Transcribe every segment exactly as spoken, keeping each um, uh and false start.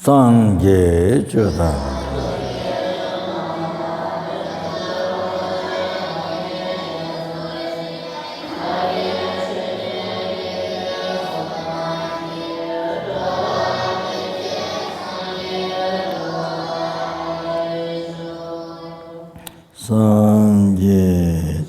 སངས་རྒྱས་ཆོས་དང་། སངས་རྒྱས།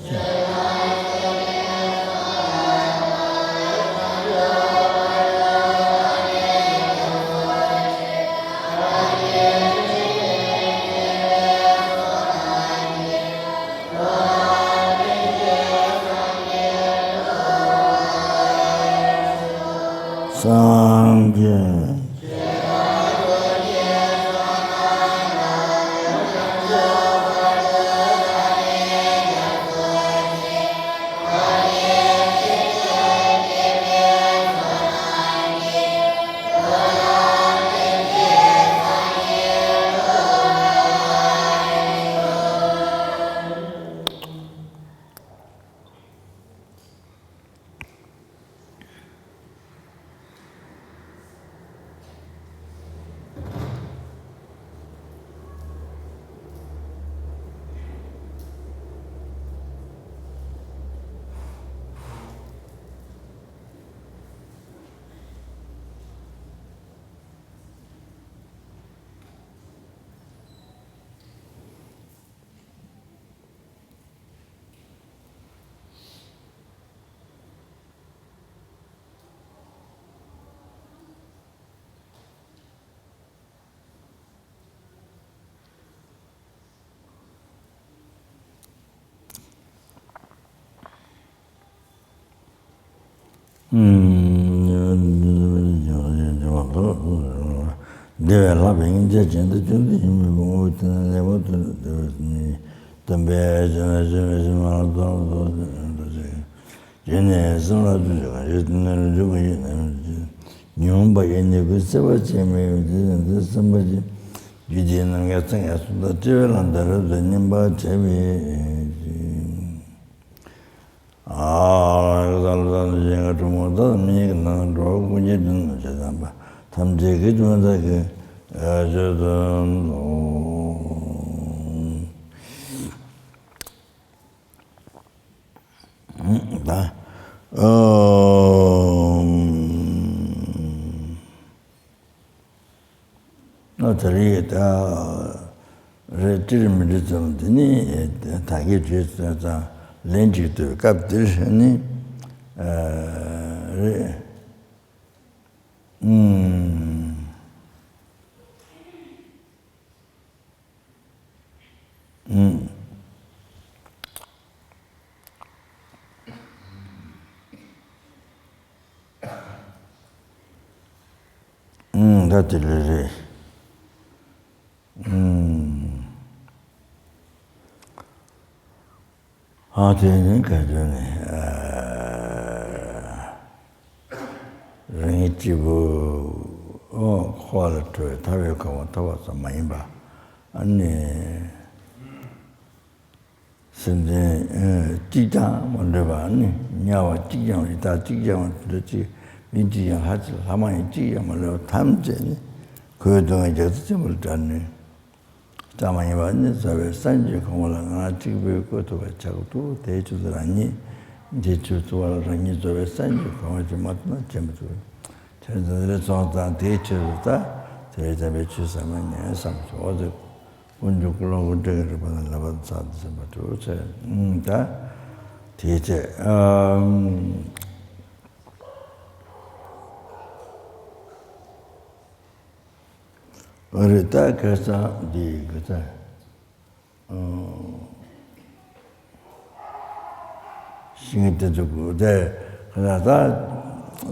སངས་རྒྱས། བདེ་བའི་ལྷ་བས་སྙིང་རྗེ་ཅན་དུ་བྱོན་ཏེ་ཡིན་པའི་ངོ་བོ་དེ་ནི་ལེགས་པར་ཐོས་ནས་བདེ་བར་གསན་ནས། སྟོན་པས་བྱོན་པའི་བྱོན་པའི་བྱོན་པ་ལ་བདག་སོགས་ཀྱི་རྒྱུད་ནས་གསུངས་ལ་ཐུགས་རྗེ་གང་ཞིག་དེ་ནི་རིགས་དྲུག་པ་ཡི་ནང་ཉོན་མོངས་པ་ཡི་ནུས་པས་སྲེད་པ་བཅད་མི་འོས། དེ་ནི་དེ་སེམས་དཔའ་ཆེན་པོ་རྒྱུད་སྡེའི་རྣམ་ཐར་སངས་རྒྱས་སུ་དང་སྤྱི་བོའི་ལྷ་མཐའ་རབ་ཏུ་བསྙེན་པར་བྱ་བའི་ཕྱིར། ཨ་ལ་ཀ་ས་ལ་ས་ཞིང་ཁམས་དྲུག་མོ་ད་མི་གི་ནང་འགྲོ་ཀུན་གྱི་དོན་བྱེད་དམ་པ་ཐམས་ཅད་ཀྱི་དོན་དག་གི་ཆེད་དུ། ད་ཨ། ཨ་དེ་རེད་ད། རེད། འགྲིག་མི་འགྲིག་ཙམ་དེ་ནི་ད་གིན་བྲིས་ཚར་ཙང་ལན་གཅིག་ལྟོས། སྐབས་འདིར་ནི་ཨ་རེད། ཨུམ། ཨུམ། ཨུམ། ད་དེ་ལས་རེད། ཨུམ། ཨ་དེ་ནི་ག་དུས་ནས་ཨ་རང་ཉིད་གཅིག་པུ་ཨོ་འཁོར་བ་ལས་གྲོལ་བའི་ཐར་པའི་གོ་འཕང་ཐོབ་པ་ཙམ་མ་ཡིན་པ། ཨ་ནི་སེམས་ཅན་ཨ་གཅིག་ཀྱང་མ་འདྲེས་པ། ཨ་ནི་དམྱལ་བ་གཅིག་ཀྱང་ཡི་དྭགས་གཅིག་ཀྱང་མ་འདྲེས། གཅིག་མི་གཅིག་ཀྱང་ལྷ་གཅིག་ལྷ་མ་ཡིན་གཅིག་ཀྱང་མ་འདྲེས་པ་ཐམས་ཅད་ནི་ཁོའི་སྡུག་བསྔལ་རྒྱ་མཚོ་ཆེན་པོ་ལས་བསྒྲལ་ནས། ཙམ་མ་ཡིན་པ་ནི་རྩ་བའི་སངས་རྒྱས་གོ་འཕང་ལ་ང་གཅིག་པུས་བཀོད་ཐུབ་པ་ཆགས་འདུག་དེའི་ཕྱིར་དུ་རང་ཉིད་འདི་ཆོས་ཚུལ་བ་ལ་རང་ཉིད་རྩ་བའི་སངས་རྒྱས་གོ་འཕང་ཞིག་མ་ཐོབ་ན་བྱེད་མི་ཐུབ། དེ་ཚོ་ལས་སོང་ཙང་དེའི་ཕྱིར་དུ་ད་དེ་རེད། དམ་པའི་ཆོས་ཟབ་མོ་ཉན་བསམ་སོ། དེ་ཀུན་འབྱུང་ཀུན་སློང་ཀུན་བྲལ་གྱི་རིག་པ་དང་ལེགས་པར་ཚང་སྟེ་ཟིན་པ་དུ་ཚེ་ད་དེའི་ཚེ་ཨ། ཨ་རེད། ད་ཁ་སང་འདི་གི་ད་ཤིང་དེ་ཚོ་དེ་ཁ་སང་ད་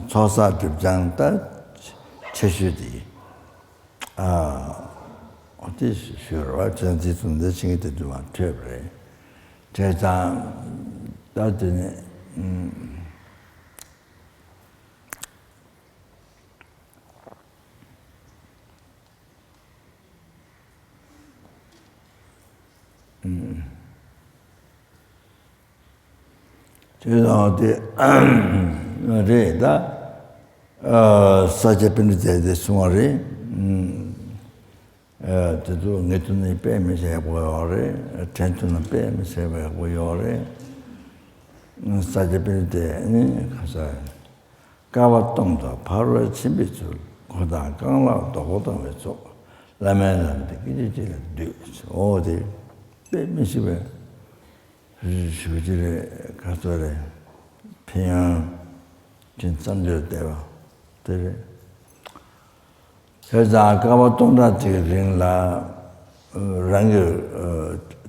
ཚོགས་བསགས་སྒྲིབ་སྦྱང་ད་ཆེ་ཤོས་དེ་ཨ་དེ་ཞུ་རོགས། བྱས་ཙང་དེ་ཚོ་འདི་ཤིང་དེ་ཚོ་མ་འཕྲོད་པ་རེད། བྱས་ཙང་ད་དེ་ནས་ཨུམ། དེ་དང་དེ་རེད་ད། ས་སྐྱ་པཎྜི་ཏས་དེ་གསུངས་པ་རེད། དེ་ཚོ་ངས་ཐུབ་ན་དཔེ་མི་སྲིད་ཡག་པོ་ཡོད་རེད། དྲན་ཐུབ་ན་དཔེ་མི་སྲིད་ཡག་པོ་ཡོད་རེད། ས་སྐྱ་པཎྜི་ཏས་ནི་ཁ་ས། བསྐལ་པ་སྟོང་དང་འཕགས་པའི་ཆེན་པོའི་ཚུལ། འཁོར་དང་རྐང་ལག་རྡོག་པོ་སྟོང་པའི་ཚོགས། བླ་མའི་ལམ་དེ་སྐད་ཅིག་གཅིག་ལ་འདུས། འོ་དེ་དཔེ་མི་སྲིད་པའི་རི་ཞུ་ཅི་རེད། ག་ཚོད་རེད། ཕན་ཡང་ཅིན་བརྩམས་ཆོས་བསྡད་པ་དེ་རེད། བྱས་ཙང་བསྐལ་པ་སྟོང་ཕྲག་གཅིག་གི་རིང་ལ་རང་གི་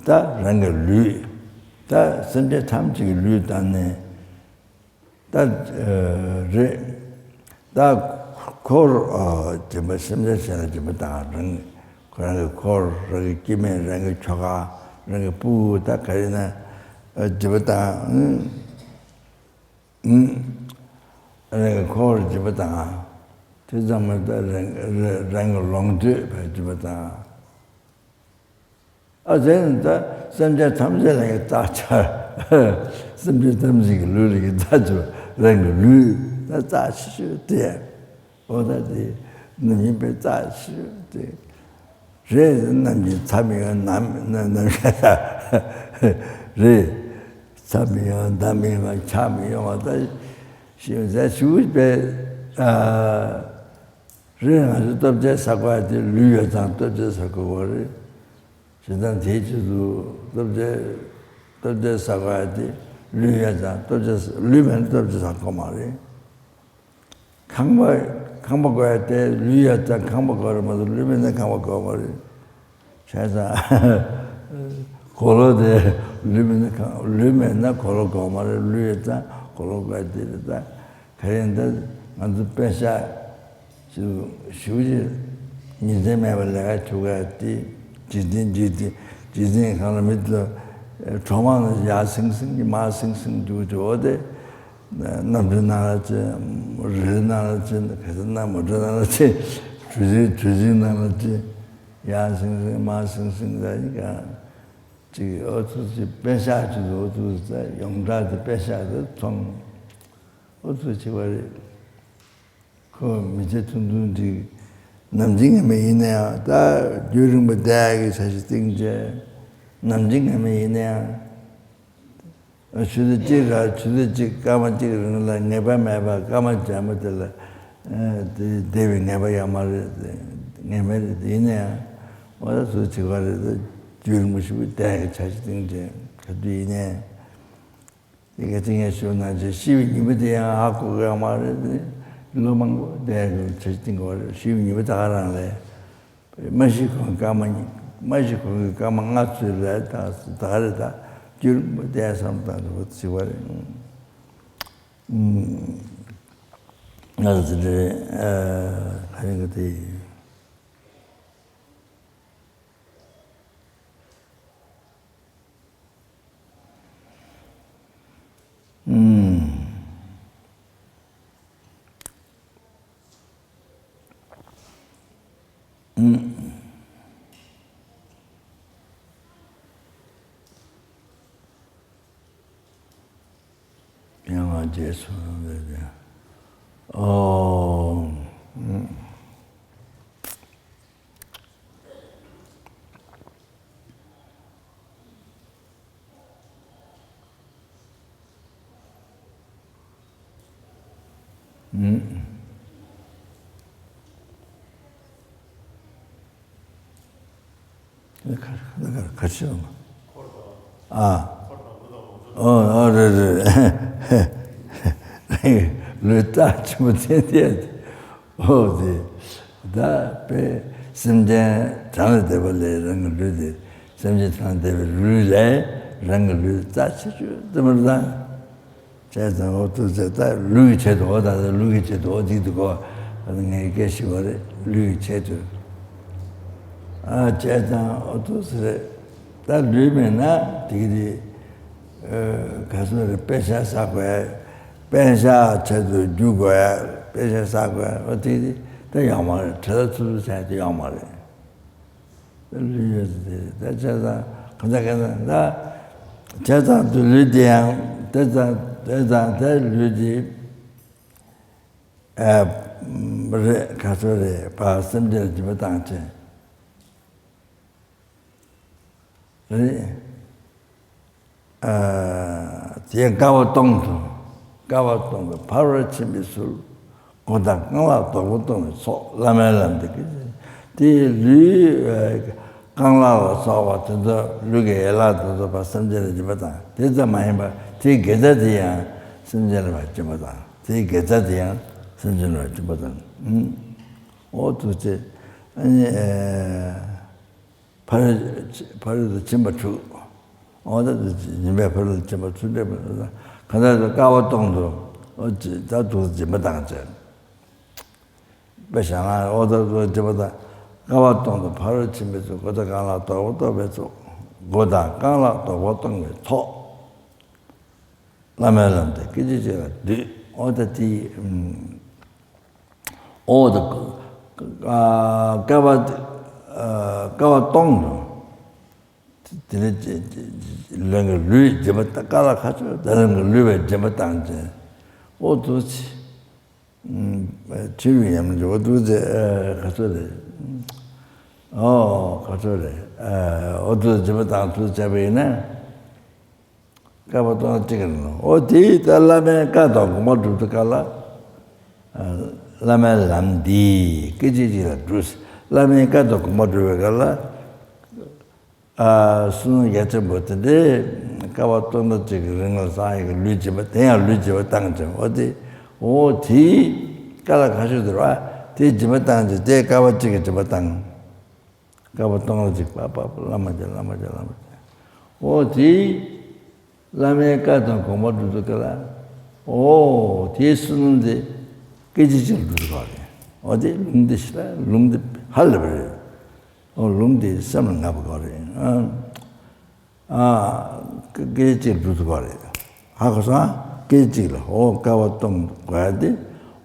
ད་རང་གི་ལུས་ད་སེམས་ཅན་ཐམས་ཅད་ཀྱི་ལུས་བཏང་ནས། ད་རེད། ད་འཁོར་སྦྱིན་པ་སེམས་ཅན་གཞན་ལ་སྦྱིན་པ་དང་རང་ཁོ་རང་གི་འཁོར་རང་གི་སྐྱེ་དམན་རང་གི་ཁྱོ་ག་རང་གི་སྤུ་གུ་ད་ག་རེ་ན་སྦྱིན་པ་དང་། རང་གི་འཁོར་སྦྱིན་པ་དང་། དེ་ཙམ་མ་ད་རང་རང་གི་ལོངས་སྤྱོད་པའི་སྦྱིན་པ་དང་། ཨ་ཙི་ནི་ད་སེམས་ཅན་ཐམས་ཅད་ལ་ཡི་རྩ་ཆེ། སེམས་ཅན་ཐམས་ཅད་ཀྱི་ལུས་ལ་ཡི་རྩ་ཆེ་བ་རང་གི་ལུས་ད་རྩ་ཆེ་ཤོས་དེ། འོ་ད་དེ་ནམ་ཡིན་པའི་རྩ་ཆེ་ཤོས་དེ་རེད། ནམ་གྱི་མཚམས་མི་ཡོང་ནམ་ནམ་ནམ་ཤ་ཤ་རེད། མཚམས་མི་ཡོང་ཟླ་མི་ཡོང་ཆ་མི་ཡོང་བ་ད་ཤི་ཟ་ཞུ་བའི་ཨ། རེད། ང་ཚོ་ལྟོ་ཆས་ཟ་དགོས་ཡ་དེ་ལུས་ཡོད་ཙང་ལྟོ་ཆས་ཟ་དགོས་པ་རེད། བྱས་ཙང་དེའི་ཆེད་དུ་ལྟོ་ཆས་ལྟོ་ཆས་ཟ་དགོས་ཡ་དེ་ལུས་ཡོད་ཙང་ལྟོ་ཆས་ལུས་མེད་ན་ལྟོ་ཆས་ཟ་དགོས་མ་རེད། ཁང་པ་ཁང་པ་དགོས་ཡ་དེ་ལུས་ཡོད་ཙང་ཁང་པ་དགོས་རེད་མ་གཏོགས་ལུས་མེད་ན་ཁང་པ་དགོས་མ་རེད། བྱས་ཙང་གོས་ལོག་དེ་ལུས་མེད་ན་ཁང་ལུས་མེད་ན་གོས་ལོག་དགོས་མ་རེད། ལུས་ཡོད་ཙང་གོས་ལོག་དགོས་ཡ་དེ་རེད་ད། ག་རེ་འདི་ང་ཚོ་པེ་ཤག་ཞུ་ཞུ་ཅི་ཉིན་མཚན་མེད་པར་ལས་ཀ་བྱེད་དགོས་ཡ་དེ། རྗེས་འཛིན་རྗེས་འཛིན་རྗེས་འཛིན་གང་ལ་མི་ཚོ་གྲོག་མང་ལ་ཡར་སིང་སིང་གི་མར་སིང་སིང་རྒྱུག་རྒྱུག་འོ་དེ། གནམ་གྲུ་ནང་ལ་ཅི་རི་ནང་ལ་ཅི་ག་ཚོད་ན་མོ་ཊ་ནང་ལ་ཅི་གྲུ་གཟིངས་གྲུ་གཟིངས་ནང་ལ་ཅི་ཡར་སིང་སིང་མར་སིང་སིང་ད་ཡིན་ག་ཅིག་ཨོ་ཚོ་ཅིག་པེ་ཤག་ཅིག་ཨོ་ཚོ་ད་ཡོངས་གྲགས་དེ་པེ་ཤག་དེ་ཚོང་ཨོ་ཚོ་བྱེད་པ་རེད། ཁོ་མི་ཚེ་ཐུང་ཐུང་འགྲིག་ནམ་རྒྱུན་ངེས་མེད་ཡིན་ན་ཡང་ད་རྒྱུན་རིང་པོ་བསྡད་ཡག་གི་འཆར་གཞི་བཏིང་བྱས་ནམ་རྒྱུན་ངེས་མེད་ཡིན་ན་ཡང་ཆུ་ཚོད་གཅིག་ར་ཆུ་ཚོད་གཅིག་སྐར་མ་གཅིག་རིང་ལ་ངེས་པ་མེད་པ་སྐར་མ་རྗེས་མ་དེ་ལ་དེ་བསྡད་པའི་ངེས་པ་ཡོད་མ་རེད། ངེས་མེད་རེད། ཡིན་ན་ཡང་ཨོ་ད་སུ་བྱེད་པ་རེད། ད་རྒྱུན་རིང་པོ་ཞིག་བསྡད་ཡག་གི་འཆར་གཞི་བཏིང་བྱས་ག་དུས་ཡིན་ནའི། དེ་ག་དེ་ངས་ཞུ་ན་ཅི་ཤི་བའི་ཉིན་མོ་དེ་ཡང་ཧ་གོ་གི་ཡོད་མ་རེད་དེ། ལོ་མང་པོ་བསྡད་དགོས་ཆ་ཅི་དགོས་རེད། ཤི་བའི་ཉིན་མོ་ད་ག་རང་ལས་མ་ཤི་གོང་གི་སྐར་མ་མ་ཤི་གོང་གི་སྐར་མ་ལྔ་ཚོད་རེད། ད་ད་ག་རེད། ད་རྒྱུན་རིང་པོ་བསྡད་བསམ་བཏང་འདུག་ཟེར་བ་རེད། ང་ཚོ་དེ་རེད། ག་རེ་ག་དེ། ཡང་ང་རྗེས་སུ་ལེགས་ཏེ། ཨོ། ཁ་ཁ་ཁ་ཁ་ཆེ་བ། ཨ། ཨོ་ཨོ་རེད་རེད། ལུས་རྩ་ཆེན་པོ་དེ་དེ། ཨོ་དེ། ད་དཔེ་སེམས་ཅན་གྲངས་ལས་འདས་པ་ལས་རང་གི་ལུས་དེ་སེམས་ཅན་གྲངས་ལས་འདས་པའི་ལུས་ལས་རང་གི་ལུས་རྩ་ཆེ་ཤོས་དེ་མར་ད། བྱས་ཙང་འོ་ཐུག་ཚེ་ད་ལུས་ཀྱི་ཆེད་དུ་འོ་ད་ལུས་ཀྱི་ཆེད་དུ་འོ་འདི་འདུག་གོ་ངའི་སྐད་ཤི་བ་རེད། ལུས་ཀྱི་ཆེད་དུ། ཨ་བྱས་ཙང་འོ་ཐུག་ཚེ་རེད། ད་ལུས་མེད་ན་དེ་གི་དེ་ག་སོ་རེད། པེ་ཤག་ཟ་དགོས་ཡ། པེ་ཤག་ཆེད་དུ་རྒྱུག་དགོས་ཡ། པེ་ཤག་ཟ་དགོས་ཡ། འོ་དེ་གི་དེ་ད་ཡོང་མ་རེད། བྲེལ་བ་ཚུབ་ཚུབ་བྱས་དེ་ཡོང་མ་རེད། ལུས་ཡོད་དེ་ད་བྱས་ཙང་གང་ལྟར་གང་ལྟར་ད་བྱས་ཙང་དུ་ལུས་དེ་ཡང་དེ་ཙང་དེ་ཙང་དེ་ལུས་དེ་ཨ་རེད། ག་ཚོད་རེད་པ། སེམས་ཅན་ལ་སྦྱིན་པ་བཏང་བྱས། རེད། ཨ། དེ་དཀའ་བ་སྟོང་དུ། དཀའ་བ་སྟོང་པའི་ཕ་རོལ་ཕྱིན་པའི་ཚུལ། སྒོ་དང་རྐང་ལག་རྡོག་པོ་སྟོང་པའི་ཚོགས། བླ་མའི་ལམ་འདི་སྐད་ཅེས། དེ་ལུས་རྐང་ལག་ལ་སོགས་པ་དེ་ཚོ་ལུས་ཀྱི་ཡན་ལག་དེ་ཚོ་ཕར་སེམས་ཅན་ལ་སྦྱིན་པ་བཏང་། དེ་ཙམ་མ་ཡིན་པར་དེའི་དགེ་རྩ་དེ་ཡང་སེམས་ཅན་ལ་ཕར་སྦྱིན་པ་བཏང་། དེའི་དགེ་རྩ་དེ་ཡང་སེམས་ཅན་ལ་ཕར་སྦྱིན་པ་བཏང་། ཨུམ། འོ་ཐུགས་རྗེ་ཆེ། ཨ་ནི། ཨེ། ཕ་རོལ་ཕ་རོལ་ཏུ་ཕྱིན་པ་དྲུག། འོ་ད་སྦྱིན་པས་ཕ་རོལ་ཏུ་ཕྱིན་པ་དྲུག་འདྲེན་པ། གང་ལྟར་དཀའ་བ་སྟོང་དུ། འོ་ད་དུ་སྦྱིན་པ་བཏང་བྱས། དཔེ་བཞག་ན་འོ་ད་དུ་སྦྱིན་པ་བཏང་། དཀའ་བ་སྟོང་དུ་ཕ་རོལ་ཕྱིན་པའི་ཚུལ། སྒོ་དང་རྐང་ལག་རྡོག་པོ་སྟོང་པའི་ཚོགས། སྒོ་དང་རྐང་ལག་རྡོག་པོ་སྟོང་པའི་ཚོགས། བླ་མའི་ལམ་དེ་སྐད་ཅེས་བྱ་བར་འདུད། འོ་ད་དེ། ཨུམ། འོ་ད། ཨ། དཀའ་བ། ཨ། དཀའ་བ་སྟོང་དུ། དེ་ནས་ལུས་ཀྱི་ལུས་སྦྱིན་པ་བཏང་། དཀའ་ལས་ཁག་ཆེ་བ་དེ་རང་གི་ལུས་པའི་སྦྱིན་པ་བཏང་བྱས། འོ་ཐུགས་རྗེ་ཆེ། ཨུམ། ཁྲིད་ཡུལ་ཡང་མི་འགྲོ་བ་ཐུགས་རྗེ་ཆེ། ཨ། ག་ཚོད་རེད། ཨོ་ག་ཚོད་རེད། ཨ། འོ་ཐུགས་སྦྱིན་པ་བཏང་ཐུགས་བྱས་པ་ཡིན་ན། དཀའ་བ་སྟོང་གཅིག་རེད་ལོ། འོ་དེ་ད་བླ་མའི་བཀའ་དང་དགོངས་པ་སྒྲུབ་དུས་སྐབས་ལ། ཨ། བླ་མའི་ལམ་འདི་སྐད་ཅེས་བྱ་བར་འདུད། བླ་མའི་བཀའ་དང་དགོངས་པ་སྒྲུབ་པའི་སྐབས་ལ། ཨ། བསོད་ནམས་རྒྱ་ཆེན་པོ་དེ་འདྲའི་དཀའ་བ་སྟོང་ཕྲག་གཅིག་གི་རིང་ལ་བསགས་ཡག་གི་ལུས་སྦྱིན་པ་དེ་ཡང་ལུས་སྦྱིན་པ་བཏང་ཅིང་། འོ་དེ། འོ་དེ་དཀའ་ལས་ཁག་ཤོས་དེ་རེད་བ། དེ་སྦྱིན་པ་བཏང་ཅིང་དེ་དཀའ་བ་གཅིག་གི་སྦྱིན་པ་བཏང་། དཀའ་བ་སྟོང་ཕྲག་གཅིག་པ་པ་པ་བླ་མ་བྱས། བླ་མ་བྱས། བླ་མ་བྱས། འོ་དེ། བླ་མའི་བཀའ་དང་དགོངས་པ་སྒྲུབ་དུས་སྐབས་ལ། འོ་དེའི་བསོད་ནམས་དེ་སྐད་ཅིག་གཅིག་ལ་འགྲུབ་དགོས་རེད། འོ་དེ་ལུང་དེ་ཞིག་ལ་ལུང་དེ་ཧ་ལས་པ་རེད། འོ་ལུང་དེ་སེམས་ལ་ངེས་པ་དགོས་རེད། ཨ། ཨ། སྐད་ཅིག་གཅིག་ལ་འགྲུབ་དགོས་རེད། ཧ་གོ་སོང་ཨ། སྐད་ཅིག་གཅིག་ལ། འོ་དཀའ་བ་སྟོང་དགོས་ཡ་དེ།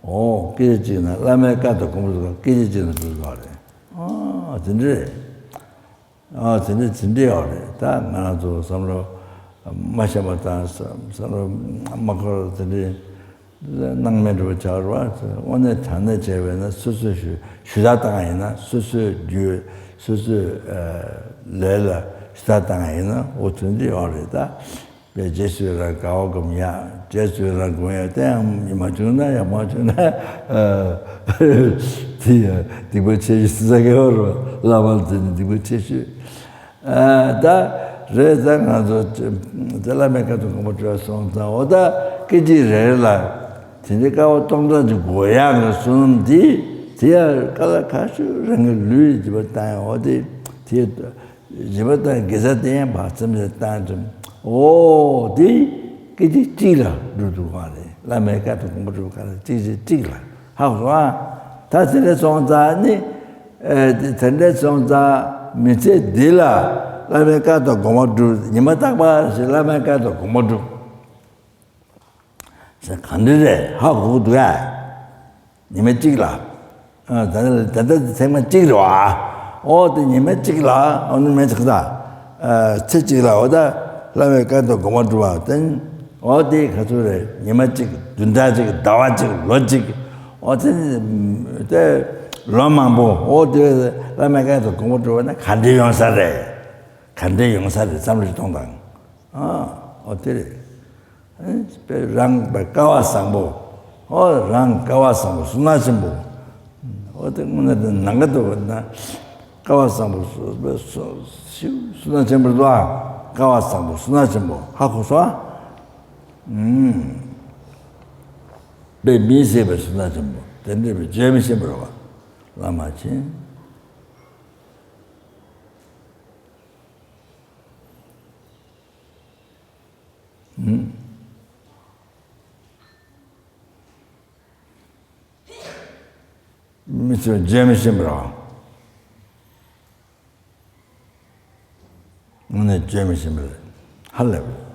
འོ་སྐད་ཅིག་གཅིག་ན་བླ་མའི་བཀའ་དང་དགོངས་པ་སྒྲུབ་སྐབས་སྐད་ཅིག་གཅིག་ལ་འགྲུབ་དགོས་རེད། ཨ། དེ་འདྲ་རེད། ཨ། དེ་འདྲ་དེ་འདྲ་ཡོད་རེད། ད་ང་རང་ཚོ་བསམ་བློ་མ་ཤེས་པ་དང་བསམ་བསམ་བློ་མ་འཁོར་དེ་འདྲ་སྣང་མེད་འགྲོ་བྱ་བ་རེད་བ། དངོས་གནས་དྲང་གནས་བྱས་པ་ཡིན་ན་སོ་སོས་ཞུ་ཞུ་དག་བཏང་ཡིན་ན། སོ་སོའི་རྒྱུ། སོ་སོའི་ཨ་ལས་ལ་ཞུ་དག་བཏང་ཡིན་ན། འོ་དེ་འདྲ་ཡོད་རེད་ད། པས་རྗེས་སུ་ཡི་རང་དགའ་བ་སྒོམ་ཡ། རྗེས་སུ་ཡི་རང་སྒོམ་ཡ་དེ་ཡང་མ་བྱུང་ན་ཡང་མ་བྱུང་ན། ཨ། དེ་ཡང་སྡིག་པ་ཆེ་ཤོས་ཟེར་གི་ཡོད་རེད། བླ་མ་ལ་བརྩིས་ནས་སྡིག་པ་ཆེ་ཤོས། ཨ། ད་རེད། ད་ང་ཚོ་དེ་བླ་མའི་བཀའ་དང་དགོངས་པ་སྒྲུབ་སོང་ཙང་། འོ་ད་སྐད་ཅིག་རེ་རེ་ལ་དེ་འདྲའི་དཀའ་བ་སྟོང་ཕྲག་གཅིག་དགོས་ཡག་གི་བསོད་ནམས་དེ། དེ་ཡང་དཀའ་ལས་ཁག་ཤོས་རང་གི་ལུས་སྦྱིན་པ་བཏང་ཡ། འོ་དེ་དེ། སྦྱིན་པ་དང་དགེ་རྩ་དེ་ཡང་བར་མཚམས་ལ་བཏང་ཙམ། འོ་དེ་སྐད་ཅིག་གཅིག་ལ་འགྲུབ་འདུག་ག་རེད། བླ་མའི་བཀའ་དང་དགོངས་པ་སྒྲུབ་ག་རེ་སྐད་ཅིག་གཅིག་ལ། ཧ་གོ་སོང་ཨ། ད་དེ་འདྲ་སོང་ཙང་ནི། ཨེ། དེ་འདྲ་སོང་ཙང་མི་ཚེ་འདི་ལ་བླ་མའི་བཀའ་དང་དགོངས་པ་སྒྲུབ། ཉི་མ་རྟག་པར་ཞིག་བླ་མའི་བཀའ་དང་དགོངས་པ་སྒྲུབ། ཟེར་ག་འདྲ་རེད། ཧ་གོ་གི་འདུག་ཨ། ཉི་མ་གཅིག་ལ། ཨ། ད་ལྟ་ད་ལྟ་ཚེག་མ་གཅིག་རེད་བ། ཨོ་དེ་ཉི་མ་གཅིག་ལ། ཨོ་ནི་མེད་ཚེག་ད། ཨ། ཚེ་གཅིག་ལ་འོ་ད་བླ་མའི་བཀའ་དང་དགོངས་པ་སྒྲུབ་པ་དེ། ཨོ་དེ་ག་ཚོད་རེད། ཉི་མ་གཅིག། བདུན་ཕྲག་གཅིག། ཟླ་བ་གཅིག། ལོ་གཅིག། ཨོ་དེ་དེ་ལོ་མང་པོ་ཨོ་དེ་བླ་མའི་བཀའ་དང་དགོངས་པ་སྒྲུབ་པ་ན་ག་འདྲ་ཡོང་ས་རེད། ག་འདྲ་ཡོང་ས་རེད། བསམ་བློ་ཞིག་གཏོང་དང་། ཨ། ཨོ་དེ་རེད། ཨེ། རང་དཔེ་སྐལ་བ་བཟང་པོ། ཨོ་རང་སྐལ་བ་བཟང་པོ་བསོད་ནམས་ཆེན་པོ། ཨོ་དེ་དངོས་གནས་དེ་ནང་ག་དུ་བ་ན་སྐལ་བ་བཟང་པོ་བསོད་བསོད་བསོད་ནམས་ཆེན་པོ་རེད་དོ། སྐལ་བ་བཟང་པོ་བསོད་ནམས་ཆེན་པོ། ཧ་གོ་སོང་ཨ། ཨུམ། དཔེ་མི་སྲིད་པའི་བསོད་ནམས་ཆེན་པོ་དེ་འདྲ་བའི་བརྗོད་མི་ཤེས་པ་རེད་བ། བླ་མ་མཁྱེན། ཨུམ། མི་ཚོས་བརྗོད་མི་ཤེས་པ་རེད། དངོས་གནས་བརྗོད་མི་ཤེས་པ་རེད། ཧ་ལས་པ་རེད།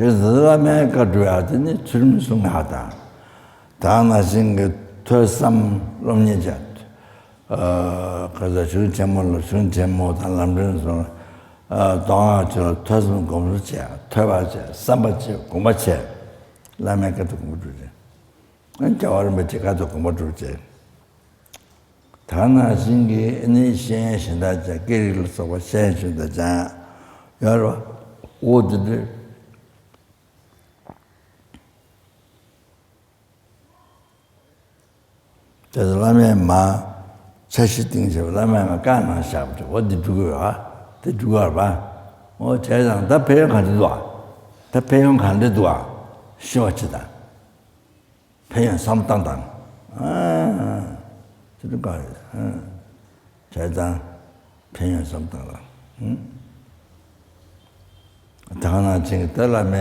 དེ་ཟེར་བླ་མའི་བཀའ་སྒྲུབ་ཡག་དེ་ནི་ཚུལ་ཁྲིམས་སྲུང་ཡག་དང་། དེ་ནང་བཞིན་གྱི་ཐོས་བསམ་སློབ་གཉེར་བྱ། ཨ། ག་ས་གཞུང་ཆེན་མོ་ལ་གཞུང་ཆེན་མོ་དང་ལམ་རིམ་སོགས། གདོང་ལ་ཆོས་ལ་ཐོས་བསམ་སྒོམ་གསུམ་བྱས། ཐོས་པ་བྱས། བསམ་པ་བྱས། སྒོམ་པ་བྱས། བླ་མའི་བཀའ་ལྟར་དགོངས་པ་སྒྲུབ་བྱས། རྒྱལ་བ་རིན་པོ་ཆེའི་བཀའ་ལྟར་དགོངས་པ་སྒྲུབ་བྱས། ད་ནང་བཞིན་གྱི་ནི་ཤེས་ཡོན་གཞན་དག་ཀྱང་། སྐད་རིགས་ལ་སོགས་པ་ཤེས་ཡོན་གཞན་དག་ཀྱང་ཡོད་རེད་བ། འོ་དེ་འདྲ། དེ་ཚོ་བླ་མས་མར་འཆར་གཞི་བཏིང་བྱས་པ། བླ་མས་མར་བཀའ་གནང་བཞག་པ་དེ་འོ་དེ་སྒྲུབ་དགོས་པ། དེ་སྒྲུབ་དགོས་པ། འོ་བྱས་ཙང་ད་ཕན་ཡོན་ག་འདྲ་འདུག་ཨ། ད་ཕན་ཡོན་ག་འདྲ་འདུག་ཨ། ཤེས་པ་ཅིག་དང་། ཕན་ཡོན་བསམ་བཏང་དང་། ཨ། དེ་འདྲ་ག་རེད། ཨ། བྱས་ཙང་ཕན་ཡོན་བསམ་བཏང་དང་། ཨ། ད་ག་ནང་བཞིན་གྱི་ད་བླ་མས་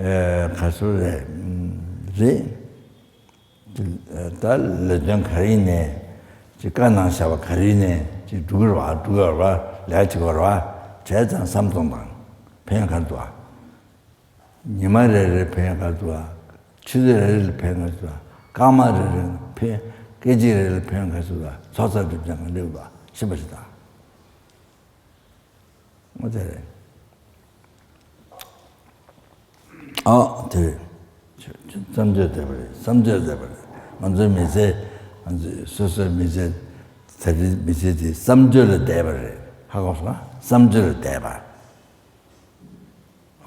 ཨེ་ག་ཚོད་རེད། རེད། ད་ལས་དོན་ག་རེ་ཡིན་ནའི་ཅིག་བཀའ་གནང་བཞག་པ་ག་རེ་ཡིན་ནའི་ཅིག་སྒྲུབ་དགོས་རེད་བ། སྒྲུབ་དགོས་རེད་བ། ལས་བྱེད་དགོས་རེད་བ། བྱས་ཙང་བསམ་བཏང་དང་། ཕན་ཡོན་ག་རེ་འདུག་བ། ཉི་མ་རེ་རེར་ཕན་ཡོན་ག་རེ་འདུག་བ། ཆུ་ཚོད་རེ་རེ་ལ་ཕན་ཡོན་ག་རེ་འདུག་བ། སྐར་མ་རེ་རེ་ལ་ཕན། སྐད་ཅིག་རེ་རེ་ལ་ཕན་ཡོན་ག་རེ་འདུག་བ། ཚོགས་བསགས་སྒྲིབ་སྦྱང་ག་འདྲ་འདུག་བ། ཤེས་པ་ཞིག་དང་། འོ་དེ་རེད། ཨ་དེ་རེད། བསམ་བརྗོད་བསྡད་པ་རེད། བསམ་བརྗོད་བསྡད་པ་རེད། ང་ཚོའི་མི་ཚེ། ང་ཚོའི་སོ་སོའི་མི་ཚེ། ད་ལྟའི་མི་ཚེ་དེ་བསམ་བརྗོད་ལ་བསྡད་པ་རེད། ཧ་གོ་སོང་ང་། བསམ་བརྗོད་ལ་བསྡད་པ།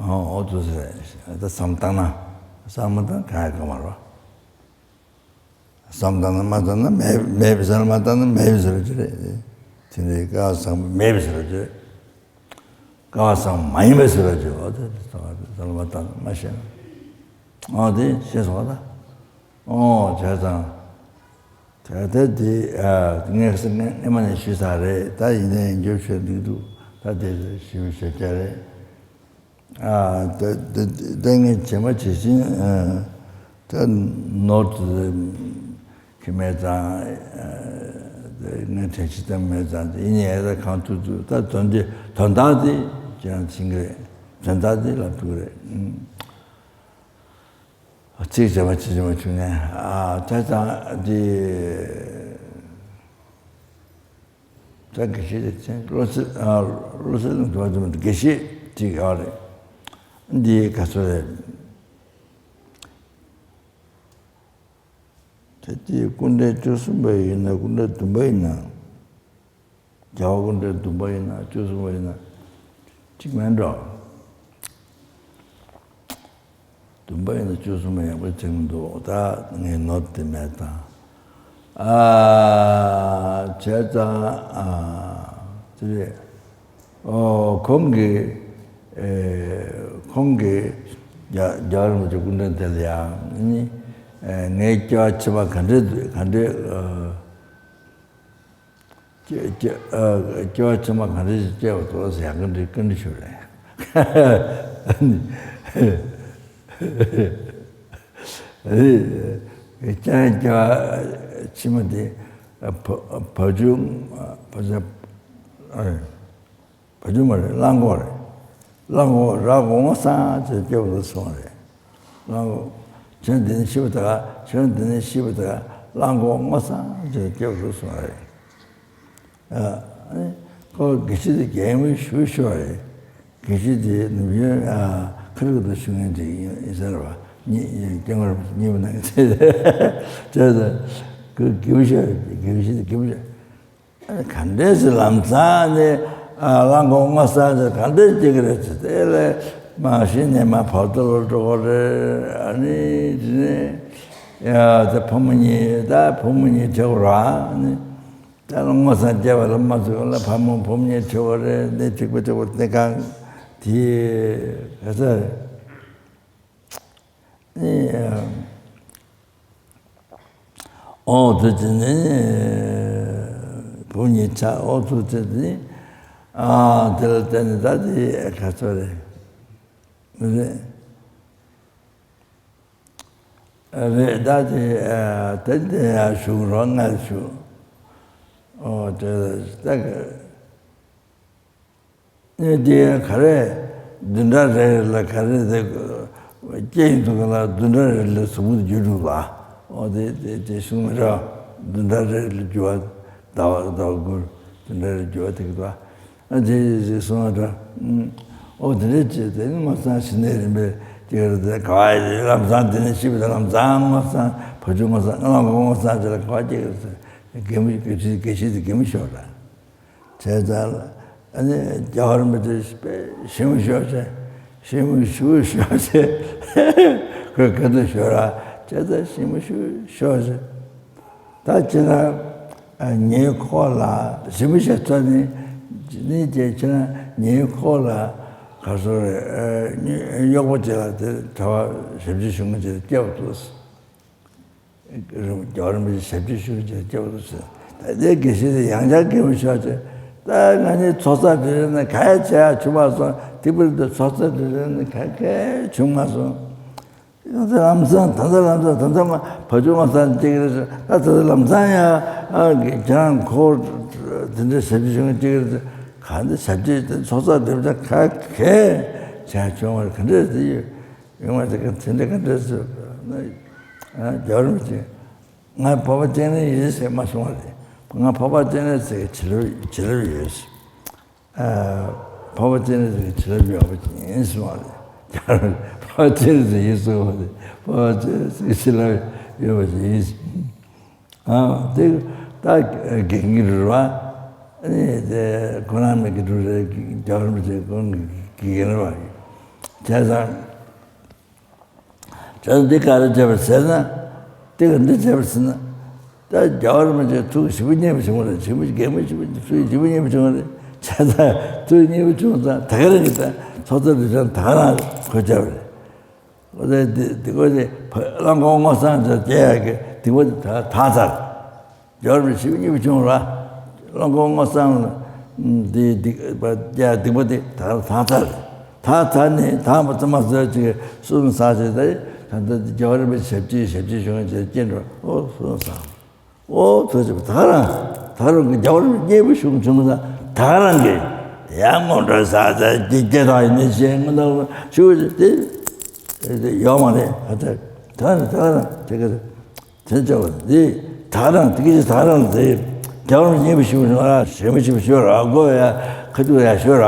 ཨོ་ཨོ་ཙི་ཙི་རེད། ད་བསམ་བཏང་ན། བསམ་མ་བཏང་གང་ཡང་གང་མ་རེད། བསམ་བཏང་ན་མ་བཏང་ན་མེད། མེད་པའི་ས་ལ་མ་བཏང་ན་མེད་པའི་ཟེར་བ་ཅིག་རེད། དེ་འདྲའི་སྐལ་བ་བཟང་པོ་མེད་པའི་ཟེར་བ་ཅིག་རེད། སྐལ་བ་བཟང་པོ་མ་ཡིན་པའི་ཟེར་བ་ཅིག་འོ་དེ་ས་ལ་མ་བཏང་ན་མ་ཤེས་ན། འོ་དེ་ཤེས་སོང་བ་ད། འོ་བྱས་ཙང་། ད་ལྟ་དེ་ངས་སྔ་མ་ནས་ཞུས་ཚར་རེད། ད་ཡིན་ནའི་མགྱོགས་ཤོས་འགྲིག་འདུག་ད་དེ་ཞུ་ཞུ་རྒྱུ་རེད། ཨ། ད་ད་ད་ངས་བྱས་མ་བྱས་ཤིང་། ཨ། ད་ནོར་དུ་གི་མེད་ཙང་། ཨ། ད་ངས་དྲན་ཤེས་ཙམ་མེད་ཙང་། ཡིན་ནའི་ད་གང་ཐུབ་ཐུབ་ད་དོན་དེ་དོན་དག་དེ་ཅི་ཡང་ཕྱིན་གི་རེད། དོན་དག་དེ་ལབ་ཐུབ་ཀྱི་རེད། ཨ། ཚིག་བྱས་མ་བྱས་བྱས་མ་བྱུང་ནས། ཨ། ད་ད་དེ། ད་དགེ་བཤེས་དེ་ཚན་བློ་གསལ། ཨ། བློ་གསལ་ལ་འགྲོ་བ་དེ་མ་གཏོགས་དགེ་བཤེས་ཅིག་ཡོད་རེད། འདི་ག་ཚོད་རེད། ད་དེ་སྐུ་ཕྲེང་བཅུ་གསུམ་པ་ཡིན་ན། སྐུ་ཕྲེང་བདུན་པ་ཡིན་ན། རྒྱལ་བ་སྐུ་ཕྲེང་བདུན་པ་ཡིན་ན། བཅུ་གསུམ་པ་ཡིན་ན། གཅིག་མིན་འགྲོ། བདུན་པ་ཡིན་ན་བཅུ་གསུམ་པ་ཡག་པོ་བྱེད་མི་འདུག་ད་ངས་ནོར་དེ་མེད་དང་། ཨ། བྱས་ཙང་། ཨ། དེ་རེད། ཨོ། ཁོང་གིས། ཨེ། ཁོང་གིས་རྒྱ་རྒྱལ་བ་རིན་པོ་ཆེ་སྐུ་ཕྲེང་དེ་ལ་ཡང་ནི། ཨེ། ངའི་སྐྱེ་བ་ཕྱི་མ་ག་འདྲས་ག་འདྲས། ཨ། སྐྱེ་སྐྱེ་ཨ། སྐྱེ་བ་ཕྱི་མ་ག་འདྲ་ཞིག་སྐྱེ་བ་འདུག་ཟེར་ཡང་ག་འདྲའི་བཀའ་འདྲི་ཞུ་རེད། རེད། སྐྱེ་སྐྱེ་བ་ཕྱི་མ་དེ་བ་བ་ཆུང་བ་ཆ་ཨ། བ་ཆུང་མ་རེད། གླང་གོག་རེད། གླང་གོག་རྭ་གོང་མ་སང་ཅེས་སྐྱེ་བ་སོང་རེད། གླང་གོག་ཁྱོད་འདི་ནས་ཤི་བ་དགའ། ཁྱོད་འདི་ནས་ཤི་བ་དགའ། གླང་གོག་སྔོ་སང་ཅེས་སྐྱེ་བ་སོང་རེད། ཨ་ནི་ཁོ་དགེ་བཤེས་དེ་རྒན་མོ་ཞུ་ཞུ་བ་རེད། དགེ་བཤེས་དེ་ནུབ་ཡོན་ཨ་ཁ་རུ་དུ་ཞུ་མཁན་དེ་ཡིན་ཡིན་ས་རེད་བ། གཉིས་སྐྱེ་ངོར་གཉིས་པ་ནང་ཚེ་དེ་ཚོ་ཁོ་དགེ་བཤེས་དགེ་བཤེས་དེ་དགེ་བཤེས། ག་འདྲས་སེ་ལམ་སང་ནི་ཨ་གླང་གོག་སྔོ་སང་ཟེར་ག་འདྲས་སྐྱེ་གི་རེད་ཟེར། དེ་ལས་མ་གཞི་ནས་མ་བར་དོ་ལ་འགྲོ་གི་རེད། ཨ་ནི་དེ་ནས་ཡ་ད་ཕོ་མོ་གཉིས་ད་ཕོ་མོ་གཉིས་བྲལ་བ་ར། ཨ་ནི་ད་ལ་སྔོ་སང་སྐྱེ་བ་ལ་མ་ཚུད་ལ་ཕ་མོ་ཕོ་མོ་གཉིས་བྲལ་བ་རེད། ནི་གཅིག་པ་གཅིག་པ་དེ་གང་དེ་ག་ས་རེད། ཨོ་ཐུ་ཅི་ནི་བུ་གཉིས་ཆགས། ཨོ་ཐུ་ཅི་ནི་ཨ་དེ་ལ་བརྟེན་ནས་ད་དེ་ག་ཚོད་རེད། རེད་རེད། ད་དེ་ཨ་དེ་དེ་ཡང་ཞུ་རོགས་ང་ཞུ། ཨོ་དེ་ད་ག་ནས་དེ་ག་རེ་བདུན་ཕྲག་རེ་རེ་ལ་ག་རེ་དེ་སྐྱེ་ཡི་འདུག་ག་ལ་བདུན་ཕྲག་རེ་རེ་ལ་གཟུགས་པོ་འགྱུར་འདུག་ལ། ཨོ་དེ་དེ་དེ་གསུང་མི་ར་བདུན་ཕྲག་རེ་རེ་ལ་འགྱུར་བ་ཟླ་བ་ཟླ་བ་དགུར་བདུན་ཕྲག་རེ་འགྱུར་བ་དེ་གི་འདུག་ཨ་དེ་ཞིག་གསུང་བ་འདྲ། ཨོ་དེ་འདྲ་བྱས་དེ་ནི་མ་ཚང་ཞི་གནས་རིམ་པའི་སྐྱེ་རུ་དེ་ག་བ་ཡི་ལམ་སང་དེ་ནི་ཤི་བའི་ལམ་སང་མ་ཚང་བ་ཆུང་མ་ཚང་ང་ལ་མགོ་མ་ཚང་ཅི་ལ་ག་བ་སྐྱེ་རུ་དེ་དགེ་མི་དགེ་ཆེ་དགེ་ཆེ་དེ་དགེ་མི་ཤོར་ར། བྱས་ཙང་ཨ་ནི་རྒྱལ་བ་རིན་པོ་ཆེ་ཞི་མི་ཤོག་ཅེས་ཞི་མི་ཤུགས་ཤོག་ཅེས་ཁོས་ག་དུ་ཤོར་ར། བྱས་ཙང་ཞི་མི་ཤུགས་ཤོག་ཅེས། ད་ཅི་ན་ངའི་ཁོག་ལ་ཞི་མི་ཤ་ཚ་ནི་ནི་ཅེ་ཅི་ན་ངའི་ཁོག་ལ་ག་སོ་རེ་གཡོག་པོ་ཅེ་ལ་དེ་གྲྭ་བ་ཞབས་ཕྱི་ཞུ་མི་ཅེ་སྐྱེ་བ་ཐུགས་རྒྱལ་བ་རིན་པོ་ཆེ་ཞབས་ཕྱི་ཞུ་མི་ཅེ་སྐྱེ་བ་ཐུགས་ད་དེ་དགེ་བཤེས་དེ་ཡང་བསྐྱར་དགེ་བ་ཤོག་ཅེ། ད་ང་ནི་ཚོགས་བསགས་དེ་རེ་ནི་ག་ཡ་བྱས་ཡ་བྱུང་མ་སོང་དེ་བར་དུ་ཚོགས་བསགས་དེ་རེ་ནི་ག་གེ་བྱུང་མ་སོང་། ཡང་ཚེ་ལམ་སང་ད་ལྟ་ལམ་སང་ད་ལྟ་མ་བ་ཆུང་མ་སང་གཅིག་རེད། ད་ད་ལྟ་ལམ་སང་ཡང་ཨ་ཁྱེད་རང་ཁོ་དེ་འདྲའི་ཞབས་ཕྱི་ཞུ་མཁན་གཅིག་རེད། ག་འདི་ཞབས་ཕྱི་དེ་ཚོགས་བསགས་འདེབས་ད་ག་གེ་བྱས་བྱུང་བ་ག་འདྲས་དེ་ཡོད་ཡོང་བ་དེ་ག་དེ་འདྲ་ག་འདྲས་ཟེར་ན་རྒྱལ་བ་རིན་པོ་ཆེ་ང་འཕགས་པ་སྤྱན་རས་གཟིགས་ཟེར་མ་སོང་བ་རེད། ང་འཕགས་པ་སྤྱན་རས་གཟིགས་ཀྱི་བྱིན་རླབས་བྱིན་རླབས་ཡོད་ཟེར། འཕགས་པ་སྤྱན་རས་གཟིགས་ཀྱི་བྱིན་རླབས་ཡོད་པ་ཅིག་ཡིན་གསུངས་པ་རེད། འཕགས་པ་སྤྱན་རས་གཟིགས་ཡིན་གསུངས་པ་རེད། འཕགས་པ་སྤྱན་རས་གཟིགས་ཀྱི་བྱིན་རླབས་ཡོད་པ་ཅིག་ཡིན། ཨ་དེ་ད་དགེ་རྒན་རེད་བ། ཨ་ནི་དེ་ཁོ་རང་མི་དགེ་སྒྲུབ་རེད། རྒྱལ་བ་རིན་པོ་ཆེ་ཁོང་གི་དགེ་རྒན་རེད་བ། བྱས་ཙང་། བྱས་ཙང་འདི་ག་རེ་བྱས་པ་ཟེར་ན། འདི་ག་འདི་བྱས་པ་ཟེར་ན། ད་རྒྱལ་བ་རིན་པོ་ཆེ་ཐུགས་ཞེ་པོ་མཉེས་པོ་བྱུང་བ་རེད། ཞེ་པོ་རྒན་མོ་ཞེ་པོ་ཐུགས་ཞེ་པོ་མཉེས་པོ་བྱུང་བ་རེད། བྱས་ཙང་ཐུགས་མཉེས་པོ་བྱུང་ཙང་ད་ག་རང་གི་ད་ཚོགས་གཙོ་དེ་ཚོ་ད་ག་རང་གོ་བྱས་པ་རེད། འོ་དེ་དེ་དེ་གོ་དེ་བ་རླངས་འཁོར་སྔོ་སང་ཚོ་སྐྱེལ་ཡག་གི་དེ་གོ་དེ་ད་ད་ཚར། རྒྱལ་བ་རིན་པོ་ཆེ་ཞེ་པོ་མཉེས་པོ་བྱུང་ར། རླངས་འཁོར་སྔོ་སང་འདི་སྡིག་པ་རྒྱ་སྡིག་པ་དེ་ད་ད་ཚར། ད་ད་ནི་ད་མ་ཚ་མ་ཟོས་ཅིག་གསུམ་ཟ་ཞེས་ད་ད་ལྟ་རྒྱལ་བ་རིན་པོ་ཆེ་ཞབས་ཕྱི་ཞབས་ཕྱི་བྱུང་ཅེས་སྐྱེ་འགྲོ་ཨོ་གསུམ་ཟ། ཨོ་ཐུགས་རྗེ་ཆེ། ད་རང་ད་རང་གི་རྒྱལ་བ་རིན་པོ་ཆེ་མཉེས་པོ་བྱུང་བྱུང་ད་ད་རང་གི་ཡང་སྔོན་འགྲོ་ཟ་ཟ་སྐྱེ་སྐྱེ་དང་ཡིན་ནི་ཞེས་སྔོན་འགྲོ་ཞུ་དེ་ཡོད་མ་རེད། ད་ད་ད་རང་དེ་ག་དེ་ལྕོགས་པ་འདི་ད་རང་དེ་གི་ད་རང་དེ་རྒྱལ་བ་མཉེས་པོ་ཞུ་ར་ཞེ་མི་ཞུ་ཞུ་ར་གོ་ཡ། ཁ་ཐུག་ཡ་ཞུ་ར་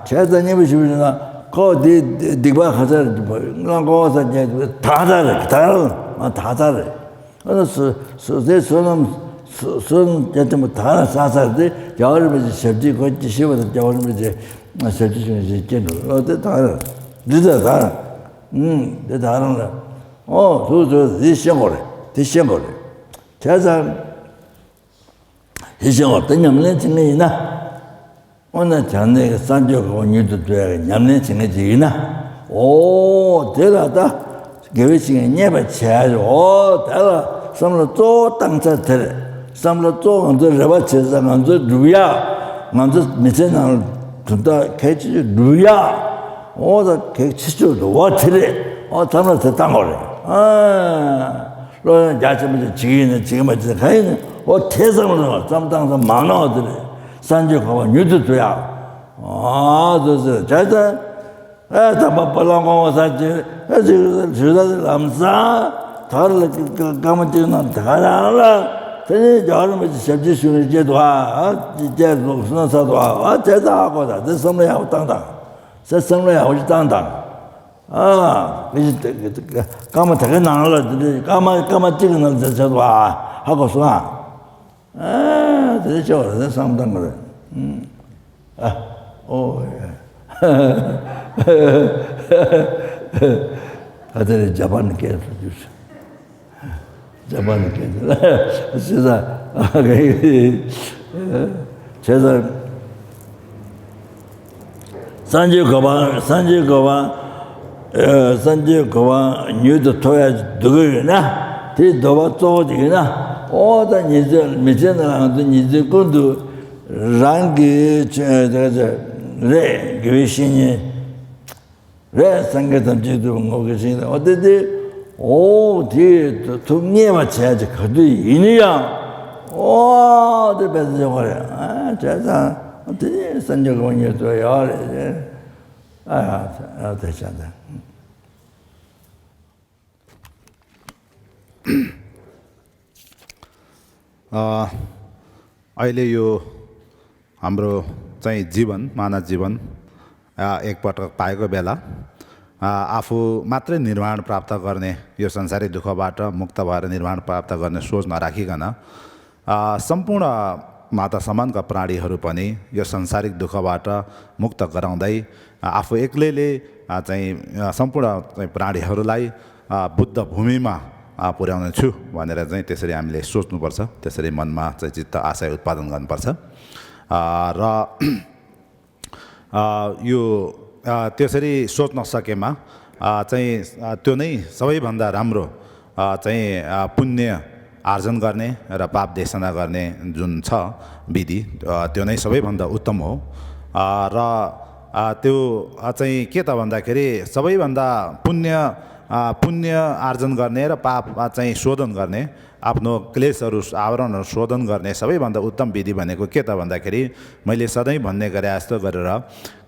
བྱས་ཙང་མཉེས་པོ་ཞུ་ཞུ་ན་ཁོ་དེ་སྡིག་པ་ཁ་ཚར་རླངས་འཁོར་ས་རྒྱས་ད་ད་རེད། ད་རང་ང་ད་ད་རེད། ཨ་ན་སོ་སོ་སོའི་བསོད་ནམས་བསོད་བསོད་ནམས་རྒྱ་ཆེན་པོ་ད་རང་བསགས་ཚར་ཏེ་རྒྱལ་བ་རིན་པོ་ཆེ་ཞབས་ཕྱི་ཁོ་ཅི་ཤེས་པ་དང་རྒྱལ་བ་རིན་པོ་ཆེ་ཞབས་ཕྱི་ཞུ་ཞིག་སྐྱེ་འགྲོ་ལོ་དེ་ད་རང་འདི་ད་ད་རང་། ཨུམ། དེ་ད་རང་ལ། ཨོ་ཐུགས་ཐུགས་འདི་ཤེས་དགོས་རེད། འདི་ཤེས་དགོས་རེད། བྱས་ཙང་། འདི་ཤེས་དགོས་རེད། ད་ཉམས་ལེན་བྱེད་མཁན་ཡིན་ན། ཨོ་ན་བྱང་སྣེ་གི་སངས་རྒྱས་གོ་འཕང་མྱུར་དུ་ཐོབ་ཡག་གི་ཉམས་ལེན་བྱེད་མཁན་ཅིག་ཡིན་ན། ཨོ་དེ་ལ་ད་དགེ་བའི་བཤེས་གཉེན་རྙེད་པར་བྱེད་ཡག་ཨོ་དེ་ལ་བསམ་བློ་གཙོ་བོ་བཏང་ཚར་དེ་རེད། བསམ་བློ་གཙོ་བོ་ང་ཚོའི་རེ་བ་བྱེད་ས་ང་ཚོའི་སྒྲུབ་ཡག་ང་ཚོ་མི་ཚེ་ནང་ལ་དོན་དག་གལ་ཆེ་ཤོས་སྒྲུབ་ཡག་ཨོ་ད་གལ་ཆེ་ཤོས་དུ་བ་དེ་རེད། ཨོ་བསམ་བློ་དེ་བཏང་དགོས་རེད། ཨ། བློ་ཡང་རྒྱ་ཆེན་པོ་ཅིག་བྱེད་ཀྱི་ཡིན་ན་བྱེད་ཀྱི་མ་བྱེད་ན་གང་ཡིན་ན་ཨོ་དེ་བསམ་བློ་བཏང་བ་བསམ་བཏང་ས་མ་ནོར་དེ་རེད། སངས་རྒྱས་གོ་འཕང་མྱུར་དུ་ཐོབ་ཡག་ཨ་ཙི་ཙི་བྱས་ཙང་། ཨ་དམ་པ་བ་ལང་གོང་བ་ས་ཅི་ཨ་ཅི་ཞུ་ད་ལམ་སང་དར་ལ་སྐར་མ་གཅིག་ན་ད་ག་རང་ལ་དེ་ནས་རྒྱལ་བ་རིན་པོ་ཆེ་ཞབས་ཕྱི་ཞུ་ནས་སྐྱེས་འདུག་ཨ་ཅི་སྐྱེས་འདུག་སོང་ས་འདུག་ཨ་བྱས་ཙང་ཨ་ཁོ་ད་དེ་བསམ་བློ་ཡག་པོ་བཏང་དང་ཟེར་བསམ་བློ་ཡག་པོ་ཞིག་བཏང་དང་། ཨ། སྐར་མ་དེ་གའི་ནང་ལ་དེ་འདྲའི་སྐར་མ་སྐར་མ་གཅིག་གི་ནང་ཟེར་ཆགས་པ་ཧ་གོ་སོང་ཨ། ཨ། དེ་འདྲ་ཆགས་པ་རེད་བསམ་བཏང་གི་རེད། ཨ། ཨོ། ཨ་དེ་རེད་ཇ་པན་ནི་སྐད་ཐུག་རྒྱུ་ཞིག་ཇ་པན་གྱི་སྐད་ཆ་ལ་ཞེ་ས་ག་ཡི་བྱས་ཙང་། སངས་རྒྱས་གོ་འཕང་སངས་རྒྱས་གོ་འཕང་། སངས་རྒྱས་གོ་འཕང་མྱུར་དུ་ཐོབ་ཡ་འདོད་ཀྱི་ཡོད་ན། དེའི་འདོད་པ་གཙོ་བོ་དེ་ཡིན་ན། ཨོ་ད་ཉིན་མཚན་མི་ཚེ་ནང་ང་ཚོ་ཉིན་མཚན་ཀུན་ཏུ་རང་གི་ཆོས་དེ་ག་ཚོད་རེད་དགེ་བའི་བཤེས་གཉེན། རེད། སངས་རྒྱས་ཐམས་ཅད་ཐུབ་པའི་ངོ་བོ་གི་ཞིང་དང་། འོ་དེ་དེ། འོ་དེ་ཐུགས་མཉེས་པར་བྱས་ཀྱི་ག་དུས་ཡིན་ན་ཡང་། འོ་དེ་དཔེ་ཆ་ཡོད་རེད། ཨ་བྱས་ཙང་དེ་སངས་རྒྱས་གོ་འཕང་ཐོབ་ཡོད་རེད། ཨ་ཨ་དེ་བྱས་ཙང་། ཨ་ཨའི་ལེ་ཡོ། हाम्रो चाहिँ जीवन, मानव जीवन, आ, एकपटक पाएको बेला, आ, आफू मात्रै निर्वाण प्राप्त गर्ने, यो संसारिक दुःखबाट मुक्त भएर निर्वाण प्राप्त गर्ने सोच नराखिकन, आ, सम्पूर्ण माता समानका प्राणीहरू पनि यो संसारिक दुःखबाट मुक्त गराउँदै, आ, आफू एक्लैले, आ, चाहिँ, आ, सम्पूर्ण चाहिँ प्राणीहरूलाई, आ, बुद्ध भूमिमा, आ, पुर्याउने छु भनेर चाहिँ त्यसरी हामीले सोच्नुपर्छ। त्यसरी मनमा चाहिँ चित्त आशय उत्पादन गर्नुपर्छ। आ, र अ, यो, अ, त्यसरी सोच्न सकेमा, अ, चाहिँ, अ, त्यो नै सबैभन्दा राम्रो, अ, चाहिँ, अ, पुण्य आर्जन गर्ने र पाप देशना गर्ने जुन छ विधि, अ, त्यो नै सबैभन्दा उत्तम हो। अ, र, अ, त्यो, अ, चाहिँ के त भन्दाखेरि सबैभन्दा पुण्य, अ, पुण्य आर्जन गर्ने र पाप, अ, चाहिँ शोधन गर्ने, आफ्नो क्लेशहरू, आवरणहरू शोधन गर्ने सबैभन्दा उत्तम विधि भनेको के त भन्दाखेरि, मैले सधैँ भन्ने गरे जस्तो गरेर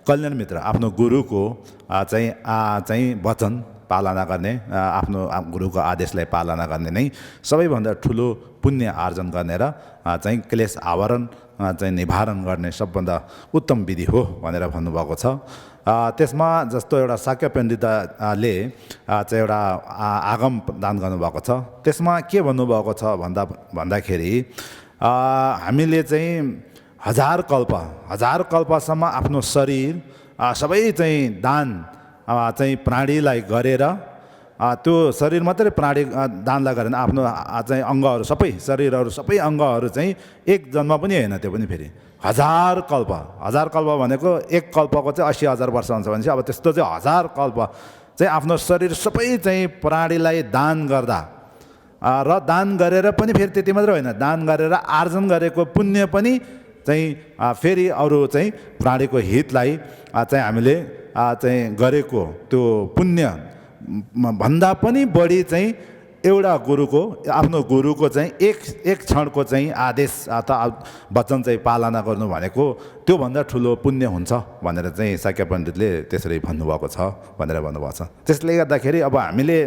कल्याण मित्र, आफ्नो गुरुको, आ, चाहिँ, आ, चाहिँ वचन पालना गर्ने, आ, आफ्नो, आ, गुरुको आदेशलाई पालना गर्ने नै सबैभन्दा ठुलो पुण्य आर्जन गर्ने र, आ, चाहिँ क्लेश आवरण, आ, चाहिँ निवारण गर्ने सबभन्दा उत्तम विधि हो भनेर भन्नुभएको छ। आ, त्यसमा जस्तो एउटा शाक्य पण्डितले, आ, चाहिँ एउटा, आ, आगम दान गर्नुभएको छ। त्यसमा के भन्नुभएको छ भन्दा, भन्दाखेरि, आ, हामीले चाहिँ हजार कल्प, हजार कल्पसम्म आफ्नो शरीर, आ, सबै चाहिँ दान, आ, चाहिँ प्राणीलाई गरेर, आ, त्यो शरीर मात्रै प्राणी, आ, दानलाई गरेर आफ्नो, आ, चाहिँ अङ्गहरू सबै, शरीरहरू सबै अङ्गहरू चाहिँ एक जन्म पनि होइन, त्यो पनि फेरि हजार कल्प। हजार कल्प भनेको एक कल्पको चाहिँ अस्सी हजार वर्ष हुन्छ भनेपछि अब त्यस्तो चाहिँ हजार कल्प चाहिँ आफ्नो शरीर सबै चाहिँ प्राणीलाई दान गर्दा, आ, र दान गरेर पनि फेरि त्यति मात्रै होइन, दान गरेर आर्जन गरेको पुण्य पनि चाहिँ, आ, फेरि अरू चाहिँ प्राणीको हितलाई, आ, चाहिँ हामीले, आ, चाहिँ गरेको त्यो पुण्य म-, भन्दा पनि बढी चाहिँ एउटा गुरुको, आफ्नो गुरुको चाहिँ एक, एक क्षणको चाहिँ आदेश अथवा वचन चाहिँ पालना गर्नु भनेको त्योभन्दा ठुलो पुण्य हुन्छ भनेर चाहिँ शाक्य पण्डितले त्यसरी भन्नुभएको छ भनेर भन्नुभएको छ। त्यसले गर्दाखेरि अब हामीले,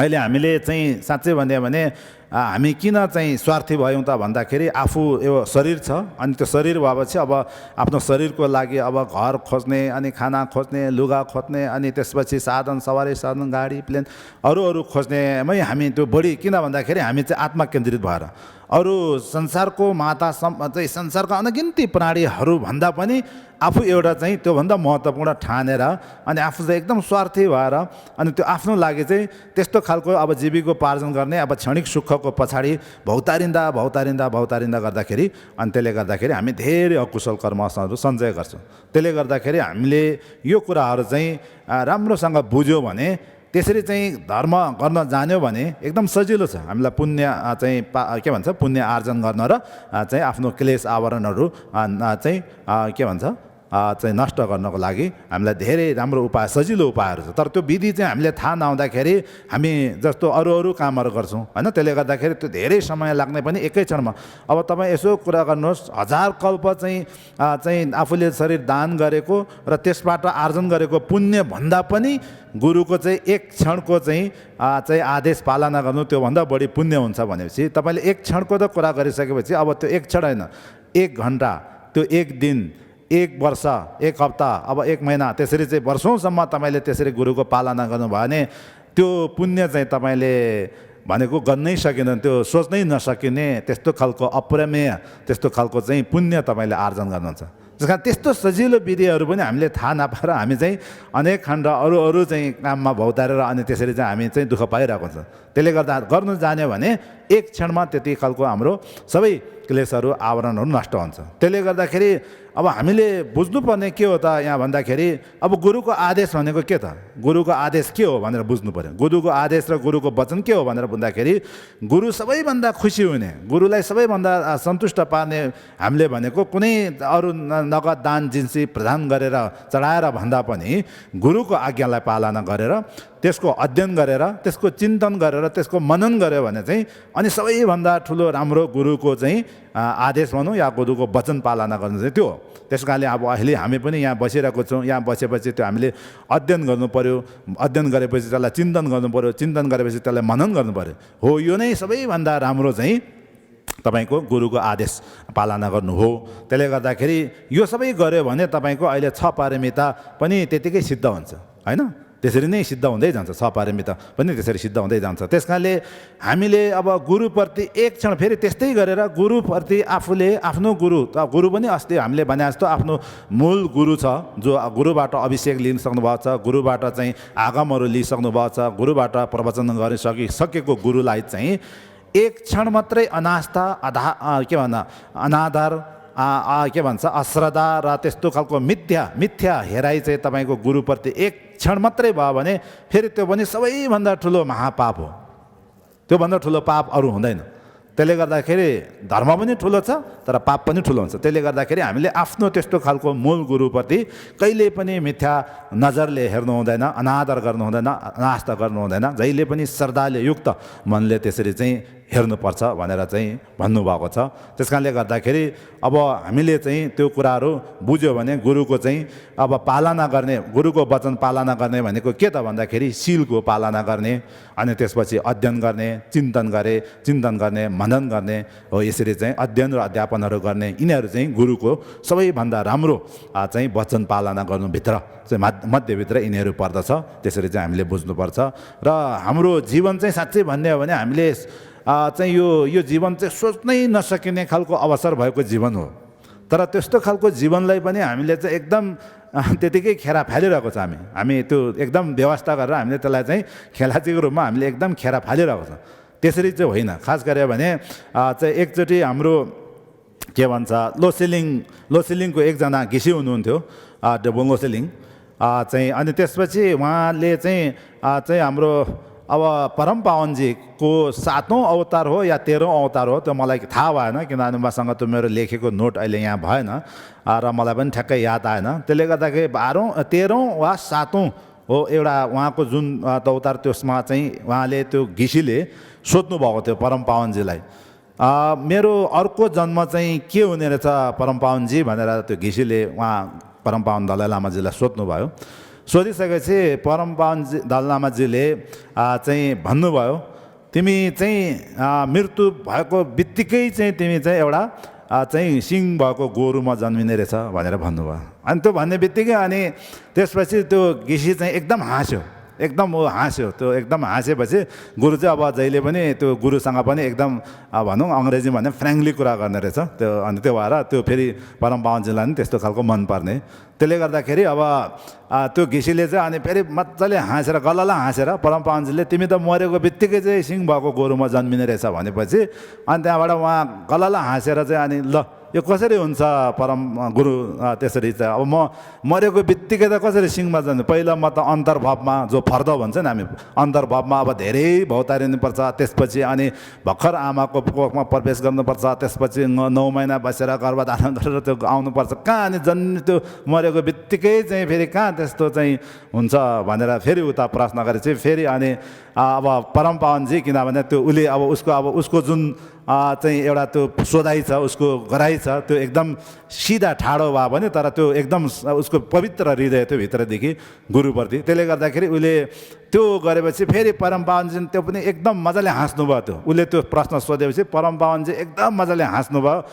अहिले हामीले चाहिँ साँच्चै भन्यो भने, आ, हामी किन चाहिँ स्वार्थी भयौँ त भन्दाखेरि आफू यो शरीर छ, अनि त्यो शरीर भएपछि अब आफ्नो शरीरको लागि अब घर खोज्ने, अनि खाना खोज्ने, लुगा खोज्ने, अनि त्यसपछि साधन, सवारी साधन, गाडी, प्लेन, अरू अरू खोज्नेमै हामी त्यो बढी, किन भन्दाखेरि हामी चाहिँ आत्मा केन्द्रित भएर अरू संसारको माता सम-, चाहिँ संसारका अनगिन्ती प्राणीहरूभन्दा पनि आफू एउटा चाहिँ त्योभन्दा महत्त्वपूर्ण ठानेर, अनि आफू चाहिँ एकदम स्वार्थी भएर, अनि त्यो आफ्नो लागि चाहिँ त्यस्तो खालको अब जीविकोपार्जन गर्ने, अब क्षणिक सुखको पछाडि भौतारिँदा, भौतारिँदा, भौतारिँदा गर्दाखेरि, अनि त्यसले गर्दाखेरि हामी धेरै अकुशल कर्महरू सञ्चय गर्छौँ। त्यसले गर्दाखेरि हामीले यो कुराहरू चाहिँ, आ, राम्रोसँग बुझ्यौँ भने, त्यसरी चाहिँ धर्म गर्न जान्यो भने एकदम सजिलो छ। हामीलाई पुण्य, आ, चाहिँ पा-, के भन्छ, पुण्य आर्जन गर्न र, आ, चाहिँ आफ्नो क्लेश आवरणहरू, आ, न-, चाहिँ, आ, के भन्छ, आ, चाहिँ नष्ट गर्नको लागि हामीलाई धेरै राम्रो उपाय, सजिलो उपायहरू छ। तर त्यो विधि चाहिँ हामीले थाहा नहुँदाखेरि हामी जस्तो अरू अरू कामहरू गर्छौँ, होइन? त्यसले गर्दाखेरि त्यो धेरै समय लाग्ने पनि एकै क्षणमा। अब तपाईँ यसो कुरा गर्नुहोस्, हजार कल्प चाहिँ, आ, चाहिँ आफूले शरीर दान गरेको र त्यसबाट आर्जन गरेको पुण्य भन्दा पनि गुरुको चाहिँ एक क्षणको चाहिँ, आ, चाहिँ आदेश पालना गर्नु त्योभन्दा बढी पुण्य हुन्छ भनेपछि तपाईँले एक क्षणको त कुरा गरिसकेपछि अब त्यो एक क्षण होइन, एक घन्टा, त्यो एक दिन, एक वर्ष, एक हप्ता, अब एक महिना, त्यसरी चाहिँ वर्षौँसम्म तपाईँले त्यसरी गुरुको पालना गर्नुभयो भने त्यो पुण्य चाहिँ तपाईँले भनेको गर्नै सकिँदैन, त्यो सोच्नै नसकिने त्यस्तो खालको अप्रमेय, त्यस्तो खालको चाहिँ पुण्य तपाईँले आर्जन गर्नुहुन्छ। त्यस कारण त्यस्तो सजिलो विधिहरू पनि हामीले थाहा नपाएर हामी चाहिँ अनेक खण्ड अरू अरू चाहिँ काममा भौतारेर अनि त्यसरी चाहिँ हामी चाहिँ दुःख पाइरहेको हुन्छ। त्यसले गर्दा गर्नु जान्यो भने एक क्षणमा त्यति खालको हाम्रो सबै क्लेशहरू, आवरणहरू नष्ट हुन्छ। त्यसले गर्दाखेरि अब हामीले बुझ्नुपर्ने के हो त यहाँ भन्दाखेरि, अब गुरुको आदेश भनेको के त? गुरुको आदेश के हो भनेर बुझ्नु पर्यो। गुरुको आदेश र गुरुको वचन के हो भनेर भन्दाखेरि, गुरु सबैभन्दा खुसी हुने, गुरुलाई सबैभन्दा, आ, सन्तुष्ट पार्ने हामीले भनेको कुनै अरू न-, नगद दान जिन्सी प्रदान गरेर, चढाएर भन्दा पनि गुरुको आज्ञालाई पालना गरेर, त्यसको अध्ययन गरेर, त्यसको चिन्तन गरेर, त्यसको मनन गर्यो भने चाहिँ अनि सबैभन्दा ठुलो राम्रो गुरुको चाहिँ, आ, आदेश भनौँ या गुरुको वचन पालना गर्नु चाहिँ त्यो हो। त्यस कारणले अब अहिले हामी पनि यहाँ बसिरहेको छौँ। यहाँ बसेपछि त्यो हामीले अध्ययन गर्नु पर्यो। अध्ययन गरेपछि त्यसलाई चिन्तन गर्नु पर्यो। चिन्तन गरेपछि त्यसलाई मनन गर्नु पर्यो। हो, यो नै सबैभन्दा राम्रो चाहिँ तपाईँको गुरुको आदेश पालना गर्नु हो। त्यसले गर्दाखेरि यो सबै गऱ्यो भने तपाईँको अहिले छ पारमिता पनि त्यतिकै सिद्ध हुन्छ, होइन? त्यसरी नै सिद्ध हुँदै जान्छ, छ पारमिता पनि त्यसरी सिद्ध हुँदै जान्छ। त्यस कारणले हामीले अब गुरुप्रति एक क्षण फेरि त्यस्तै गरेर गुरुप्रति आफूले आफ्नो गुरु, त गुरु पनि अस्ति हामीले भने जस्तो आफ्नो मूल गुरु छ, जो गुरुबाट अभिषेक लिन सक्नुभएको छ, गुरुबाट चाहिँ आगमहरू लिइसक्नुभएको छ, गुरुबाट प्रवचन गरिसकिसकेको गुरुलाई चाहिँ एक क्षण मात्रै अनास्था, अधा अ, के भन्छ, अनादर, अ, अ, के भन्छ, अश्रद्धा र त्यस्तो खालको मिथ्या मिथ्या हेराइ चाहिँ तपाईँको गुरुप्रति एक क्षण मात्रै भयो भने फेरि त्यो पनि सबैभन्दा ठुलो महापाप हो। त्योभन्दा ठुलो पाप अरू हुँदैन। त्यसले गर्दाखेरि धर्म पनि ठुलो छ, तर पाप पनि ठुलो हुन्छ। त्यसले गर्दाखेरि हामीले आफ्नो त्यस्तो खालको मूल गुरुप्रति कहिले पनि मिथ्या नजरले हेर्नु हुँदैन, अनादर गर्नु हुँदैन, अनास्था गर्नु हुँदैन। जहिले पनि श्रद्धाले युक्त मनले त्यसरी चाहिँ हेर्नुपर्छ भनेर चाहिँ भन्नुभएको छ। त्यस कारणले गर्दाखेरि अब हामीले चाहिँ त्यो कुराहरू बुझ्यो भने गुरुको चाहिँ अब पालना गर्ने, गुरुको वचन पालना गर्ने भनेको के त भन्दाखेरि शीलको पालना गर्ने, अनि त्यसपछि अध्ययन गर्ने, चिन्तन गरे चिन्तन गर्ने, मनन गर्ने हो। यसरी चाहिँ अध्ययन र अध्यापनहरू गर्ने, यिनीहरू चाहिँ गुरुको सबैभन्दा राम्रो, आ, चाहिँ वचन पालना गर्नुभित्र चाहिँ मध्य मध्यभित्र यिनीहरू पर्दछ। त्यसरी चाहिँ हामीले बुझ्नुपर्छ। र हाम्रो जीवन चाहिँ साँच्चै भन्ने हो भने हामीले, आ, चाहिँ यो यो जीवन चाहिँ सोच्नै नसकिने खालको अवसर भएको जीवन हो। तर त्यस्तो खालको जीवनलाई पनि हामीले चाहिँ एकदम, आ, त्यतिकै खेर फालिरहेको छ हामी। हामी त्यो एकदम व्यवस्था गरेर हामीले त्यसलाई चाहिँ खेलाचीको रूपमा हामीले एकदम खेर फालिरहेको छ। त्यसरी चाहिँ होइन। खास गऱ्यो भने, आ, चाहिँ एकचोटि हाम्रो के भन्छ, लोसेलिङ, लोसेलिङको एकजना घिसी हुनुहुन्थ्यो, आ, डेबोन लोसेलिङ, आ, चाहिँ। अनि त्यसपछि उहाँले चाहिँ, आ, चाहिँ हाम्रो अब परम पावनजीको सातौँ अवतार हो या तेह्रौँ अवतार हो, त्यो मलाई थाहा भएन, किनभने मसँग त्यो मेरो लेखेको नोट अहिले यहाँ भएन, आ, र मलाई पनि ठ्याक्कै याद आएन। त्यसले गर्दाखेरि बाह्रौँ, तेह्रौँ वा सातौँ हो एउटा उहाँको जुन, आ, अवतार, त्यसमा चाहिँ उहाँले, त्यो घिसीले सोध्नुभएको थियो परम पावनजीलाई, आ, मेरो अर्को जन्म चाहिँ के हुने रहेछ परम पावनजी भनेर त्यो घिसीले उहाँ परम पावन दलाई लामाजीलाई सोध्नुभयो। सोधिसकेपछि परम पावनजी, दलाई लामाजीले, आ, चाहिँ भन्नुभयो, तिमी चाहिँ, आ, मृत्यु भएको बित्तिकै चाहिँ तिमी चाहिँ एउटा, आ, चाहिँ सिङ भएको गोरुमा जन्मिने रहेछ भनेर भन्नुभयो। अनि त्यो भन्ने बित्तिकै अनि त्यसपछि त्यो घिसी चाहिँ एकदम हाँस्यो, एकदम ऊ हाँस्यो। त्यो एकदम हाँसेपछि गुरु चाहिँ अब जहिले पनि त्यो गुरुसँग पनि एकदम, आ, भनौँ, अङ्ग्रेजीमा भने फ्रेङ्कली कुरा गर्ने रहेछ त्यो। अनि त्यो भएर त्यो फेरि परम पावनजीलाई पनि त्यस्तो खालको मनपर्ने। त्यसले गर्दाखेरि अब, आ, त्यो घिसीले चाहिँ अनि फेरि मजाले हाँसेर, गलल हाँसेर परम पावनजीले, तिमी त मरेको बित्तिकै चाहिँ सिङ भएको गोरुमा जन्मिने रहेछ भनेपछि अनि त्यहाँबाट उहाँ गलल हाँसेर चाहिँ अनि ल, यो कसरी हुन्छ परम, अ, गुरु, अ, त्यसरी चाहिँ अब म मरेको बित्तिकै त कसरी सिङमा जाने? पहिला म त अन्तर्भावमा, जो फर्द भन्छ नि हामी, अन्तर्भावमा अब धेरै भौतारिनुपर्छ, त्यसपछि अनि भर्खर आमाको कोखमा प्रवेश गर्नुपर्छ, त्यसपछि न-, नौ महिना बसेर गर्भधारण गरेर त्यो आउनुपर्छ। कहाँ अनि जन्म, त्यो मरेको बित्तिकै चाहिँ फेरि कहाँ त्यस्तो चाहिँ हुन्छ भनेर फेरि उता प्रश्न गरेपछि फेरि अनि, आ, अब परम पावनजी, किनभने त्यो उसले अब उसको, अब उसको जुन, आ, चाहिँ एउटा त्यो सोधाइ छ, उसको गराइ छ, त्यो एकदम सिधा ठाडो भए पनि तर त्यो एकदम स-, उसको पवित्र हृदय थियो भित्रदेखि गुरुप्रति। त्यसले गर्दाखेरि उसले त्यो गरेपछि फेरि परम पावनजी त्यो पनि एकदम मजाले हाँस्नुभयो। त्यो उसले त्यो प्रश्न सोधेपछि परम पावनजी एकदम मजाले हाँस्नुभयो।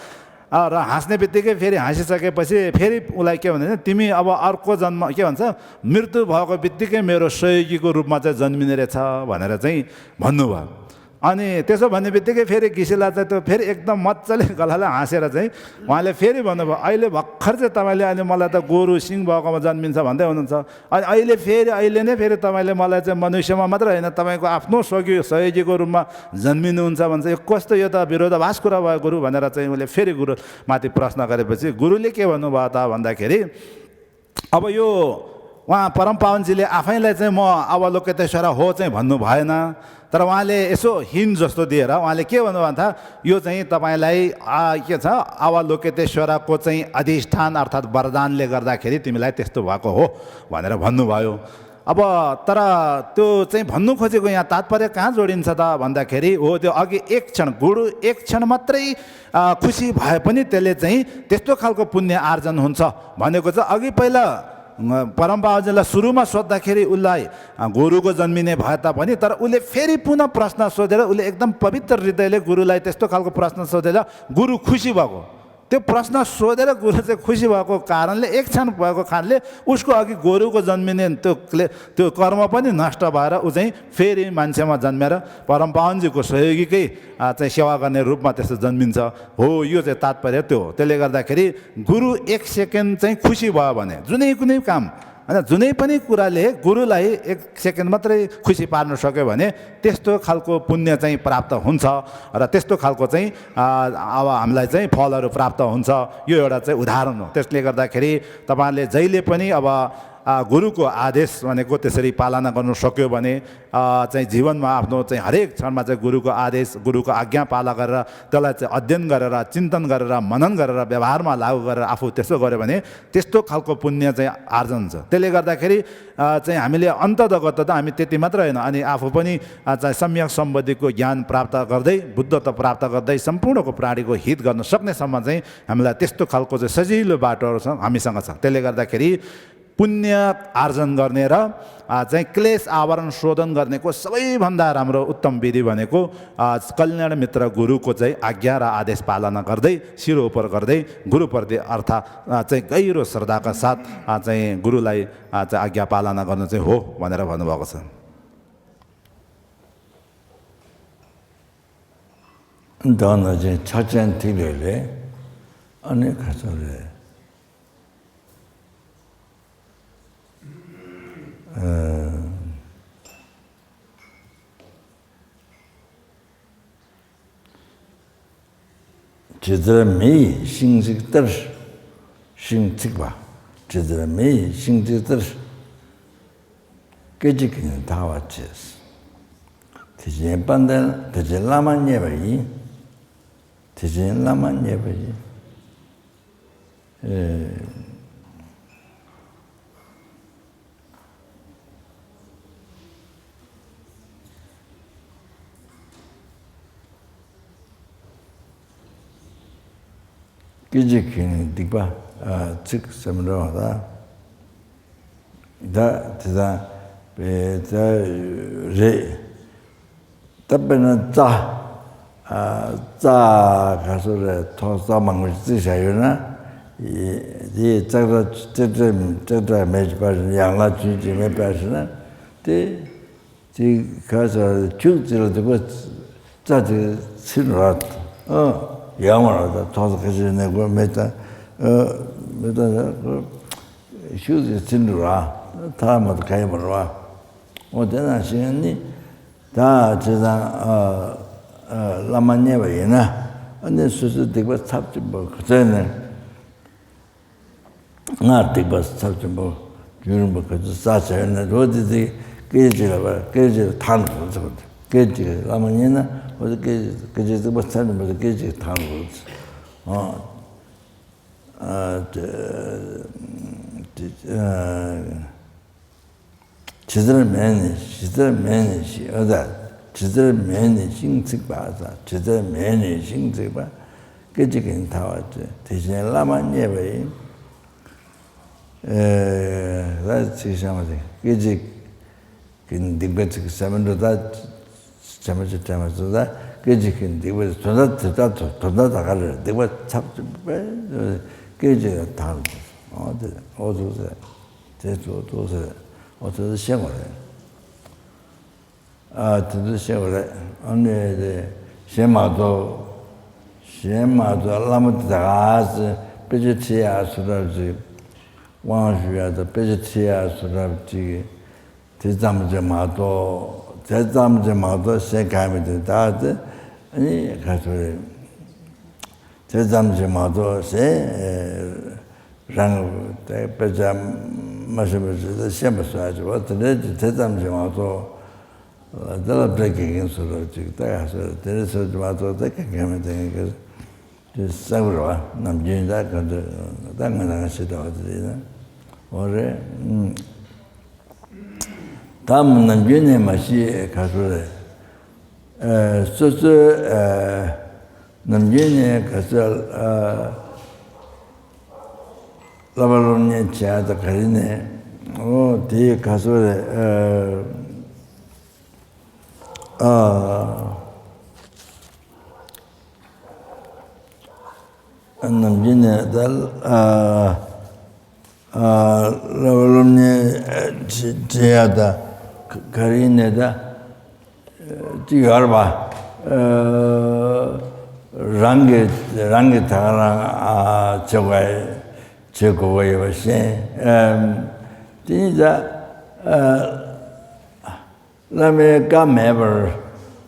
अ, र हाँस्ने बित्तिकै फेरि हाँसिसकेपछि फेरि उसलाई के भने, तिमी अब अर्को जन्म, के भन्छ, मृत्यु भएको बित्तिकै मेरो सहयोगीको रूपमा चाहिँ जन्मिने रहेछ भनेर चाहिँ भन्नुभयो। अनि त्यसो भन्ने बित्तिकै फेरि घिसिला चाहिँ त्यो फेरि एकदम मजाले गलाले हाँसेर चाहिँ उहाँले फेरि भन्नुभयो, अहिले भर्खर चाहिँ तपाईँले अहिले मलाई त गोरु सिङ भएकोमा जन्मिन्छ भन्दै हुनुहुन्छ, अनि अहिले फेरि, अहिले नै फेरि तपाईँले मलाई चाहिँ मनुष्यमा मात्र होइन, तपाईँको आफ्नो सहयोगी, सहयोगीको रूपमा जन्मिनुहुन्छ भन्छ। यो कस्तो, यो त विरोधाभास कुरा भयो गुरु भनेर चाहिँ उसले फेरि गुरुमाथि प्रश्न गरेपछि गुरुले के भन्नुभयो त भन्दाखेरि, अब यो उहाँ परम पावनजीले आफैलाई चाहिँ म अवलोकितेश्वर हो चाहिँ भन्नु भएन, तर उहाँले यसो हिन्ट जस्तो दिएर उहाँले के भन्नुभयो भन्दा, यो चाहिँ तपाईँलाई, आ, के छ, अवलोकितेश्वरको चाहिँ अधिष्ठान अर्थात् वरदानले गर्दाखेरि तिमीलाई त्यस्तो भएको हो भनेर भन्नुभयो। अब तर त्यो चाहिँ भन्नु खोजेको यहाँ तात्पर्य कहाँ जोडिन्छ त भन्दाखेरि, हो, त्यो अघि एक क्षण, गुरु एक क्षण मात्रै, आ, खुसी भए पनि त्यसले चाहिँ त्यस्तो खालको पुण्य आर्जन हुन्छ भनेको चाहिँ अघि पहिला परम पावनजीलाई सुरुमा सोद्धाखेरि उसलाई, अ, गुरुको जन्मिने भए तापनि, तर उसले फेरि पुनः प्रश्न सोधेर, उसले एकदम पवित्र हृदयले गुरुलाई त्यस्तो खालको प्रश्न सोधेर गुरु खुसी भएको। त्यो प्रश्न सोधेर गुरु चाहिँ खुसी भएको कारणले, एक क्षण भएको कारणले उसको अघि गोरुको जन्मिने त्यो क्ले-, त्यो कर्म पनि नष्ट भएर ऊ चाहिँ फेरि मान्छेमा जन्मेर परम पावनजीको सहयोगीकै, अ, चाहिँ सेवा गर्ने रूपमा त्यस्तो जन्मिन्छ। हो, यो चाहिँ तात्पर्य त्यो हो। त्यसले गर्दाखेरि गुरु एक सेकेन्ड चाहिँ खुसी भयो भने, जुनै कुनै काम, होइन, जुनै पनि कुराले गुरुलाई एक सेकेन्ड मात्रै खुसी पार्न सक्यो भने त्यस्तो खालको पुण्य चाहिँ प्राप्त हुन्छ र त्यस्तो खालको चाहिँ, अ, अब हामीलाई चाहिँ फलहरू प्राप्त हुन्छ। यो एउटा चाहिँ उदाहरण हो। त्यसले गर्दाखेरि तपाईँहरूले जहिले पनि अब, अ, गुरुको आदेश भनेको त्यसरी पालना गर्नु सक्यो भने, अ, चाहिँ जीवनमा आफ्नो चाहिँ हरेक क्षणमा चाहिँ गुरुको आदेश, गुरुको आज्ञा पालन गरेर, त्यसलाई चाहिँ अध्ययन गरेर, चिन्तन गरेर, मनन गरेर, व्यवहारमा लागू गरेर आफू त्यसो गर्यो भने त्यस्तो खालको पुण्य चाहिँ आर्जन हुन्छ। त्यसले गर्दाखेरि, अ, चाहिँ हामीले अन्ततगत त हामी त्यति मात्र होइन, अनि आफू पनि, अ, चाहिँ सम्यक सम्बन्धीको ज्ञान प्राप्त गर्दै, बुद्धत्व प्राप्त गर्दै, सम्पूर्णको प्राणीको हित गर्न सक्नेसम्म चाहिँ हामीलाई त्यस्तो खालको चाहिँ सजिलो बाटोहरू छ, हामीसँग छ। त्यसले गर्दाखेरि पुण्य आर्जन गर्ने र, अ, चाहिँ क्लेश आवरण शोधन गर्नेको सबैभन्दा राम्रो उत्तम विधि भनेको, अ, कल्याण मित्र गुरुको चाहिँ आज्ञा र आदेश पालना गर्दै, शिरोपर गर्दै, गुरुप्रति अर्थ, अ, चाहिँ गहिरो श्रद्धाका साथ, अ, चाहिँ गुरुलाई, अ, चाहिँ आज्ञा पालना गर्नु चाहिँ हो भनेर भन्नुभएको छ। ད་ནང་བཞིན་ཕྱག་ཆེན་ཐིག་ལེ་ལས། ཨ་ནི་ག་ཚོད་རེད། ཨ། ཇི་ལྟར་མེ་ཡིས་ཤིང་ཚིག་ལྟར། ཤིང་ཚིག་པ། ཇི་ལྟར་མེ་ཡིས་ཤིང་ཚིག་ལྟར། སྐད་ཅིག་གིས་ནི་ཐར་བར་བྱེད། དེ་བཞིན་དཔལ་ལྡན་དེ་བཞིན་བླ་མ་མཉེས་པ་ཡིས། དེ་བཞིན་བླ་མ་མཉེས་པ་ཡིས། ཨེ། སྐད་ཅིག་གིས་ནི་སྡིག་པ་ཚིག་ཟེར་མི་འགྲོ་བ་དང་། ད་དེ་དང་པའི་ད་རེད། ད་དཔེར་ན་རྩྭ། ཨ། རྩྭ་ག་ཚོད་རེད། ཐོག་རྩྭ་མང་པོ་ཞིག་བརྩིགས་བཞག་ཡོད་ན། དེ་ཙག་སྒྲ་ཙག་སྒྲ་ཙག་སྒྲ་མེད་པ་ཡང་ལ་ཚུན་ཅིག་མེད་པ་ཞིག་ན། དེ་དེ་ག་ཚོད་ཆུ་བརྩིགས་ལ་དེ་ག་རྩྭ་དེ་ཚིག་ར། ཨ། ཡང་མ་ར། ད་ཐོག་རྩྭ་ཁ་ཤས་ནས་གོ་མེད་ད། ཨ། མེད་ད་ཆུ་དེ་ཚིག་འགྲོ་ར། ཐ་མ་ད་ག་ཡིན་པ་ར། འོ་དེ་ནང་བཞིན་ནི། ད་བྱས་ཙང་། ཨ། ཨ། བླ་མ་མཉེས་པ་ཡིན་ན། ཨ་ནི་སོ་སོའི་སྡིག་པ་ཚབས་ཆེན་པོ་ག་ཚོད་ནས། སྔར་སྡིག་པ་ཚབས་ཆེན་པོ་རྒྱུན་རིང་པོ་ག་ཚོད་བསགས་བྱས་ཡོད་ན། འོ་དེ་དེ་སྐད་ཅིག་ལ་བར་སྐད་ཅིག་ལ་ཐར་འགྲོ་ཚེ། སྐད་ཅིག་བླ་མ་མཉེས་ན་འོ་དེ་སྐད་ཅིག་སྡིག་པ་ཚབས་ཆེན་པོ་དེ་སྐད་ཅིག་ཐར་འགྲོ་ཚེ། ཨ། ཨ། དེ་དེ། ཨ། ཇི་ལྟར་མེ་ནི་ཇི་ལྟར་མེ་ནི་ཤིང་། ཨ། ད་ཇི་ལྟར་མེ་ནི་ཤིང་ཚིག་པ། ད་ཇི་ལྟར་མེ་ནི་ཤིང་ཚིག་པ། སྐད་ཅིག་གིས་ཐར་བར་བྱེད། དེ་བཞིན་བླ་མ་མཉེས་པ་ཡིས། ཨེ། ད་ཚིག་བཤད་མ་ཟིན། སྐད་ཅིག་གིས་སྡིག་པའི་ཚིག་ཟ་མི་འགྲོ། ད་བྱས་མ་བྱས་བྱས་མ་ཟིན། ད་སྐད་ཅིག་གིས་སྡིག་པའི་དོན་དག་དེ་ལྟར་དོན་དག་ད་ག་རེ་རེད། སྡིག་པ་ཚབས་ཆེན་པོ་སྐད་ཅིག་ལ་ཐར་འགྲོ། འོ་དེ་འོ་ཐུག་ཟེར། དེ་ཐུག་ཐུག་ཟེར། འོ་དེ་ཚོ་ཤེས་དགོས་རེད། ཨ། དེ་ཚོ་ཤེས་དགོས་རེད། ཨ་ནི་དེ་གཞན་མ་གཏོགས། གཞན་མ་གཏོགས་བླ་མ་དེ་དག་ཚོས་དཔེ་ཆ་ཁྲིད་ཡག་བཟོ་འདྲ་ཅིག་དབང་ཞུ་ཡག་དང་དཔེ་ཆ་ཁྲིད་ཡག་བཟོ་འདྲ་ཅིག་དེ་ཙམ་ཅིག་མ་གཏོགས། དེ་ཙམ་ཅིག་མ་གཏོགས་གཞན་གང་མི་འདུག་ད་དེ་ཨ་ནི་ག་ཚོད་རེད། དེ་ཙམ་ཅིག་མ་གཏོགས་གཞན་རང་དེ་དཔེ་ཆ་མ་ཤེས་པ་ཅིག་དང་ཤེས་པ་བཟོ་ཡག་ཅིག་བ་དེ་འདྲ་ཅིག་དེ་ཙམ་ཅིག་མ་གཏོགས། དེ་ལ་དཔེ་དགེ་རྒན་བཟོ་འདྲ་ཅིག་ད་ག་ཚོད་དེ་འདྲ་བཟོ་ཅིག་མ་གཏོགས་དེ་ག་གེ་མེད། དེ་ག་དེ་གསལ་པོ་རེད་བ། ནམ་རྒྱུན་ད་ག་ཚོད་ད་ང་རང་ཤེས་འདྲ་བ་དེ་རེད་ན། འོ་རེད། ཨུམ། ད་ནམ་རྒྱུན་ནས་མ་ཤེས་ག་ཚོད་རེད། ཨ། སོ་སོའི། ཨ། ནམ་རྒྱུན་ནས་ག་ཚོད། ཨ། བསླབ་པ་སློབ་གཉེར་བྱས་ད་ག་རེ་ནས། ཨོ་དེ་ག་སོ་རེད། ཨ་ཨ་ནམ་རྒྱུན་ནས་ད་ཨ་ཨ་བསླབ་པ་སློབ་གཉེར་བྱེད་བྱེད་ཡ་ད་ག་རེ་ནས་ད། ཅིག་ཡོད་རེད་པ། ཨ་རང་གི་རང་གི་ད་ག་རང་ཨ་བྱེད་དགོས་བྱེད་དགོས་ཀྱི་ཡོད་པ་ཤེས། ཨ་དེ་ནི་ད་ཨ་བླ་མའི་བཀའ་མེད་པར་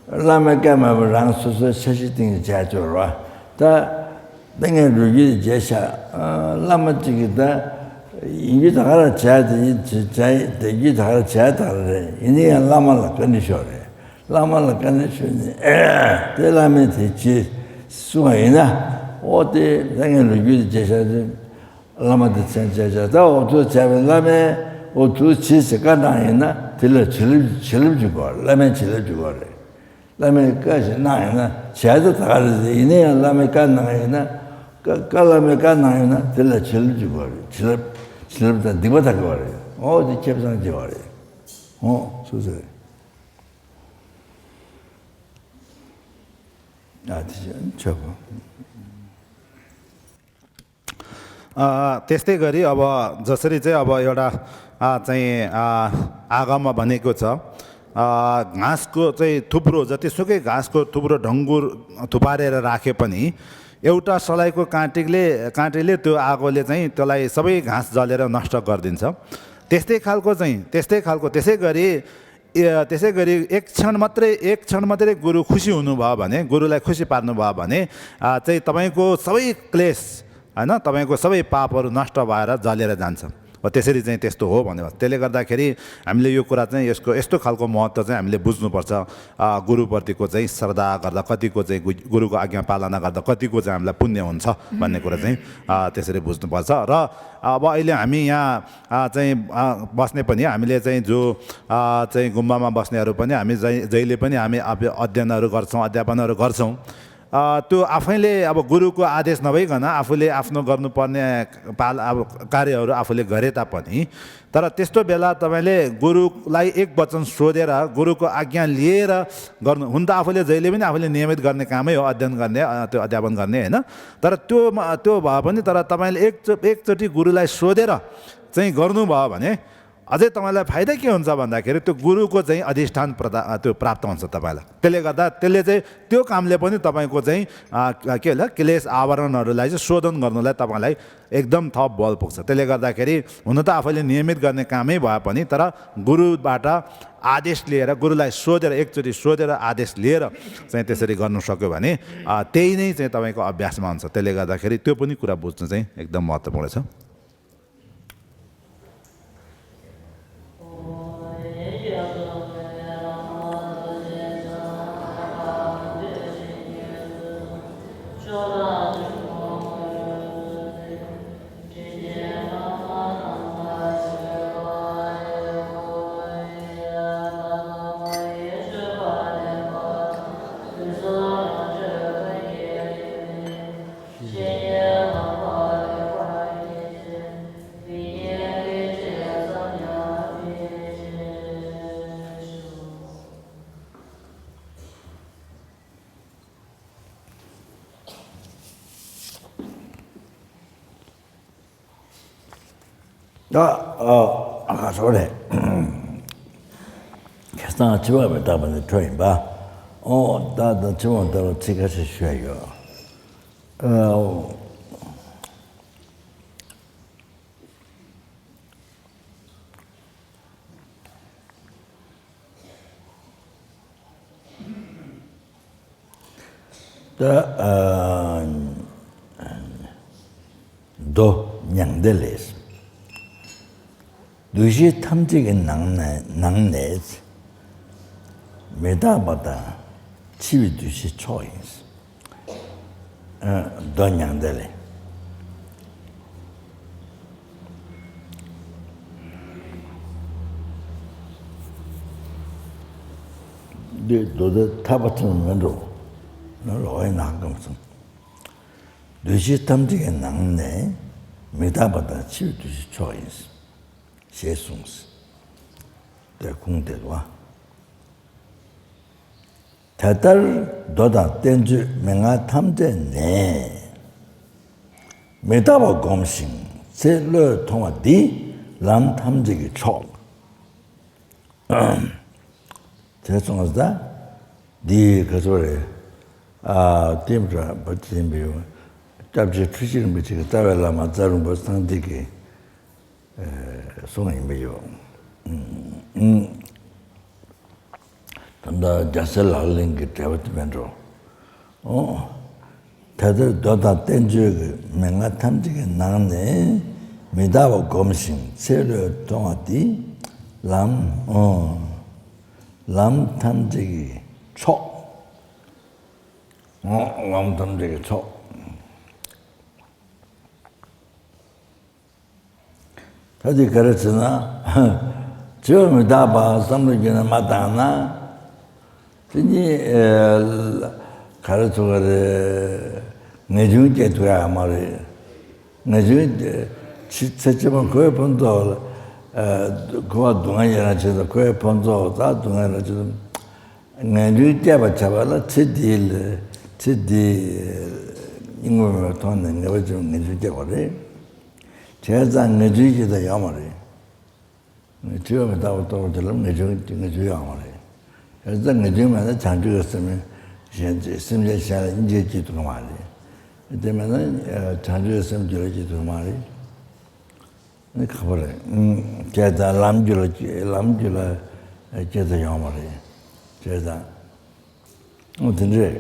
བླ་མའི་བཀའ་མེད་པར་རང་སོ་སོའི་འཆར་གཞི་སྟེང་ནས་བྱས་ཆོག་རེད་པ། ད། ད་ངས་ལོ་རྒྱུས་དེ་བརྗེད་ཤག་ཨ་བླ་མ་གཅིག་གིས་ད་ཡིན་རྒྱུ་ད་ག་རང་བྱས་དེ་ཡིན་བྱས་བྱས་དེ་རྒྱུ་ད་ག་རང་བྱས་ད་ག་རང་རེད། ཡིན་ན་ཡང་བླ་མ་ལ་བཀའ་འདྲི་ཞུས་རེད། བླ་མ་ལ་བཀའ་འདྲི་ཞུས་ནས་དེ་བླ་མས་དེ་བྱེད་གསུངས་པ་ཡིན་ན། ཨོ་དེ་ད་ངས་ལོ་རྒྱུས་དེ་བརྗེད་ཤག་དེ་བླ་མ་དེ་མཚན་བྱས་བྱས་ད་ཨོ་ཐུགས་བྱས་པའི་བླ་མས་ཨོ་ཐུགས་བྱེད་ཟེར་བཀའ་གནང་ཡིན་ན་དེ་ལ་བྱིན་རླབས་བྱིན་རླབས་འཇུག་དགོས། བླ་མས་བྱིན་རླབས་འཇུག་དགོས་རེད། བླ་མས་བཀའ་ཞིག་གནང་ཡོད་ན་བྱས་ཏེ་ད་ག་རེ་ཟེར། ཡིན་ན་ཡང་བླ་མས་བཀའ་གནང་ཡོད་ན། བཀའ་བཀའ་བླ་མས་བཀའ་གནང་ཡོད་ན་དེ་ལ་བྱིན་རླབས་འཇུག་པ་རེད། བྱིན་རླབས་བྱིན་རླབས་དང་སྡིག་པ་དག་གི་བ་རེད། ཨོ་དེ་ཁེ་བཟང་སྐྱེ་བ་རེད། ཨོ་སུ་ཟེར། ཨ་དེ་ཆོག་གོ། अ, त्यस्तै गरी अब जसरी चाहिँ अब एउटा, अ, चाहिँ, अ, आगमा भनेको छ, अ, घाँसको चाहिँ थुप्रो, जतिसुकै घाँसको थुप्रो ढङ्गुर थुपारेर राखे पनि एउटा सलाइको काँटीले, काँटीले त्यो आगोले चाहिँ त्यसलाई सबै घाँस जलेर नष्ट गरिदिन्छ। त्यस्तै खालको चाहिँ, त्यस्तै खालको, त्यसै गरी ए, त्यसै गरी एक क्षण मात्रै, एक क्षण मात्रै गुरु खुसी हुनुभयो भने, गुरुलाई खुसी पार्नुभयो भने, आ, चाहिँ तपाईँको सबै क्लेश, होइन, तपाईँको सबै पापहरू नष्ट भएर जलेर जान्छ। हो, त्यसरी चाहिँ त्यस्तो हो भन्ने भयो। त्यसले गर्दाखेरि हामीले यो कुरा चाहिँ, यसको यस्तो खालको महत्त्व चाहिँ हामीले बुझ्नुपर्छ। आ, गुरुप्रतिको चाहिँ श्रद्धा गर्दा कतिको चाहिँ गु-, गुरुको आज्ञा पालना गर्दा कतिको चाहिँ हामीलाई पुण्य हुन्छ भन्ने कुरा चाहिँ, आ, त्यसरी बुझ्नुपर्छ। र अब अहिले हामी यहाँ, आ, चाहिँ, आ, बस्ने पनि हामीले चाहिँ जो, आ, चाहिँ गुम्बामा बस्नेहरू पनि हामी जै-, जहिले पनि हामी अब अध्ययनहरू गर्छौँ, अध्यापनहरू गर्छौँ। आ, त्यो आफैले अब गुरुको आदेश नभइकन आफूले आफ्नो गर्नुपर्ने पाल-, अब कार्यहरू आफूले गरे तापनि, तर त्यस्तो बेला तपाईँले गुरुलाई एक वचन सोधेर, गुरुको आज्ञा लिएर गर्नु, हुन त आफूले जहिले पनि आफूले नियमित गर्ने कामै हो, अध्ययन गर्ने, अ, त्यो अध्यापन गर्ने, होइन? तर त्यो म-, त्यो भए पनि, तर तपाईँले एक चो-, एकचोटि गुरुलाई सोधेर चाहिँ गर्नुभयो भने अझै तपाईँलाई फाइदा के हुन्छ भन्दाखेरि, त्यो गुरुको चाहिँ अधिष्ठान प्रदा-, अ, त्यो प्राप्त हुन्छ तपाईँलाई। त्यसले गर्दा त्यसले चाहिँ, त्यो कामले पनि तपाईँको चाहिँ, अ, के होला, क्लेश आवरणहरूलाई चाहिँ शोधन गर्नलाई तपाईँलाई एकदम थप बल पुग्छ। त्यसले गर्दाखेरि हुन त आफैले नियमित गर्ने कामै भए पनि, तर गुरुबाट आदेश लिएर, गुरुलाई सोधेर, एकचोटि सोधेर आदेश लिएर चाहिँ त्यसरी गर्नु सक्यो भने, अ, त्यही नै चाहिँ तपाईँको अभ्यासमा हुन्छ। त्यसले गर्दाखेरि त्यो पनि कुरा बुझ्नु चाहिँ एकदम महत्त्वपूर्ण छ। ད་ཨ་ཁ་སོ་རེད། ཁ་སང་ཕྱི་པགས་མི་རྟག་པ་ནི་འཕྲོ་ཡིན་པ། ཨོ་ད་ད་ཕྱི་པགས་ལྟ་བུ་ཚིག་ཁ་ཤས་ཤོད་ཡོད། ཨོ། ད་ཨ་མདོ་མྱང་འདས་ལས། འདུ་ཤེས་ཐམས་ཅད་ཀྱི་ནང་ནས་ནང་ནས་མི་རྟག་པ་དང་འཆི་བའི་འདུ་ཤེས་མཆོག་ཡིན། ཨ་མདོ་མྱང་འདས་ལས། འདི་མདོ་སྡེ་ཐར་པ་ཐོན་མི་འགྲོ། ན་ལོག་ཡིན་ན་ཧ་གམ་སོང་། འདུ་ཤེས་ཐམས་ཅད་ཀྱི་ནང་ནས་ མི་རྟག་པ་དང་འཆི་བའི་འདུ་ཤེས་མཆོག་ཡིན། ཞེས་གསུངས། དེ་ཁུངས་དེ་རེད་བ། དེ་ལྟར་མདོ་དང་བསྟན་བཅོས་མན་ངག་ཐམས་ཅད་ནས། མི་རྟག་པ་བསྒོམ་ཞིང་ཚེ་བློས་ཐོང་བ་འདི་ལམ་ཐམས་ཅད་ཀྱི་མཆོག་དེ་སོང་ཙང་འདི་ག་ཚོད་རེད། ཨ་ལྟེམ་ར་བ་ཅན་པའི་སྐྱབས་རྗེ་འཁྲུལ་ཞིག་རིན་པོ་ཆེ་གི་རྩ་བའི་བླ་མ་རྩ་རིན་པོ་སངས་རྒྱས་ཀྱི་གསུང་ཡིན་པ་ཡོད། ད་ལྟ་རྒྱལ་སྲས་ལག་ལེན་གྱི་འགྲེལ་པ་དེ་མེད་འགྲོ། ཨོ། དེ་ལྟར་མདོ་དང་བསྟན་བཅོས་ཀྱི་མན་ངག་ཐམས་ཅད་ཀྱི་ནང་ནས་མི་རྟག་པ་བསྒོམ་ཞིང་ཚེ་བློས་ཐོང་བ་འདི་ལམ། ཨོ། ལམ་ཐམས་ཅད་ཀྱི་མཆོག་ཨོ། ལམ་ཐམས་ཅད་ཀྱི་མཆོག་ད་དེ་ག་རེ་བྱས་ན། འཆི་བ་མི་རྟག་པ་བསམ་བློ་བསྐྱེད་ནས་མ་བཏང་ན། དེ་ནི་ག་རེ་ཚོ་ག་རེ་ངེས་འབྱུང་སྐྱེ་ཐུབ་ཡག་མ་རེད། ངེས་འབྱུང་ཚེ་ཕྱི་མ་འཁོར་བའི་ཕུན་ཚོགས་འཁོར་བ་སྡུག་བསྔལ་ཡི་རང་བྱེད་དང་འཁོར་བའི་ཕུན་ཚོགས་དང་སྡུག་བསྔལ་རང་བྱེད་དང་། ངེས་འབྱུང་སྐྱེས་པ་བྱ་བ་ལ་ཚེ་འདིའི་ལས་ཚེ་འདིའི་སྙིང་པོ་མེད་པར་མཐོང་ནས་ངེས་པ་ཅན་ངེས་འབྱུང་སྐྱེ་བ་རེད། བྱས་ཙང་ངེས་འབྱུང་ཅི་ལྟར་ཡོང་བ་རེད། འཆི་བ་མི་རྟག་པ་རྟོགས་པ་དེ་ལ་ངེས་འབྱུང་ངེས་འབྱུང་ཡོང་བ་རེད། བྱས་ཙང་ངེས་འབྱུང་མེད་ན་བྱང་ཆུབ་ཀྱི་སེམས་གཞན་སེམས་ཅན་གཞན་ལ་སྙིང་རྗེ་སྐྱེ་ཐུབ་ཀྱི་མ་རེད། དེ་མེད་ན་བྱང་ཆུབ་ཀྱི་སེམས་རྒྱུད་ལ་སྐྱེ་ཐུབ་ཀྱི་མ་རེད། ནི་ཁག་པོ་རེད། ཨུམ། བྱས་ཙང་ལམ་རྒྱུད་ལ་སྐྱེ་ལམ་རྒྱུད་ལ་སྐྱེ་ཚེ་ཡོང་བ་རེད། བྱས་ཙང་། ཨོ་དེ་འདྲ་རེད།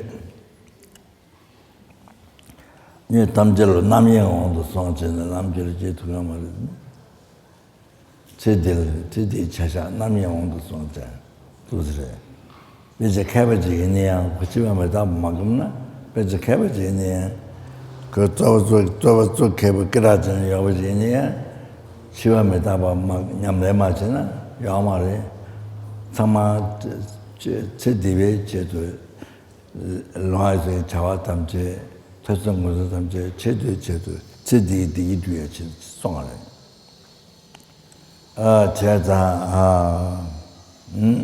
གནས་ཐམས་ཅད་ལ་རྣམ་གཡེང་དབང་དུ་སོང་བྱས་ནས་ལམ་རྒྱུད་ལ་སྐྱེ་ཐུབ་ཀྱི་མ་རེད། ཚེ་འདི་ལ་ཚེ་འདིའི་བྱ་བཞག་རྣམ་གཡེང་དབང་དུ་སོང་བྱས་འདུག་ཟེར་རེད། དཔེ་ཆ་མཁས་པ་ཅིག་ཡིན་ན་ཡང་ཁོ་འཆི་བ་མི་རྟག་པ་མ་བསྒོམས་ན། དཔེ་ཆ་མཁས་པ་ཅིག་ཡིན་ན་ཡང་། ཁོས་རྩོད་པ་རྩོད་རྩོད་པ་རྩོད་མཁས་པོ་སྐད་གྲགས་ཅན་ཡོད་པ་ཅིག་ཡིན་ན་ཡང་། འཆི་བ་མི་རྟག་པ་མ་ཉམས་ལེན་མ་བྱས་ན་ཡོང་མ་རེད། ཚང་མ་ཚེ་འདི་པའི་ཆེད་དུ་ལོངས་སྤྱོད་བྱ་བ་ཐམས་ཅད་ཐོས་བསམ་སྒོམ་གསུམ་ཐམས་ཅད་ཆེད་དུ་ཆེད་དུ་ཚེ་འདིའི་བདེ་སྐྱིད་སྒྲུབ་ཡ་ཆེད་དུ་སོང་བ་རེད། ཨ་བྱས་ཙང་ཨ། ཨུམ།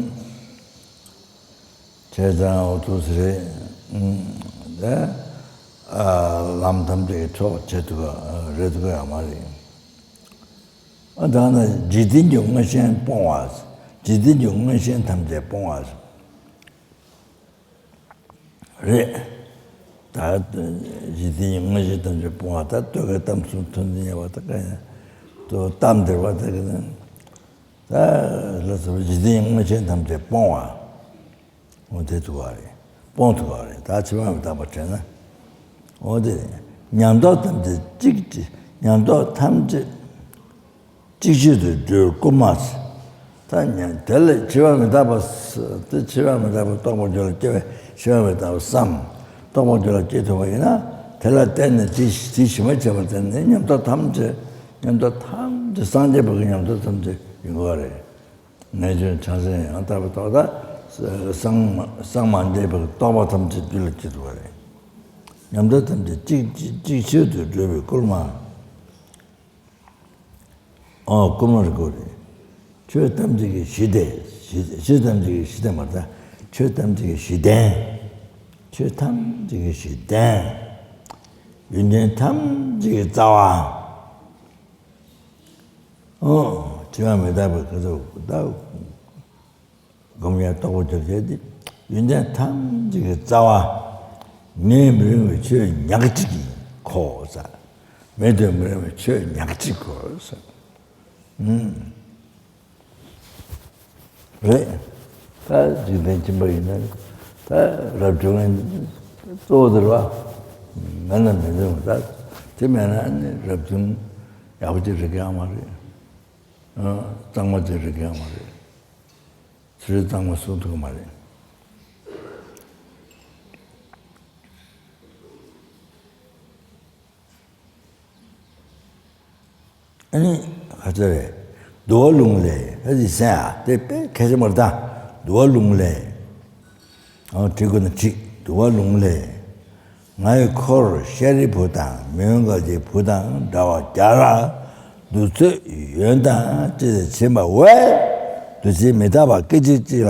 བྱས་ཙང་འོ་ཐུགས་སུ་རེད། ཨུམ། ད་ཨ་ལམ་ཐམས་ཅད་ཀྱི་མཆོག་བྱེད་ཐུབ་པ་རེད་ཐུབ་ཀྱི་ཡོད་མ་རེད། ཨ་ད་ནི་འཇིག་རྟེན་གྱི་མངོན་ཞེན་སྤོང་བ། འཇིག་རྟེན་གྱི་མངོན་ཞེན་ཐམས་ཅད་སྤོང་བ། རེད། ད་འཇིག་རྟེན་གྱི་མངོན་ཞེན་ཐམས་ཅད་སྤོང་བ་ད་ལྟོ་གོས་གཏམ་གསུམ་ཐོས་བསམ་གཉེར་བ་ད་ག་ཡིན། ལྟོ་གཏམ་འདིར་བ་ད་ག་ཡིན། ད་ལ་སོགས་པའི་འཇིག་རྟེན་གྱི་མངོན་ཞེན་ཐམས་ཅད་སྤོང་བ། འོ་དེ་ཐུབ་པ་རེད། སྤོང་ཐུབ་པ་རེད། ད་འཆི་བ་མི་རྟག་པ་དྲན་ན། འོ་དེ་ཉམས་རྟོགས་ཐམས་ཅད་གཅིག་ཉམས་རྟོགས་ཐམས་ཅད་གཅིག་ཆོད་དུ་འགྲོ་བའི་སྐུལ་མ། ད་ཉམས་དེ་ལས་འཆི་བ་མི་རྟག་པ་ས་དེ་འཆི་བ་མི་རྟག་པ་རྟོགས་པ་རྒྱུད་ལ་སྐྱེ་བས་འཆི་བ་མི་རྟག་པ་བསམ། རྟོགས་པ་རྒྱུད་ལ་སྐྱེ་ཐུབ་པ་ཡིན་ན་དེ་ལ་བརྟེན་ནས་དེ་དེ་ཞི་མ་བྱས་པར་བརྟེན་ནས་ཉམས་རྟོགས་ཐམས་ཅད་ཉམས་རྟོགས་ཐམས་ཅད་སངས་རྒྱས་པའི་ཉམས་རྟོགས་ཐམས་ཅད་ཡོང་གི་རེད། ངེས་འབྱུང་བྱང་སེམས་ཡང་དག་པའི་རྟོགས་དང་སངས་མ་སངས་མ་རྒྱས་པའི་རྟོགས་པ་ཐམས་ཅད་རྒྱུད་ལ་སྐྱེ་ཐུབ་པ་རེད། ཉམས་རྟོགས་ཐམས་ཅད་གཅིག་གཅིག་གཅིག་ཆོད་དུ་འགྲོ་བའི་སྐུལ་མ། ཨོ་སྐུལ་མ་རེད་དགོས་རེད། ཆོས་ཐམས་ཅད་ཀྱི་གཞི་དེ་གཞི་ཆོས་ཐམས་ཅད་ཀྱི་གཞི་དེ་མ་རེད་ད། ཆོས་ཐམས་ཅད་ཀྱི་གཞི་རྟེན། ཆོས་ཐམས་ཅད་ཀྱི་གཞི་རྟེན། ཡོན་ཏན་ཐམས་ཅད་ཀྱི་རྩ་བ། ཨོ། འཆི་བ་མི་རྟག་པའི་ཁ་དོག་ད། སྒོམ་ཡང་རྟོགས་པ་རྒྱུད་ལ་སྐྱེས་ཏེ། ཡོན་ཏན་ཐམས་ཅད་ཀྱི་རྩ་བ། མེད་དུ་མི་རུང་བའི་ཆོས་ཉག་གཅིག་གིས་ཁོ་ཟེར། མེད་དུ་མི་རུང་བའི་ཆོས་ཉག་གཅིག་ཁོ་ཟེར། ཨུམ། རེད། ད་འཇིག་རྟེན་སྦྱིན་པ་ཡིན་ན་ད་རབ་བྱུང་གཙོ་བོ་དེ་རེད་བ། མེད་ན་མི་འདུག་ད་དེ་མེད་ན་ནི་རབ་བྱུང་ཡག་པོ་ཅིག་རིག་གི་ཡོད་མ་རེད། ཨ། གཙང་མ་ཅིག་རིག་གི་ཡོད་མ་རེད། ཚུལ་གཙང་མ་གསུང་ཐུབ་ཀྱི་མ་རེད། ཨ་ནི་ག་ཚོད་རེད། འདུལ་བ་ལུང་ལས་ཨ་ཙི་གསན་ཨ་དེ་དཔེ་གལ་ཆེན་པོ་རེད་ད། འདུལ་བ་ལུང་ལས། ཨ་བྲིས་དགོས་ན་བྲིས། འདུལ་བ་ལུང་ལས། ང་ཡི་འཁོར་ཤཱ་རིའི་བུ་དང་མི་མངོན་དགའ་བདེའི་བུ་དང་འདྲ་བར་རྒྱལ་ལ། གདུགས་ཚོད་ཡོན་དང་ཅི་སྟེ་བྱིན་པ་བས། འདུ་བྱེད་མི་རྟག་པ་སྐད་ཅིག་གཅིག་ལ་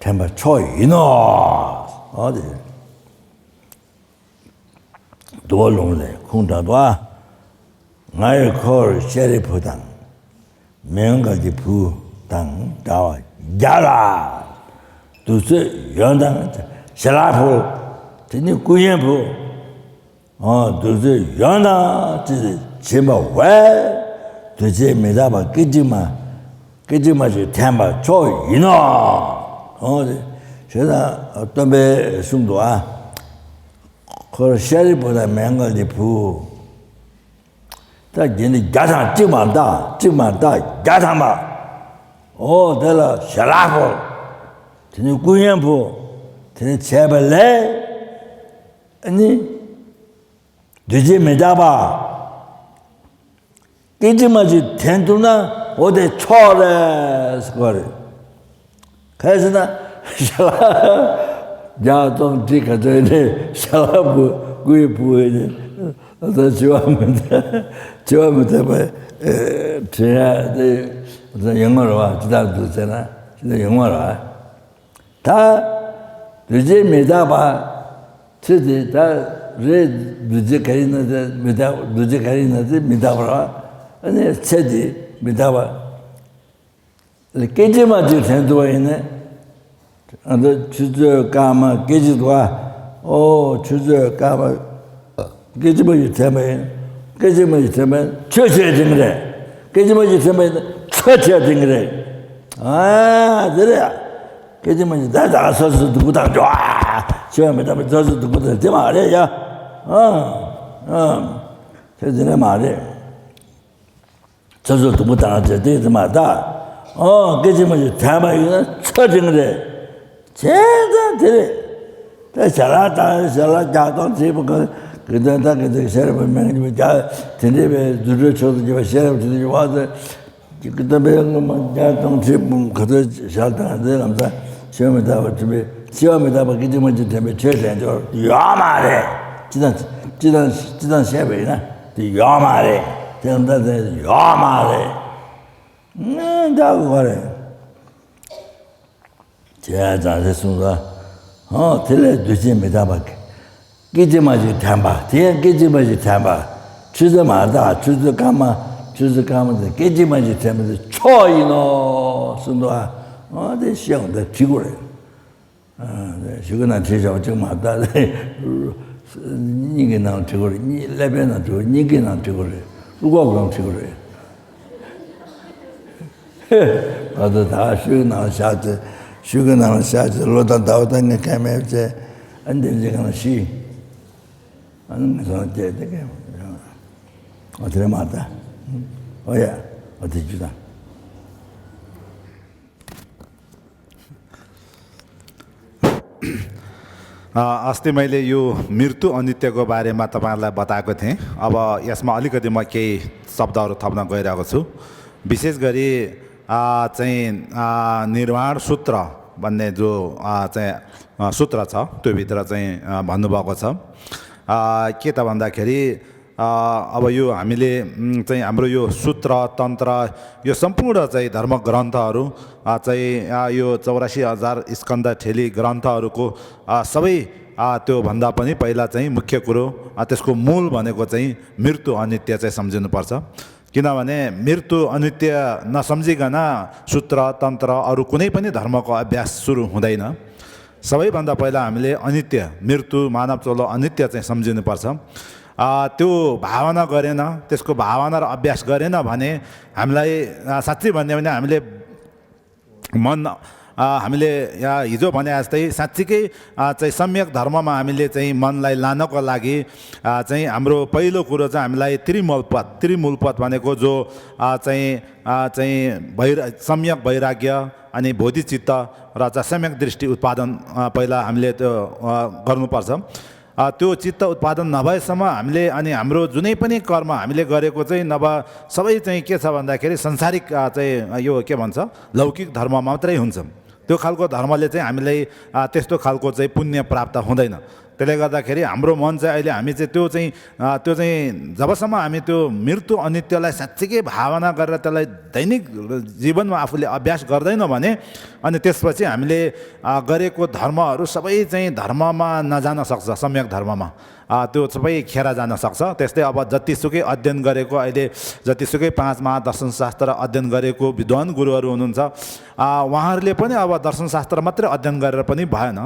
དྲན་པ་མཆོག་ཡིན་ནོ། འོ་དེ། འདུལ་བ་ལུང་ལས་ཁུངས་དྲངས་པ། ང་ཡི་འཁོར་ཤཱ་རིའི་བུ་དང་། མི་མངོན་དགའ་བདེའི་བུ་དང་འདྲ་བར་རྒྱལ་ལ། གདུགས་ཚོད་ཡོན་དང་ཞལ་ལག་ཕུལ། དེ་ནི་སྐུ་བརྙན་ཕུལ། འོ་གདུགས་ཚོད་ཡོན་དང་ཅི་སྟེ་བྱིན་པ་བས། འདུ་བྱེད་མི་རྟག་པ་སྐད་ཅིག་མ། སྐད་ཅིག་མ་ཞིག་དྲན་པ་མཆོག་ཡིན་ནོ། འོ་དེ་ཞེས་དང་སྟོན་པས་གསུངས་འདུག་ཨ། འཁོར་ཤཱ་རིའི་བུ་དང་མི་མངོན་དགའ་བདེའི་བུ། ད་རྒྱན་འདི་བརྒྱ་དང་གཅིག་མ་གཏོགས་གཅིག་མ་གཏོགས་བརྒྱ་ཐམ་པ། འོ་དེ་ལ་ཞལ་ལག་ཕུལ། དེ་ནི་སྐུ་བརྙན་ཕུལ། དེ་ནི་བྱས་པ་ལས། ཨ་ནི། འདུ་བྱེད་མི་རྟག་པ། སྐད་ཅིག་མ་གཅིག་དྲན་ཐུབ་ན་འོ་དེ་མཆོག་རེད་ཟེར་བ་རེད། གལ་སྲིད་ན་ཞལ་ལག་བརྒྱ་སྟོང་ཁྲི་ག་ཚོད་ནས་ཞལ་ལག་བུ་སྐུའི་བུ་ནས་ད་བྱི་བ་མི་འཐད། བྱི་བ་མི་འཐད་པ་དྲན་ཡ་དེ་ཡོང་ངོ་རེད་བ། ཅི་ལྟར་འདུག་ཟེར་ན་ཅི་ལྟར་ཡོང་ངོ་རེད་བ། ད་འདུ་བྱེད་མི་རྟག་པ་ཚེ་འདི་ད་རེད། འདུ་བྱེད་ག་རེ་ཡིན་ན་དེ་མི་རྟག་འདུ་བྱེད་ག་རེ་ཡིན་ན་དེ་མི་རྟག་པ་རེད་བ། ཨ་ནི་ཚེ་འདི་མི་རྟག་པ། སྐད་ཅིག་མ་གཅིག་དྲན་ཐུབ་པ་ཡིན་ན། ཨ་ད་ཆུ་ཚོད་སྐར་མ་སྐད་ཅིག་འདུག་ཨ། ཨོ་ཆུ་ཚོད་སྐར་མ་སྐད་ཅིག་མ་གཅིག་དྲན་པ་ཡིན། སྐད་ཅིག་མ་གཅིག་དྲན་པ་ཡིན་ཆོས་བྱེད་ཀྱི་རེད། སྐད་ཅིག་མ་གཅིག་དྲན་པ་ཡིན་ཆོས་བྱེད་ཀྱི་རེད། ཨ་དེ་རེད། སྐད་ཅིག་མ་གཅིག་ད་ད་སོ་སོ་སྡུག་པོ་དང་འགྲོ་ཨ། ཆོས་མི་དང་པའི་སོ་སོ་སྡུག་པོ་དང་དེ་མ་རེད་ཡ། ཨ་ཨ་དེ་དེ་ནས་མ་རེད། ཚོད་ཚོད་དུམ་བུ་དང་བཅས་ཏེ་དེ་མ་གཏོགས། ཨོ་སྐད་ཅིག་མ་གཅིག་དྲན་པ་ཡིན་ན་ཚོད་དྲན་རེད། བྱས་ཙང་དེ་རེད། དེ་ཞལ་ལག་དང་ཞལ་ལག་བརྒྱ་སྟོང་བྱས་པ་གི་དོན་དག་གི་དེ་ཤེས་རབ་མན་ངག་བརྒྱ་དེ་འདྲས་པའི་རྫུ་འཕྲུལ་མཆོག་ཏུ་གྱུར་པ་ཤེས་རབ་མཆོག་ཏུ་གྱུར་པ་དེ་གི་སྟོན་པའི་སློབ་མ་བརྒྱ་སྟོང་ཁྲི་འབུམ་ག་ཚོད་ཞལ་དང་དེ་ལམ་སང་ཤེས་མི་ཐུབ་པ་དྲན་པའི་ཤེས་པ་མི་ཐུབ་པ་སྐད་ཅིག་མ་གཅིག་དྲན་པའི་ཆོས་དྲན་ཆོག་ཡོད་མ་རེད། ཅི་དང་ཅི་དང་ཅི་དང་བཤད་པ་ཡིན་ན། དེ་ཡོད་མ་རེད། དེ་ལ་ད་དེ་ཡོད་མ་རེད། ངས་འདྲ་དགོས་རེད། བྱས་ཙང་དེ་གསུངས་ས། ཧོ་དེ་ལས་འདུ་བྱེད་མི་རྟག་པ། སྐད་ཅིག་མ་གཅིག་དྲན་པ་དེ་ཡང་སྐད་ཅིག་མ་གཅིག་དྲན་པ། ཆུ་ཚོད་མ་གཏོགས་ཆུ་ཚོད་སྐར་མ་ཆུ་ཚོད་སྐར་མ་དེ་སྐད་ཅིག་མ་གཅིག་དྲན་པ་དེ་མཆོག་ཡིན་ནོ་གསུངས་འདུག་ཨ། ཨོ་དེ་ཤེས་འོང་དེ་བྲིས་དགོས་རེད། ཞུ་གི་ན་བྲིས་བཞག་པ་གཅིག་མ་གཏོགས། གཉིས་ཀྱི་ནང་བྲིས་དགོས་རེད། གཉིས་ཀླད་པའི་ནང་བྲིས་དགོས་རེད། གཉིས་ཀྱི་ནང་བྲིས་དགོས་རེད། བློ་ཁོག་གང་བྲིས་དགོས་རེད། ང་ཚོ་ད་ཤུགས་ནང་བཞག་ཚེ་ཤུགས་ཀྱི་ནང་བཞག་ཚེ་ལོ་དང་ཟླ་བ་དང་ངས་ཁས་མེད་ཚེ་ཨ་འདི་འདི་གང་ཤི། ཨ་ནི་ངས་སོང་སྐྱེས་དེ་གས་ཨ་དེ་རེད་མ་ད། ཨོ་ཡ། ཨ་དེ་རྒྱུ་དང་། अ, अस्ति मैले यो मृत्यु अनित्यको बारेमा तपाईँहरूलाई बताएको थिएँ। अब यसमा अलिकति म केही शब्दहरू थप्न गइरहेको छु। विशेष गरी, अ, चाहिँ, अ, निर्वाण सूत्र भन्ने जो, अ, चाहिँ, अ, सूत्र छ, त्योभित्र चाहिँ, अ, भन्नुभएको छ। अ, के त भन्दाखेरि, अ, अब यो हामीले, उम्, चाहिँ हाम्रो यो सूत्र, तन्त्र, यो सम्पूर्ण चाहिँ धर्मग्रन्थहरू, अ, चाहिँ, अ, यो चौरासी हजार स्कन्ध ठेली ग्रन्थहरूको, अ, सबै, अ, त्योभन्दा पनि पहिला चाहिँ मुख्य कुरो, अ, त्यसको मूल भनेको चाहिँ मृत्यु अनित्य चाहिँ सम्झिनुपर्छ। किनभने मृत्यु अनित्य नसम्झिकन सूत्र, तन्त्र, अरू कुनै पनि धर्मको अभ्यास सुरु हुँदैन। सबैभन्दा पहिला हामीले अनित्य, मृत्यु, मानव चोलो अनित्य चाहिँ सम्झिनुपर्छ। अ, त्यो भावना गरेन, त्यसको भावना र अभ्यास गरेन भने हामीलाई, अ, साँच्चै भन्यो भने हामीले मन, अ, हामीले या हिजो भने जस्तै साँच्चीकै, अ, चाहिँ सम्यक धर्ममा हामीले चाहिँ मनलाई लानको लागि, अ, चाहिँ हाम्रो पहिलो कुरो चाहिँ हामीलाई त्रिमूलपद, त्रिमूलपद भनेको जो, अ, चाहिँ, अ, चाहिँ वैर-, सम्यक वैराग्य अनि बोधिचित्त र चाहिँ सम्यक दृष्टि उत्पादन, अ, पहिला हामीले त्यो, अ, गर्नुपर्छ। अ, त्यो चित्त उत्पादन नभएसम्म हामीले अनि हाम्रो जुनै पनि कर्म हामीले गरेको चाहिँ नभए सबै चाहिँ के छ भन्दाखेरि संसारिक, अ, चाहिँ यो के भन्छ, लौकिक धर्म मात्रै हुन्छ। त्यो खालको धर्मले चाहिँ हामीलाई, अ, त्यस्तो खालको चाहिँ पुण्य प्राप्त हुँदैन। त्यसले गर्दाखेरि हाम्रो मन चाहिँ अहिले हामी चाहिँ त्यो चाहिँ अ, त्यो चाहिँ जबसम्म हामी त्यो मृत्यु अनित्यलाई साँच्चीकै भावना गरेर त्यसलाई दैनिक जीवनमा आफूले अभ्यास गर्दैन भने, अनि त्यसपछि हामीले अ, गरेको धर्महरू सबै चाहिँ धर्ममा नजान सक्छ, सम्यक धर्ममा। अ, त्यो सबै खेर जान सक्छ। त्यस्तै अब जतिसुकै अध्ययन गरेको, अहिले जतिसुकै पाँच महादर्शन शास्त्र अध्ययन गरेको विद्वान गुरुहरू हुनुहुन्छ, अ, उहाँहरूले पनि अब दर्शन शास्त्र मात्रै अध्ययन गरेर पनि भएन।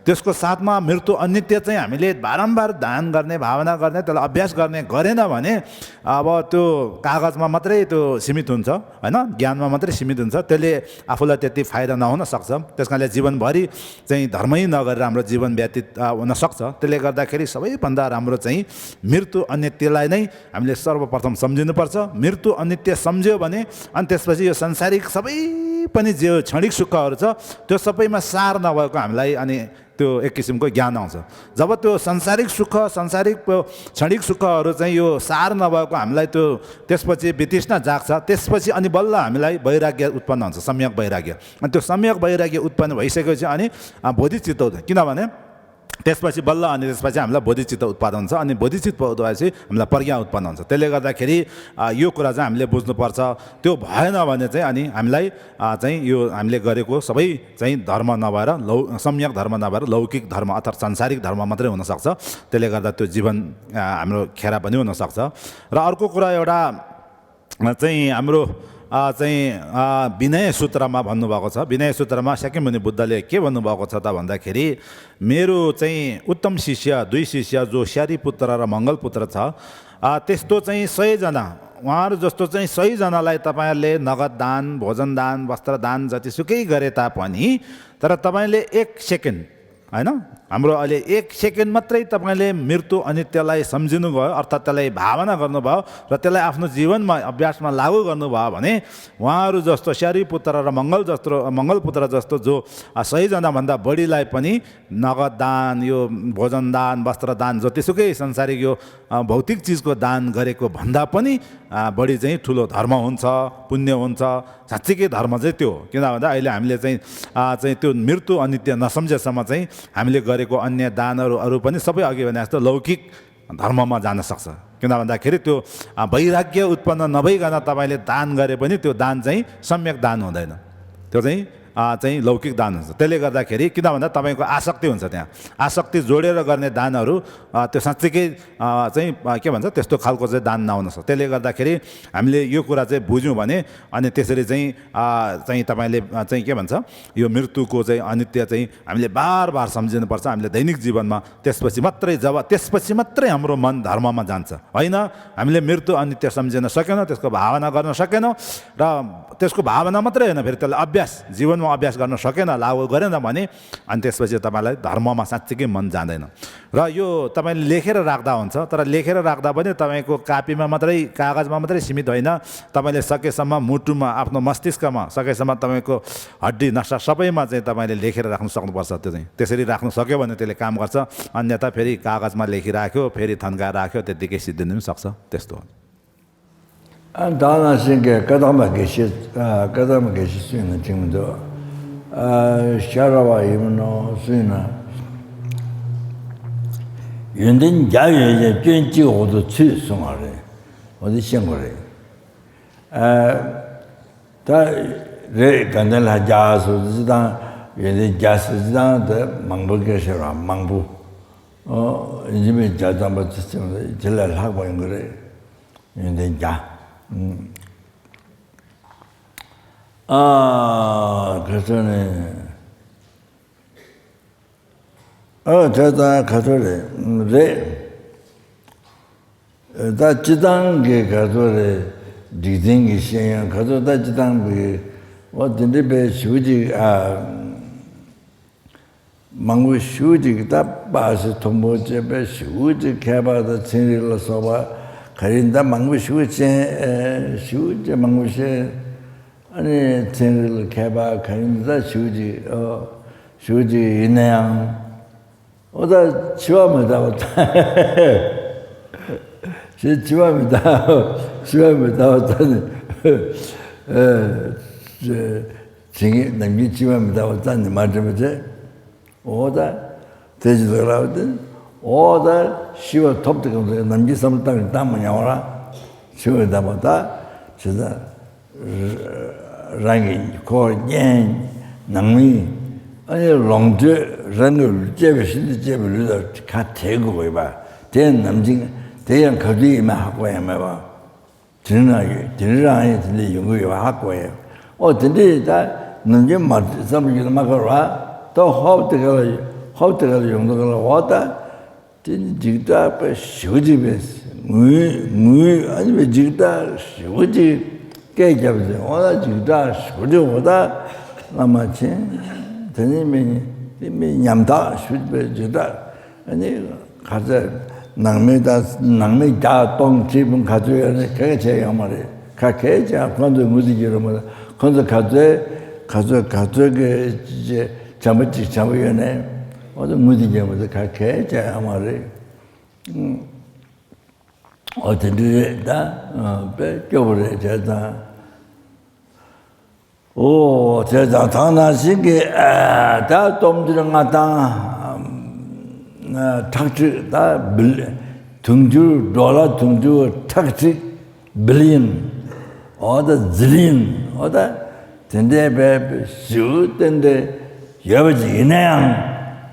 त्यसको साथमा मृत्यु अनित्य चाहिँ हामीले बारम्बार ध्यान गर्ने, भावना गर्ने, त्यसलाई अभ्यास गर्ने गरेन भने अब त्यो कागजमा मात्रै त्यो सीमित हुन्छ, होइन, ज्ञानमा मात्रै सीमित हुन्छ। त्यसले आफूलाई त्यति फाइदा नहुन सक्छ। त्यस कारणले जीवनभरि चाहिँ धर्मै नगरेर हाम्रो जीवन व्यतीत अ, हुन सक्छ। त्यसले गर्दाखेरि सबैभन्दा राम्रो चाहिँ मृत्यु अनित्यलाई नै हामीले सर्वप्रथम सम्झिनुपर्छ। मृत्यु अनित्य सम्झ्यो भने अनि त्यसपछि यो संसारिक सबै पनि जे क्षणिक सुखहरू छ, त्यो सबैमा सार नभएको हामीलाई अनि त्यो एक किसिमको ज्ञान आउँछ। जब त्यो संसारिक सुख, संसारिक प- क्षणिक सुखहरू चाहिँ यो सार नभएको हामीलाई त्यो त्यसपछि वितृष्णा जाग्छ, त्यसपछि अनि बल्ल हामीलाई वैराग्य उत्पन्न हुन्छ, सम्यक वैराग्य। अनि त्यो सम्यक वैराग्य उत्पन्न भइसकेपछि अनि अ, बोधिचित्त हुन्छ। किनभने त्यसपछि बल्ल अनि त्यसपछि हामीलाई बोधिचित्त उत्पादन हुन्छ। अनि बोधिचित्त उत्पादन भएपछि हामीलाई प्रज्ञा उत्पन्न हुन्छ। त्यसले गर्दाखेरि अ, यो कुरा चाहिँ हामीले बुझ्नुपर्छ। त्यो भएन भने चाहिँ अनि हामीलाई अ, चाहिँ यो हामीले गरेको सबै चाहिँ धर्म नभएर लौ सम्यक धर्म नभएर लौकिक धर्म अर्थात् सांसारिक धर्म मात्रै हुनसक्छ। त्यसले गर्दा त्यो जीवन अ, हाम्रो खेर पनि हुनसक्छ। र अर्को कुरा एउटा अ, चाहिँ हाम्रो अ, चाहिँ अ, विनय सूत्रमा भन्नुभएको छ। विनय सूत्रमा शाक्यमुनि बुद्धले के भन्नुभएको छ त भन्दाखेरि, मेरो चाहिँ उत्तम शिष्य, दुई शिष्य जो शारिपुत्र र मङ्गलपुत्र छ, अ, त्यस्तो चाहिँ सयजना, उहाँहरू जस्तो चाहिँ सयजनालाई तपाईँहरूले नगद दान, भोजन दान, वस्त्र दान जतिसुकै गरे तापनि, तर तपाईँले एक सेकेन्ड, होइन, हाम्रो अहिले एक सेकेन्ड मात्रै तपाईँले मृत्यु अनित्यलाई सम्झिनुभयो, अर्थात् त्यसलाई भावना गर्नुभयो र त्यसलाई आफ्नो जीवनमा अभ्यासमा लागू गर्नुभयो भने उहाँहरू जस्तो शारिपुत्र र मङ्गल जस्तो, मङ्गलपुत्र जस्तो जो अ, सयजनाभन्दा बढीलाई पनि नगद दान, यो भोजन दान, वस्त्र दान, जतिसुकै संसारिक यो अ, भौतिक चिजको दान गरेको भन्दा पनि अ, बढी चाहिँ ठुलो धर्म हुन्छ, पुण्य हुन्छ। साँच्चीकै धर्म चाहिँ त्यो हो। किन भन्दा अहिले हामीले चाहिँ अ, चाहिँ त्यो मृत्यु अनित्य नसम्झेसम्म चाहिँ हामीले गरेको अन्य दानहरू अरू पनि सबै अघि भने जस्तो लौकिक धर्ममा जान सक्छ। किन भन्दाखेरि त्यो अ, वैराग्य उत्पन्न नभइकन तपाईँले दान गरे पनि त्यो दान चाहिँ सम्यक दान हुँदैन। त्यो चाहिँ अ, चाहिँ लौकिक दान हुन्छ। त्यसले गर्दाखेरि किन भन्दा तपाईँको आसक्ति हुन्छ त्यहाँ। आसक्ति जोडेर गर्ने दानहरू अ, त्यो साँच्चीकै अ, चाहिँ अ, के भन्छ, त्यस्तो खालको चाहिँ दान नहुन सक्छ। त्यसले गर्दाखेरि हामीले यो कुरा चाहिँ बुझ्यौँ भने अनि त्यसरी चाहिँ अ, चाहिँ तपाईँले अ, चाहिँ के भन्छ, यो मृत्युको चाहिँ अनित्य चाहिँ हामीले बार बार सम्झिनुपर्छ। हामीले दैनिक जीवनमा त्यसपछि मात्रै, जब त्यसपछि मात्रै हाम्रो मन धर्ममा जान्छ, होइन? हामीले मृत्यु अनित्य सम्झिन सकेनौँ, त्यसको भावना गर्न सकेनौँ र त्यसको भावना मात्रै होइन, फेरि त्यसलाई अभ्यास, जीवनमा अभ्यास गर्न सकेन, लागू गरेन भने अनि त्यसपछि तपाईँलाई धर्ममा साँच्चीकै मन जाँदैन। र यो तपाईँले लेखेर राख्दा हुन्छ, तर लेखेर राख्दा पनि तपाईँको कापीमा मात्रै, कागजमा मात्रै सीमित होइन। तपाईँले सकेसम्म मुटुमा, आफ्नो मस्तिष्कमा सकेसम्म तपाईँको हड्डी नसा सबैमा चाहिँ तपाईँले लेखेर राख्न सक्नुपर्छ। त्यो चाहिँ त्यसरी राख्न सक्यो भने त्यसले काम गर्छ। अन्यथा फेरि कागजमा लेखिराख्यो, फेरि थन्काएर राख्यो, त्यत्तिकै सिद्धिनु पनि सक्छ। त्यस्तो हो। ཨ་ད་ནང་བཞིན་གྱི་བཀའ་གདམས་པ་དགེ་བཤེས། ཨ་བཀའ་གདམས་པ་དགེ་བཤེས་སུ་ཡིན་ན་ཅིག་མི་འདུག་ཨ་ཤ་ར་བ་ཡིན་ནོ་སུ་ཡིན་ན། ཡོན་ཏན་བརྒྱ་ཡོད་ཀྱང་སྐྱོན་གཅིག་འོག་ཏུ་ཚུད་གསུང་བ་རེད། འོ་དེ་ཤེས་དགོས་རེད། ཨ་ད་རེད། དགའ་ལྡན་ལྷ་བརྒྱ་སོ་ཅི་དང་། ཡོན་ཏན་བརྒྱ་སོ་ཅི་དང་། དེ་མང་པོ་སྐད་ཆ་ར་མང་པོ། ཨོ་ཡིན་གཅིག་མིན་གཅིག་བརྒྱ་ཙམ་པ་ཅི་ཙམ་རེད། ཇི་ལས་ལྷག་པ་ཡོང་གི་རེད། ཡོན་ཏན་བརྒྱ། ཨ་ག་ཚོད་ནས། ཨ་དེ་ད་ག་ཚོད་རེད། རེད། ད་སྤྱི་བཏང་གི་ག་ཚོད་རེད། འཇིག་རྟེན་གྱི་ཤེས་ཡོན་ག་ཚོད། ད་སྤྱི་བཏང་གི་འོ་དེ་འདྲའི་དཔེ་ཞུ་ཅིག་ཨ། མང་པོ་ཞུ་ཅིག་ད་སྤ་སེ་མཐོན་པོ་བྱས་པས་ཞུ་ཅིག་མཁས་པ་དང་ཚན་རིག་ལ་སོགས་པ་ག་རེ་ད་མང་པོ་ཞུ་ཅན་ཨེ་ཞུ་ཅིག་མང་པོ་བཤད། ཨ་ནི་ཚན་རིག་ལ་མཁས་པ་ག་རེ་ད་ཞུ་ཅིག་ཨོ་ཞུ་ཅིག་ཡིན་ན་ཡང་། ཨོ་ད་འཆི་བ་མི་རྟག་པ་ད་ཞེས་འཆི་བ་མི་རྟག་འཆི་བ་མི་རྟག་པ་ད་ནི་ཨེ། བྱེད་ངེས་ནམ་རྒྱུན་འཆི་བ་མི་རྟག་པ་རྩ་ནས་མ་དྲན་པ་བྱས། འོ་ད་དེ་ཅི་ལ་རག་དེ། འོ་ད་ཤི་བ་ཐོབ་དེ་གང་ཚོད་ནམ་རྒྱུན་བསམ་བློ་བཏང་བཏང་མ་མྱོང་བ་ར། ཤི་བའི་འདམ་པ་ད་ཇི་ལྟར་རང་གི་འཁོར་གཉེན་ནང་མི་ཨ་ནི་ལོངས་སྤྱོད་རང་གི་གཅེས་པའི་ཤིན་ཏུ་གཅེས་པའི་ལུས་ལ་ཁ་བྲལ་དགོས་པ་དེ་ནམ་རྒྱུན་དེ་ཡང་ག་དུས་ཡིན་མིན་ཧ་གོ་ཡང་མེད་པ། དེ་ན་ཡོད་དེ་རང་ཡིན་དེ་འདྲ་ཡོང་གི་ཡོད་ཧ་གོ་ཡ། ཨོ་དེ་འདྲ་ད་ནམ་རྒྱུན་མ་བསམ་རྒྱུ་ན་མ་གར་བ་ད་ཧོབ་དེ་ག་ལ་ཧོབ་དེ་ག་ལ་ཡོང་དུ་ག་ལ་འོ་ད་དེ་ནི་འཇིགས་སྐྲག་པའི་ཞེ་པོ་ཅིག་པས་ངུས་ངུས་ཨ་ནི་པའི་འཇིགས་སྐྲག་ཞེ་པོ་ཅིག་སྐད་བརྒྱབ་ཟེར་འོ་ད་འཇིགས་སྐྲག་ཞེ་པོ་ཅིག་འོ་ད་བླ་མ་མཁྱེན། དེ་ནི་མི་དེ་མི་ཉམ་ཐག་ཞུས་པའི་འཇིགས་སྐྲག་ཨ་ནི། ག་ཚོད་ནང་མི་དང་ནང་མི་བརྒྱ་སྟོང་ཁྲི་འབུམ་ག་ཚོད་ཡོད་ན་ག་གེ་བྱས་ཡོད་མ་རེད། ག་གེ་བྱས་ཁོང་ཚོས་ངུ་ཚིག་གི་རུ་མ་གོ་ཁོང་ཚོ་ག་ཚོད་ག་ཚོད་ག་ཚོད་ཀྱི་བྱམས་པ་གཅིག་བྱམས་པ་ཡོད་ནས་ཁོང་ཚོ་ངུ་ཚིག་གི་མ་ཚོད་ག་གེ་བྱས་ཡོད་མ་རེད། ཨོ་དེ་འདྲ་རེད་ད། དཔེ་སྐྱོ་པོ་རེད་བྱས་ཙང་། ཨོ་དེ་དང་ཐང་ནང་བཞིན་གྱི་ད་སྟོང་འདིར་ང་དང་ཁྲག་ཁྲིག་ད་བིལ་དུང་ཕྱུར་ཌོ་ལར་དུང་ཕྱུར་ཁྲག་ཁྲིག་བིལ་ཡིན། ཨོ་ད་ཛི་ལི་ཡིན། ཨོ་ད་དེ་འདྲའི་བས་ཞུ་ཏན་ཏན་ཡོད་པ་ཅིག་ཡིན་ན་ཡང་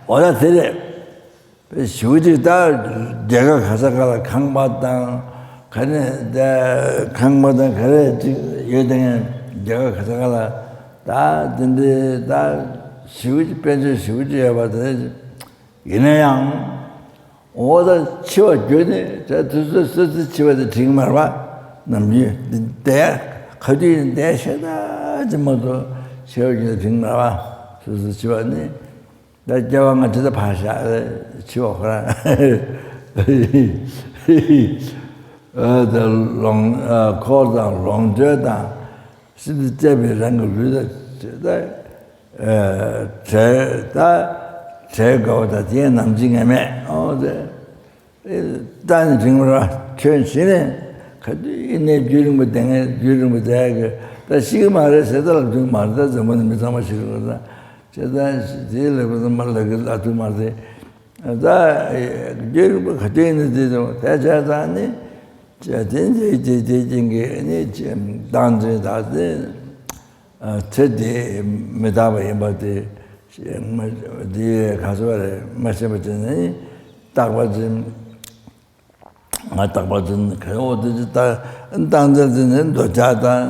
ཨོ་ད་དེ་རེད། ཞུ་ཅིག་ད་རྒྱལ་ཁབ་ག་ས་ག་ལ་ཁང་པ་དང་ག་ནས་ད་ཁང་པ་དང་ག་རེ་ཅིག་ཡོད་དེ་རྒྱལ་ཁབ་ག་ས་ག་ལ་ད་དེ་འདྲའི་ད་ཞུ་ཅིག་དཔལ་འབྱོར་ཞུ་ཅིག་ཡོད་པ་དེ་ཡིན་ན་ཡང་འོ་ད་འཆི་བ་རྒྱུ་ནི་ད་དུས་ཚོད་སོ་སོའི་འཆི་བ་དེ་དྲན་མ་རེད་པ། ནམ་རྒྱུན་བསྡད་ག་དུས་ཡིན་བསྡད་ཤེས་ད་ཅི་མ་གཏོགས་འཆི་བ་རྒྱུ་ནི་དྲན་མ་རེད་པ། སོ་སོའི་འཆི་བ་ནི། ད་སྐྱེ་བ་སྔ་ཕྱི་ད་ཕར་བཞག་འཆི་བ་ཁོ་རང་ཨ་ད་ལོངས་ཨ་འཁོར་དང་ལོངས་སྤྱོད་དང་ཤིན་ཏུ་གཅེས་པའི་རང་གི་ལུས་ལ་ད་ཨ་བྲལ་ད་བྲལ་དགོས་པ་ད་དེ་ནམ་འཆི་ངེས་མེད་ཨོ་དེ། ད་ནི་དྲན་པར་ཁྱོད་གཞི་ནས་ག་དུས་ཡིན་ནའི་རྒྱུན་རིང་པོ་བསྡད་མཁན་རྒྱུན་རིང་པོ་བསྡད་ཀྱི་ད་ཤི་གི་མ་རེད་ཟེར་ད་ལབ་ཐུབ་མ་རེད། ད་འཛམ་བུ་གླིང་མི་ཚང་མ་ཤི་གི་རེད། ད་བྱས་ཙང་དེའི་ལེགས་པ་ཚང་མ་ལབ་གི་ལབ་ཐུབ་མ་རེད། ད་རྒྱུན་རིང་པོ་ག་དུས་ཡིན་ནའི་དེ་ཚོ་དེ་བྱས་ཙང་ནི་དེ་དེ་དེ་དེ་དེ་རྐྱེན་གྱིས་ནི་བདག་འཛིན་ད་དེ། ཚེ་འདི་མི་རྟག་པ་ཡིན་པ་དེ་འདི་ག་ཚོད་རེད་མ་ཤེས་པ་དེ་ནི་རྟག་པ་འཛིན། ང་རྟག་པ་འཛིན་ག་འོ་དེ་ད་རྟག་འཛིན་འཛིན་ནི་འདོད་ཆགས་དང་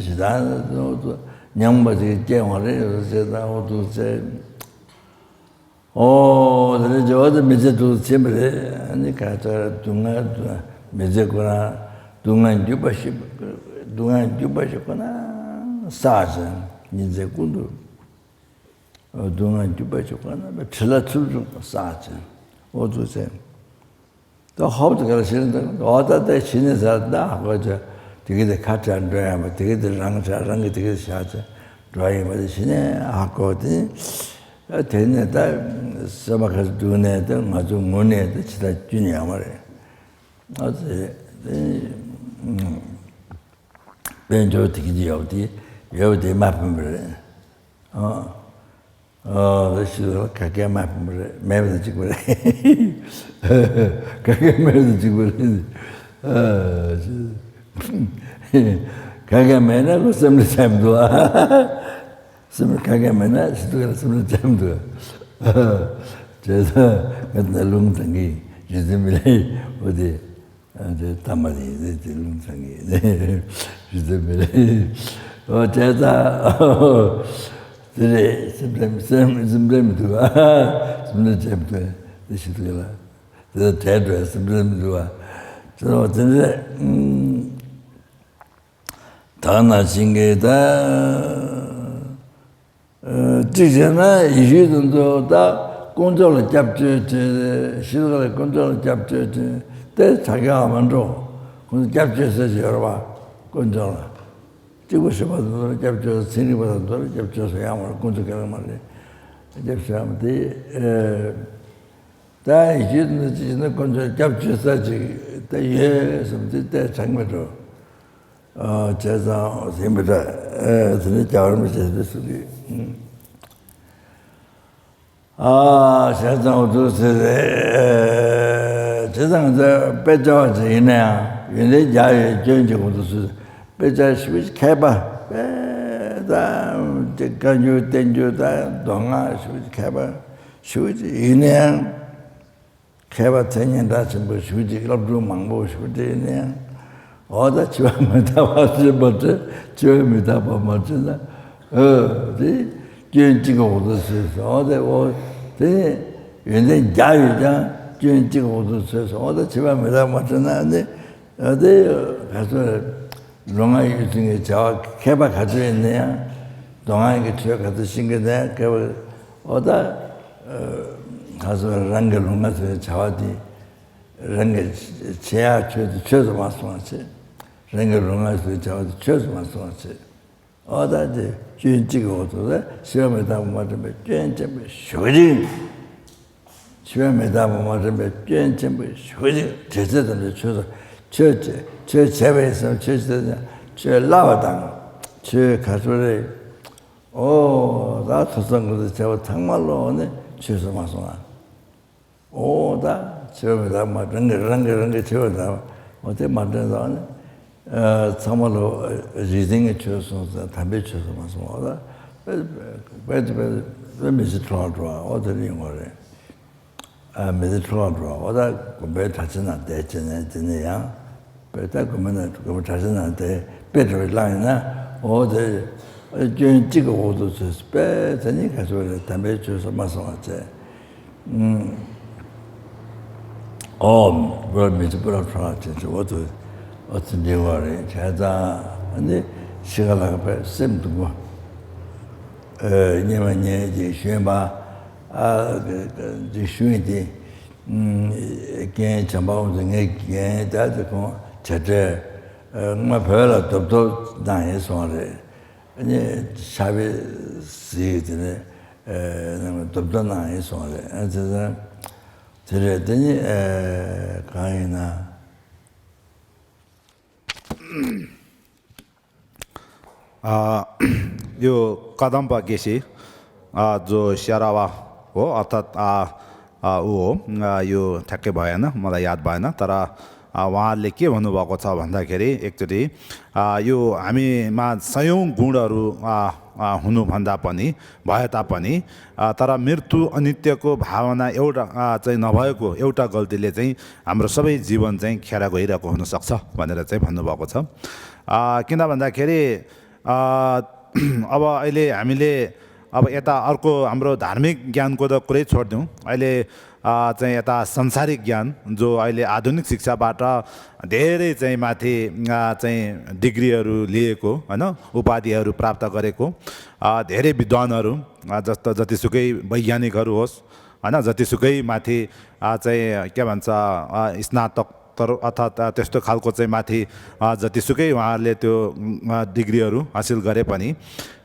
ཞེ་སྡང་ཉམས་པ་དེ་སྐྱེ་བ་རེད་ཟེར་དང་འོ་དུ་ཚེ། ཨོ་དེ་ནས་འགྱུར་བ་དེ་མི་ཚེ་དུ་ཕྱིན་པ་རེད། ཨ་ནི་ག་ཚོད་སྡུག་བསྔལ་མི་ཚེ་ཁོ་ན་སྡུག་བསྔལ་འགྱུར་བ་ཞིག་སྡུག་བསྔལ་འགྱུར་བ་ཞིག་ཁོ་ན་བསགས་ཅིང་ཉིན་མཚན་ཀུན་ཏུ་སྡུག་བསྔལ་འགྱུར་བ་ཞིག་ཁོ་ན་བྲེལ་བ་ཚུབ་ཚུབ་བསགས་ཅིང་འོ་དུ་ཚེ། ད་ཧོབ་ཏེ་ག་ལ་ཤི་ནས་འོ་ད་ལྟ་ཤི་ནས་ཟ་ད་ཧ་གོ་ཆ་དེ་གི་དེ་ཁ་བྲལ་འགྲོ་ཡ་མ་དེ་གི་དེ་རང་བྲལ་རང་གི་དེ་གི་བཞག་ཆ་འགྲོ་ཡ་ཡིན་པ་དེ་ཤི་ནས་ཧ་གོ་དེ་དེ་ནས་ད་སེམས་པ་ཁ་སྡུག་ནས་ད་ང་ཚོ་ངུ་ནས་ད་ཇི་ལྟར་སྐྱོན་ཡོད་མ་རེད། ཨ་ཙི་དེ་དཔལ་འབྱོར་དེ་གི་དེ་ཡོད་དེ་ཡོད་དེ་མ་ཕན་པ་རེད། ཨ། ཨ་ཞེས་ག་གེ་མ་མེད་པ་དང་གཅིག་པ་རེད། ག་གེ་མེད་པ་དང་གཅིག་པ་རེད། ཨ་ག་གེ་མེད་ན་ཁོ་སེམས་ལ་བྱ་མི་འདུག་ཨ། སེམས་ག་གེ་མེད་ན་ཞེ་དྲག་སེམས་ལ་བྱ་མི་འདུག་ཨ། བྱས་ཙང་ང་ཚོ་ལུང་དང་གི་རི་འཛིན་མི་ལས་འོ་དེ། ཨ་དེ་ལྟ་མ་རེད་དེ་དེ་ལུང་ཚང་གི་རེད་དེ་མི་རེད། ཨོ་དེ་ད་དེ་རེད། སེམས་ཁྲལ་སེམས་སེམས་ཁྲལ་མི་འདུག་ཨ། སེམས་ཁྲལ་བྱས་མི་འདུག་དེ་ཞིག་འདུག་ལ། དེ་ད་དེ་འགྲོ་སེམས་ཁྲལ་མི་འདུག་ཨ། དེ་ནོ་དེ་རེད། ད་ནང་བཞིན་གྱི་ད། གཅིག་བྱས་ན་ཡེ་ཤུ་དེ་ཚོ་ད་དཀོན་མཆོག་ལ་སྐྱབས་བཅོལ་བྱས་ཤི་ལ་དཀོན་མཆོག་ལ་སྐྱབས་བཅོལ་བྱས་དེ་དྲག་ཡག་མ་འགྲོ། ཁོང་ཚོ་སྐྱབས་བཅོལ་ས་ཞིག་ཡོད་རེད་པ། དཀོན་མཆོག་ལ་གཅིག་པ་ཞུ་བ་དེ་ཚོ་ལ་སྐྱབས་བཅོལ་ཚན་རིག་པ་དེ་ཚོ་ལ་སྐྱབས་བཅོལ་ས་ཡག་མ་རེད། དཀོན་མཆོག་སྐལ་བ་མ་རེད། སྐྱབས་བཅོལ་ཡག་མ་རེད། ད་ཡེ་ཤུ་དེ་ཚོ་གཅིག་བྱས་ན་དཀོན་མཆོག་སྐྱབས་བཅོལ་ས་ཅིག་ད་ཡོད་བསམ་དེ་དེ་དྲག་མི་འགྲོ། བྱས་ཙང་ཟིན་པ་འདྲ། དེ་ནས་རྒྱལ་བ་རིན་པོ་ཆེས་དེ་གསུངས་ཏེ། ཨ་བྱས་ཙང་འོ་དུ་ཟེར་རེད། བྱས་ཙང་ད་དཔེ་ཆ་བ་ཅིག་ཡིན་ན་ཡང་ཡོན་ཏན་བརྒྱ་ཡོད་སྐྱོན་གཅིག་འོ་དུ་ཟེར། དཔེ་ཆ་ཞུ་མཁས་པ་དཔེ་ད་ཅིག་བཀའ་འགྱུར་བསྟན་འགྱུར་ད་མདོ་སྔགས་ཞུ་མཁས་པ་ཞུ་ཡིན་ན་ཡང་། མཁས་པ་མཚན་སྙན་གྲགས་ཆེན་པོ་ཞུ་ཅིག་སློབ་ཕྲུག་མང་པོ་ཞུ་ཅིག་ཡིན་ན་ཡང་། འོ་ད་འཆི་བ་མི་རྟག་པ་ཅིག་མ་དྲན། འཆི་བ་མི་རྟག་པ་མ་དྲན་ན། ཨོ་དེ་སྐྱོན་གཅིག་འོ་དུ་ཟེར་སོང་། འོ་དེ་འོ་དེ་ཡོན་ཏན་བརྒྱ་ཡོད་ཀྱང་སྐྱོན་གཅིག་འོ་དུ་ཟེར་སོང་། འོ་ད་འཆི་བ་མི་རྟག་པ་མ་དྲན་ན་ནི། ཨོ་དེ་ག་ཚོད་རེད། ལུས་ངག་ཡིད་གསུམ་གྱི་བྱ་བ་མཁས་པ་ག་ཚོད་ཡིན་ན་ཡང་། མདོ་སྔགས་ཀྱི་ཆོས་ག་ཚོད་ཤེས་ཀྱི་ན་ཡང་མཁས་པ། འོ་ད་ག་ཚོད་རང་གི་ལུས་ངག་ཡིད་གསུམ་གྱི་བྱ་བ་དེ། རང་གི་བྱེད་ཡག་ཆོས་དེ་ཆོས་སུ་མ་སོང་བ་བྱེད། རང་གི་ལུས་ངག་ཡིད་གསུམ་གྱི་བྱ་བ་དེ་ཆོས་སུ་མ་སོང་བ་བྱེད། འོ་ད་དེ་སྐྱོན་གཅིག་གི་འོག་ཏུ་ལ་འཆི་བ་མི་རྟག་པ་མ་དྲན་པའི་སྐྱོན་ཆེན་པོ་ཞེ་པོ་ཅིག་འཆི་བ་མི་རྟག་པ་མ་དྲན་པའི་སྐྱོན་ཆེན་པོ་ཞེ་པོ་ཅིག་དྲན་ཚད་ཙམ་གྱིས་ཆོས་སུ། ཆོས་བྱེད་ཆོས་བྱས་པ་ཡིན་ཙང་ཆོས་བྱེད་ཙང་ཆོས་བསླབ་པ་དང་། ཆོས་ག་ཚོད་རེད། ཨོ་ད་ཐོས་བསམ་སྒོམ་གསུམ་བྱས་པ་ཚང་མ་ལོག་ནས་ཆོས་སུ་མ་སོང་ང་། ཨོ་ད་འཆི་བ་མི་རྟག་པ་རང་གིས་རང་གིས་རང་གིས་འཆི་བ་མི་རྟག་པ་འོ་དེ་མ་དྲན་ཙང་ནི། ཨ་ཚང་མ་ལོག་རིག་འཛིན་གྱི་ཆོས་སོང་ཙང་དམ་པའི་ཆོས་སུ་མ་སོང་བ་ལ། དཔེ་དཔེ་དཔེ་མི་ཚེ་འཕྲོ་བརླག་འགྲོ་བ་འོ་དེ་ཡིན་དགོས་རེད། ཨ་མི་ཚེ་འཕྲོ་བརླག་འགྲོ་བ་འོ་ད་དགོན་པའི་གྲྭ་ཆས་ནང་བསྡད་བྱས་ནས་དེ་ནས་ཡང་། དཔེ་ད་དགོན་པ་ན་དགོན་པ་གྲྭ་ཆས་ནང་དེ་དཔེ་འདྲ་བའི་བླངས་ཡིན་ན། འོ་དེ་སྐྱོན་གཅིག་གི་འོག་ཏུ་ཚུད་དཔེ་དེ་ནི་ག་ཚོད་རེད། དམ་པའི་ཆོས་སུ་མ་སོང་བ་བྱས། ཨོ་བོད་མི་ཚེ་པུ་ར་འཕྲོ་བརླག་བྱས་ཚེ་འོ་དུ་འོ་དུ་འདྲི་བ་རེད། བྱས་ཙང་ནི་ཤི་ཁ་ལ་ཁ་དཔེ་སེམས་སྡུག་པོ། ཨེ་སྙན་མ་སྙན་ཅིག་ཞོན་པ། ཨ་ཅིག་ཞུས་ཏེ། རྒན་བྱམས་པ་འོང་ཚེ་ངའི་རྒན་ད་དེ་ཁོང་བྱ་བྲལ། ང་བོད་ལ་རྡོབ་རྡོབ་གནང་ཡིན་སོང་རེད། ཨ་ནི་ཕྱག་དཔེ་གཟིགས་དེ་ནས་རྡོབ་རྡོབ་གནང་ཡིན་སོང་རེད། ཨ་དེ་ཚོ་དེ་རེད། དེ་ནི་གང་ཡིན་ན། ཨ་ཡོ་བཀའ་གདམས་པ་དགེ་བཤེས་ཨ་ཛོ་ཤ་ར་བ་འོ་ཨ་ཐ་ཨ་ཨ་འོ་ཨ་ཡོ་ཐ་ཀེ་བ་ཡ་ན་མ་ལ་ཡ་བ་ཡ་ན་ད་ར་ཨ་ཝང་ལེ་ཀེ་བ་ནུ་བ་གོ་ཚ་བ་འདའ་ཁེ་རེ་ཨེག་ཅི་རེ་ཨ་ཡོ་ཨ་མི་མ་ས་ཡོང་གུང་ར་རུ་ཨ་ཨ་ཧུ་ནུ་བ་འདའ་པ་ནི་བ་ཡ་ད་པ་ནི་ཨ་ད་ར་མིར་ཐུ་ཨ་ནི་ཏེ་ཀོ་བ་བ་ན་ཨེ་ཝ་ད་ཨ་ཙེ་ན་བ་ཡ་ཀོ་ཨེ་ཝ་ད་གལ་ཏེ་ལེ་ཙེ། हाम्रो सबै जीवन चाहिँ खेर गइरहेको हुनसक्छ भनेर चाहिँ भन्नुभएको छ। अ, किन भन्दाखेरि अ, अब अहिले हामीले अब यता अर्को हाम्रो धार्मिक ज्ञानको त कुरै छोडिदिउँ। अहिले अ, चाहिँ यता संसारिक ज्ञान जो अहिले आधुनिक शिक्षाबाट धेरै चाहिँ माथि अ, चाहिँ डिग्रीहरू लिएको, होइन, उपाधिहरू प्राप्त गरेको अ, धेरै विद्वानहरू अ, जस्तो जतिसुकै वैज्ञानिकहरू होस्, होइन, जतिसुकै माथि अ, चाहिँ के भन्छ अ, स्नातक तर अर्थात् अ, त्यस्तो खालको चाहिँ माथि अ, जतिसुकै उहाँहरूले त्यो अ, डिग्रीहरू हासिल गरे पनि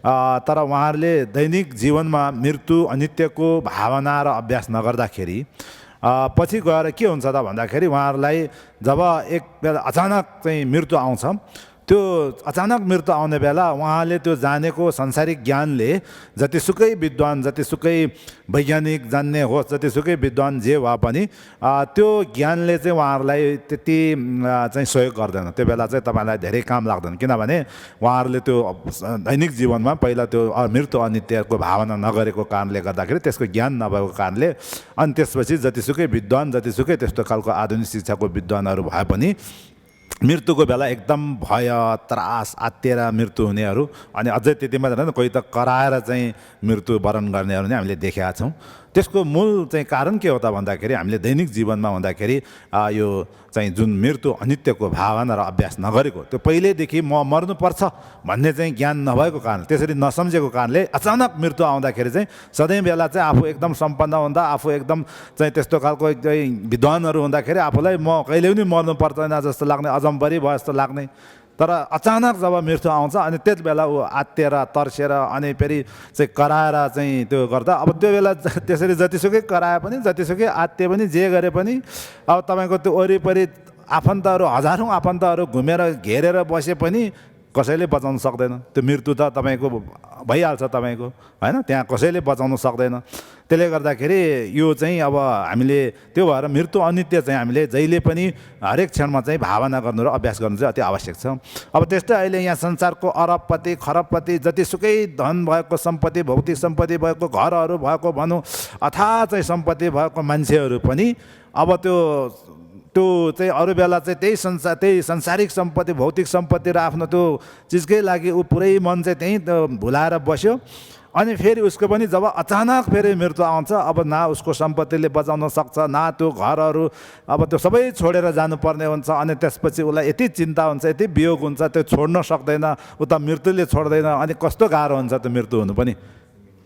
अ, तर उहाँहरूले दैनिक जीवनमा मृत्यु अनित्यको भावना र अभ्यास नगर्दाखेरि अ, पछि गएर के हुन्छ त भन्दाखेरि उहाँहरूलाई जब एक बेला अचानक चाहिँ मृत्यु आउँछ, त्यो अचानक मृत्यु आउने बेला उहाँले त्यो जानेको सांसारिक ज्ञानले जतिसुकै विद्वान, जतिसुकै वैज्ञानिक जान्ने होस्, जतिसुकै विद्वान जे भए पनि अ, त्यो ज्ञानले चाहिँ उहाँहरूलाई त्यति अ, चाहिँ सहयोग गर्दैन। त्यो बेला चाहिँ तपाईँलाई धेरै काम लाग्दैन, किनभने उहाँहरूले त्यो अ, दैनिक जीवनमा पहिला त्यो अ, मृत्यु अनित्यको भावना नगरेको कारणले गर्दाखेरि, त्यसको ज्ञान नभएको कारणले। अनि त्यसपछि जतिसुकै विद्वान, जतिसुकै त्यस्तो खालको आधुनिक शिक्षाको विद्वानहरू भए पनि मृत्युको बेला एकदम भय, त्रास, आत्तिएर मृत्यु हुनेहरू, अनि अझै त्यति मात्र होइन, कोही त कराएर चाहिँ मृत्यु वरण गर्नेहरू नै हामीले देखेका छौँ। त्यसको मूल चाहिँ कारण के हो त भन्दाखेरि, हामीले दैनिक जीवनमा हुँदाखेरि अ, यो चाहिँ जुन मृत्यु अनित्यको भावना र अभ्यास नगरेको, त्यो पहिल्यैदेखि म मर्नुपर्छ भन्ने चाहिँ ज्ञान नभएको कारण, त्यसरी नसम्झेको कारणले अचानक मृत्यु आउँदाखेरि चाहिँ सधैँ बेला चाहिँ आफू एकदम सम्पन्न हुँदा, आफू एकदम चाहिँ त्यस्तो खालको एकदमै विद्वानहरू हुँदाखेरि आफूलाई म कहिले पनि मर्नु पर्दैन जस्तो लाग्ने, अजम्बरी भयो जस्तो लाग्ने। तर अचानक जब मृत्यु आउँछ, अनि त्यति बेला ऊ आत्तिएर, तर्सेर, अनि फेरि चाहिँ कराएर चाहिँ त्यो गर्दा, अब त्यो बेला ज-, त्यसरी जतिसुकै कराए पनि, जतिसुकै आत्तिए पनि, जे गरे पनि, अब तपाईँको त्यो वरिपरि आफन्तहरू, हजारौँ आफन्तहरू घुमेर, घेरेर बसे पनि कसैले बचाउन सक्दैन। त्यो मृत्यु त तपाईँको भइहाल्छ, तपाईँको, होइन? त्यहाँ कसैले बचाउन सक्दैन। त्यसले गर्दाखेरि यो चाहिँ अब हामीले त्यो भएर मृत्यु अनित्य चाहिँ हामीले जहिले पनि हरेक क्षणमा चाहिँ भावना गर्नु र अभ्यास गर्नु चाहिँ अति आवश्यक छ। अब त्यस्तै अहिले यहाँ संसारको अरबपति, खरबपति, जतिसुकै धन भएको, सम्पत्ति, भौतिक सम्पत्ति भएको, घरहरू भएको भनौँ, अथाह चाहिँ सम्पत्ति भएको मान्छेहरू पनि अब त्यो, त्यो चाहिँ अरू बेला चाहिँ त्यही संसार, त्यही सांसारिक सम्पत्ति, भौतिक सम्पत्ति र आफ्नो त्यो चिजकै लागि ऊ पुरै मन चाहिँ त्यहीँ त भुलाएर बस्यो। अनि फेरि उसको पनि जब अचानक फेरि मृत्यु आउँछ, अब न उसको सम्पत्तिले बचाउन सक्छ, न त्यो घरहरू, अब त्यो सबै छोडेर जानुपर्ने हुन्छ। अनि त्यसपछि उसलाई यति चिन्ता हुन्छ, यति वियोग हुन्छ, त्यो छोड्न सक्दैन, उता मृत्युले छोड्दैन। अनि कस्तो गाह्रो हुन्छ त्यो मृत्यु हुनु पनि।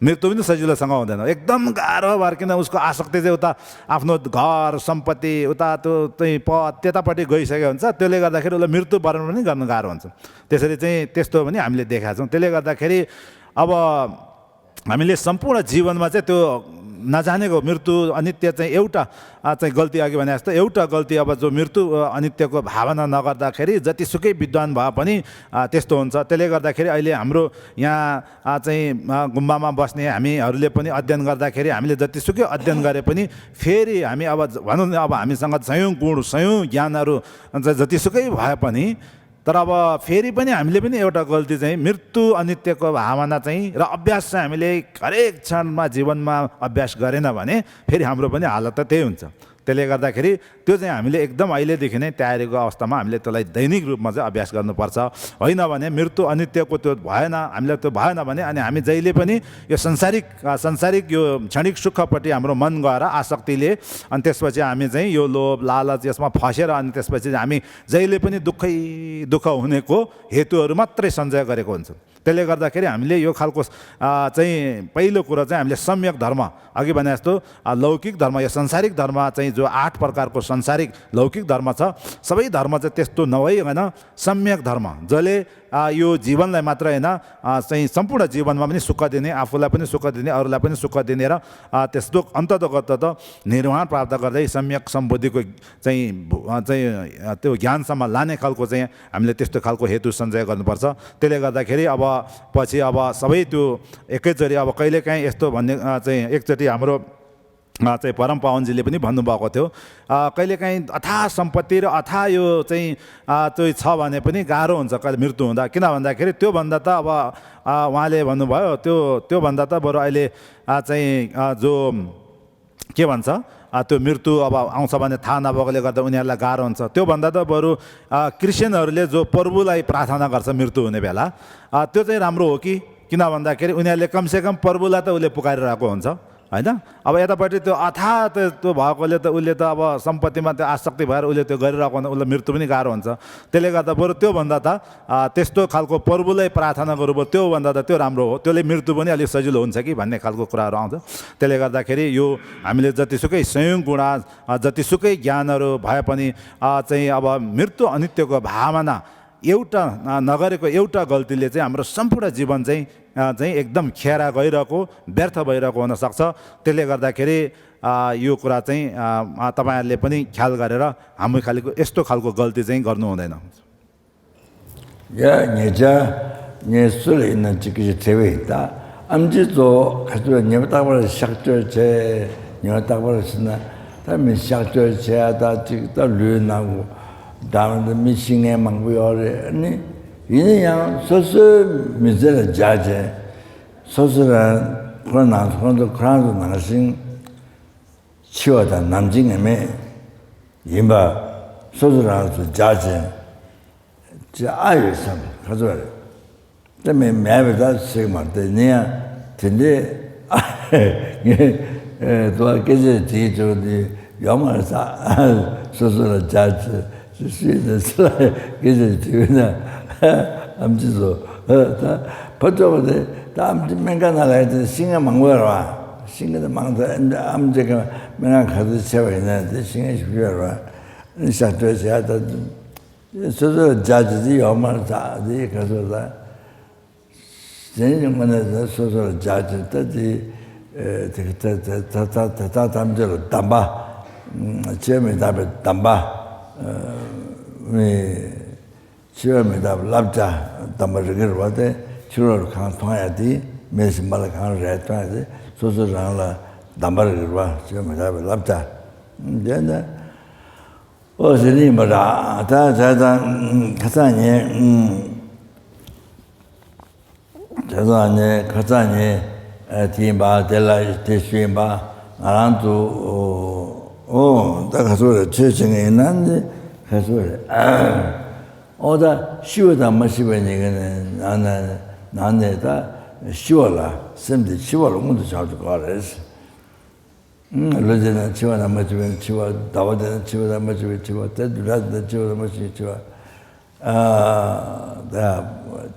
मृत्यु पनि सजिलोसँग हुँदैन, एकदम गाह्रो भएर, किन उसको आसक्ति चाहिँ उता आफ्नो घर, सम्पत्ति, उता त्यो चाहिँ पद, त्यतापट्टि गइसकेको हुन्छ। त्यसले गर्दाखेरि उसलाई मृत्यु वरण पनि गर्न गाह्रो हुन्छ। त्यसरी चाहिँ त्यस्तो पनि हामीले देखाएको छौँ। त्यसले गर्दाखेरि अब हामीले सम्पूर्ण जीवनमा चाहिँ त्यो नजानेको, मृत्यु अनित्य चाहिँ एउटा, आ, चाहिँ गल्ती, अघि भने जस्तो एउटा गल्ती, अब जो मृत्यु, अ, अनित्यको भावना नगर्दाखेरि जतिसुकै विद्वान भए पनि, आ, त्यस्तो हुन्छ। त्यसले गर्दाखेरि अहिले हाम्रो यहाँ, आ, चाहिँ, आ, गुम्बामा बस्ने हामीहरूले पनि अध्ययन गर्दाखेरि, हामीले जतिसुकै अध्ययन गरे पनि फेरि हामी अब ज-, भनौँ न, अब हामीसँग सयौँ गुण, सयौँ ज्ञानहरू ज-, जतिसुकै भए पनि, तर अब फेरि पनि हामीले पनि एउटा गल्ती चाहिँ मृत्यु अनित्यको भावना चाहिँ र अभ्यास चाहिँ हामीले हरेक क्षणमा जीवनमा अभ्यास गरेन भने फेरि हाम्रो पनि हालत त त्यही हुन्छ। त्यसले गर्दाखेरि त्यो चाहिँ हामीले एकदम अहिलेदेखि नै तयारीको अवस्थामा हामीले त्यसलाई दैनिक रूपमा चाहिँ अभ्यास गर्नुपर्छ। होइन भने मृत्यु अनित्यको त्यो भएन, हामीलाई त्यो भएन भने अनि हामी जहिले पनि यो संसारिक, अ, संसारिक यो क्षणिक सुखपट्टि हाम्रो मन गएर आसक्तिले, अनि त्यसपछि हामी चाहिँ यो लोभ, लालच, यसमा फँसेर अनि त्यसपछि हामी जहिले पनि दुःखै दुःख हुनेको हेतुहरू मात्रै सञ्चय गरेको हुन्छ। त्यसले गर्दाखेरि हामीले यो खालको, अ, चाहिँ पहिलो कुरो चाहिँ हामीले सम्यक धर्म, अघि भने जस्तो, अ, लौकिक धर्म, यो संसारिक धर्म चाहिँ जो आठ प्रकारको संसारिक लौकिक धर्म छ, सबै धर्म चाहिँ त्यस्तो नभइकन सम्यक धर्म, जसले, अ, यो जीवनलाई मात्र होइन, अ, चाहिँ सम्पूर्ण जीवनमा पनि सुख दिने, आफूलाई पनि सुख दिने, अरूलाई पनि सुख दिने र, अ, त्यस्तो अन्ततगत त निर्वाण प्राप्त गर्दै सम्यक सम्बुद्धिको चाहिँ, अ, चाहिँ, अ, त्यो ज्ञानसम्म लाने खालको चाहिँ हामीले त्यस्तो खालको हेतु सञ्चय गर्नुपर्छ। त्यसले गर्दाखेरि अब पछि अब सबै त्यो एकैचोटि अब कहिलेकाहीँ यस्तो भन्ने, अ, चाहिँ एकचोटि हाम्रो, अ, चाहिँ परम पावनजीले पनि भन्नुभएको थियो, अ, कहिलेकाहीँ अथाह सम्पत्ति र अथाह यो चाहिँ, अ, त्यो छ भने पनि गाह्रो हुन्छ कहिले मृत्यु हुँदा। किन भन्दाखेरि त्योभन्दा त अब, अ, उहाँले भन्नुभयो, त्यो, त्योभन्दा त बरु अहिले, अ, चाहिँ, अ, जो के भन्छ, अ, त्यो मृत्यु अब आउँछ भने थाहा नभएकोले गर्दा उनीहरूलाई गाह्रो हुन्छ। त्योभन्दा त बरु, अ, क्रिस्चियनहरूले जो प्रभुलाई प्रार्थना गर्छ मृत्यु हुने बेला, अ, त्यो चाहिँ राम्रो हो कि? किन भन्दाखेरि उनीहरूले कमसेकम प्रभुलाई त उसले पुकारिरहेको हुन्छ, होइन? अब यतापट्टि त्यो अथाह त त्यो भएकोले त उसले त अब सम्पत्तिमा त्यो आसक्ति भएर उसले त्यो गरिरहेको हुन्छ, उसलाई मृत्यु पनि गाह्रो हुन्छ। त्यसले गर्दा बरु त्योभन्दा त, अ, त्यस्तो खालको प्रभुलाई प्रार्थना गर्नु, बरु त्योभन्दा त त्यो राम्रो हो, त्यसले मृत्यु पनि अलिक सजिलो हुन्छ कि भन्ने खालको कुराहरू आउँछ। त्यसले गर्दाखेरि यो हामीले जतिसुकै सयौँ गुणा, अ, जतिसुकै ज्ञानहरू भए पनि, अ, चाहिँ अब मृत्यु अनित्यको भावना एउटा, अ, नगरेको एउटा गल्तीले चाहिँ हाम्रो सम्पूर्ण जीवन चाहिँ, अ, चाहिँ एकदम खेर गइरहेको, व्यर्थ भइरहेको हुनसक्छ। त्यसले गर्दाखेरि, अ, यो कुरा चाहिँ, अ, अ, तपाईँहरूले पनि ख्याल गरेर हाम्रो खालको यस्तो खालको गल्ती चाहिँ गर्नु हुँदैन। ཡ་ཉེ་ཆར་ངས་སུ་ལ་ཡིན་ན་ཅིག་གི་དྲི་བ་ཡིན་ད། ཨེམ་ཆི་ཚོ་ག་ཚོད་ཉེ་བ་རྟག་པར་གཤག་བཅོས་བྱས། ཉེ་བ་རྟག་པར་ཟེར་ན་ད་མི་གཤག་བཅོས་བྱས་ད་ཅིག་ད་ལུས་ནང་གོ་ད་མི་ཤི་མཁན་མང་པོ་ཡོད་རེད། ཨ་ནི་ཡིན་ན་ཡང་སོ་སོའི་མི་ཚེ་ལ་སྦྱར་བྱས་སོ་སོ་རང་ཁོ་ནང་ཁོ་ཚོ་ཁོ་རང་ཚོ་ནང་བཞིན་འཆི་བ་དང་ནམ་འཆི་ངེས་མེད་ཡིན་པ་སོ་སོ་རང་ཚོ་སྦྱར་བྱས། ཅེས་ཨ་ཡོད་བསམ་ཁ་ཚོད་རེད། དེ་མིན་མེད་པའི་ད་ཟེར་མ་དེ་ནི་ཡང་དེ་འདྲའི་ཨ་ངས་དུ་བ་སྐད་ཆ་དྲིས་བྱུང་དེ་ཡོད་མ་རེད་ས། སོ་སོ་ལ་སྦྱར་ཅེས་སུས་ནས་སུ་ལ་སྐད་ཆ་དྲིས་ན་ཨམ་ཆི་ཚོ་ད་ཕ་ཅོག་དེ་ད་ཨམ་ཆི་སྨན་ཁང་ནང་ལ་དེ་ཤི་མཁན་མང་པོ་ཡོད་རེད་བ། ཤི་མཁན་དེ་མང་ཚོ་ཨམ་ཆི་གི་སྨན་ཁང་ག་ཚོད་ཆེ་བ་ཡིན་ན་དེ་ཤི་མཁན་ཞིག་ཡོད་རེད་བ། གཤག་བཅོས་བྱས་ད། སོ་སོར་སྦྱར་བྱེད་དེ་ཡོད་མ་རེད་ད་དེ་ག་ཚོད་ད། གཞན་གྱི་ངོས་ནས་ད་སོ་སོར་སྦྱར་བྱེད་ད་དེ་དེ་ད་ད་ད་ད་ད་ཐམས་ཅད་ལ་གདམས་པ། ཆོས་མི་རྟག་པའི་གདམས་པ། མི་ འཆི་བ་མི་རྟག་པའི་བསླབ་བྱ། གདམས་པ་རིགས་ཀྱི་རིགས་པ་དེ་ཕྱི་རོལ་གང་མཐོང་ཡ་དེ་མི་ཤི་མ་ལ་གང་རེད་མཐོང་ཡ་དེ་སོ་སོ་རང་ལ་གདམས་པ་རིགས་ཀྱི་རིགས་པ། འཆི་བ་མི་རྟག་པའི་བསླབ་བྱ། དེ་ནི་ཨོ་ཟེར་ནི་མ་ར་ད་ད་ད་ཁ་སང་ཉིན། དེ་ཙང་ནས་ཁ་སང་ནས་དེ་ཡིན་པ་དེ་ལ་དེ་ཞུས་ཡིན་པ་ང་རང་ཚོ། ཨོ་ད་ག་ཚོད་རེད། ཆོས་བྱེད་མཁན་ཡིན་ན་ནི་ག་ཚོད་རེད། ཨོ་ད་ཤི་བ་དང་མ་ཤི་བའི་ཉེ་ག་ནས་ནང་ནས་ནང་ནས་ད་ཤི་བ་ལ་སེམས་དེ་འཆི་བ་ལ་མངོན་དུ་བྱ་དགོས་རེད། ལུས་འདི་ན་འཆི་བ་དང་མ་འཆི་བའི་འཆི་བ། ཟླ་བ་འདི་ན་འཆི་བ་དང་མ་འཆི་བའི་འཆི་བ། དེ་བདུན་ཕྲག་འདི་ན་འཆི་བ་དང་མ་འཆི་བའི་འཆི་བ། ཨ་ད་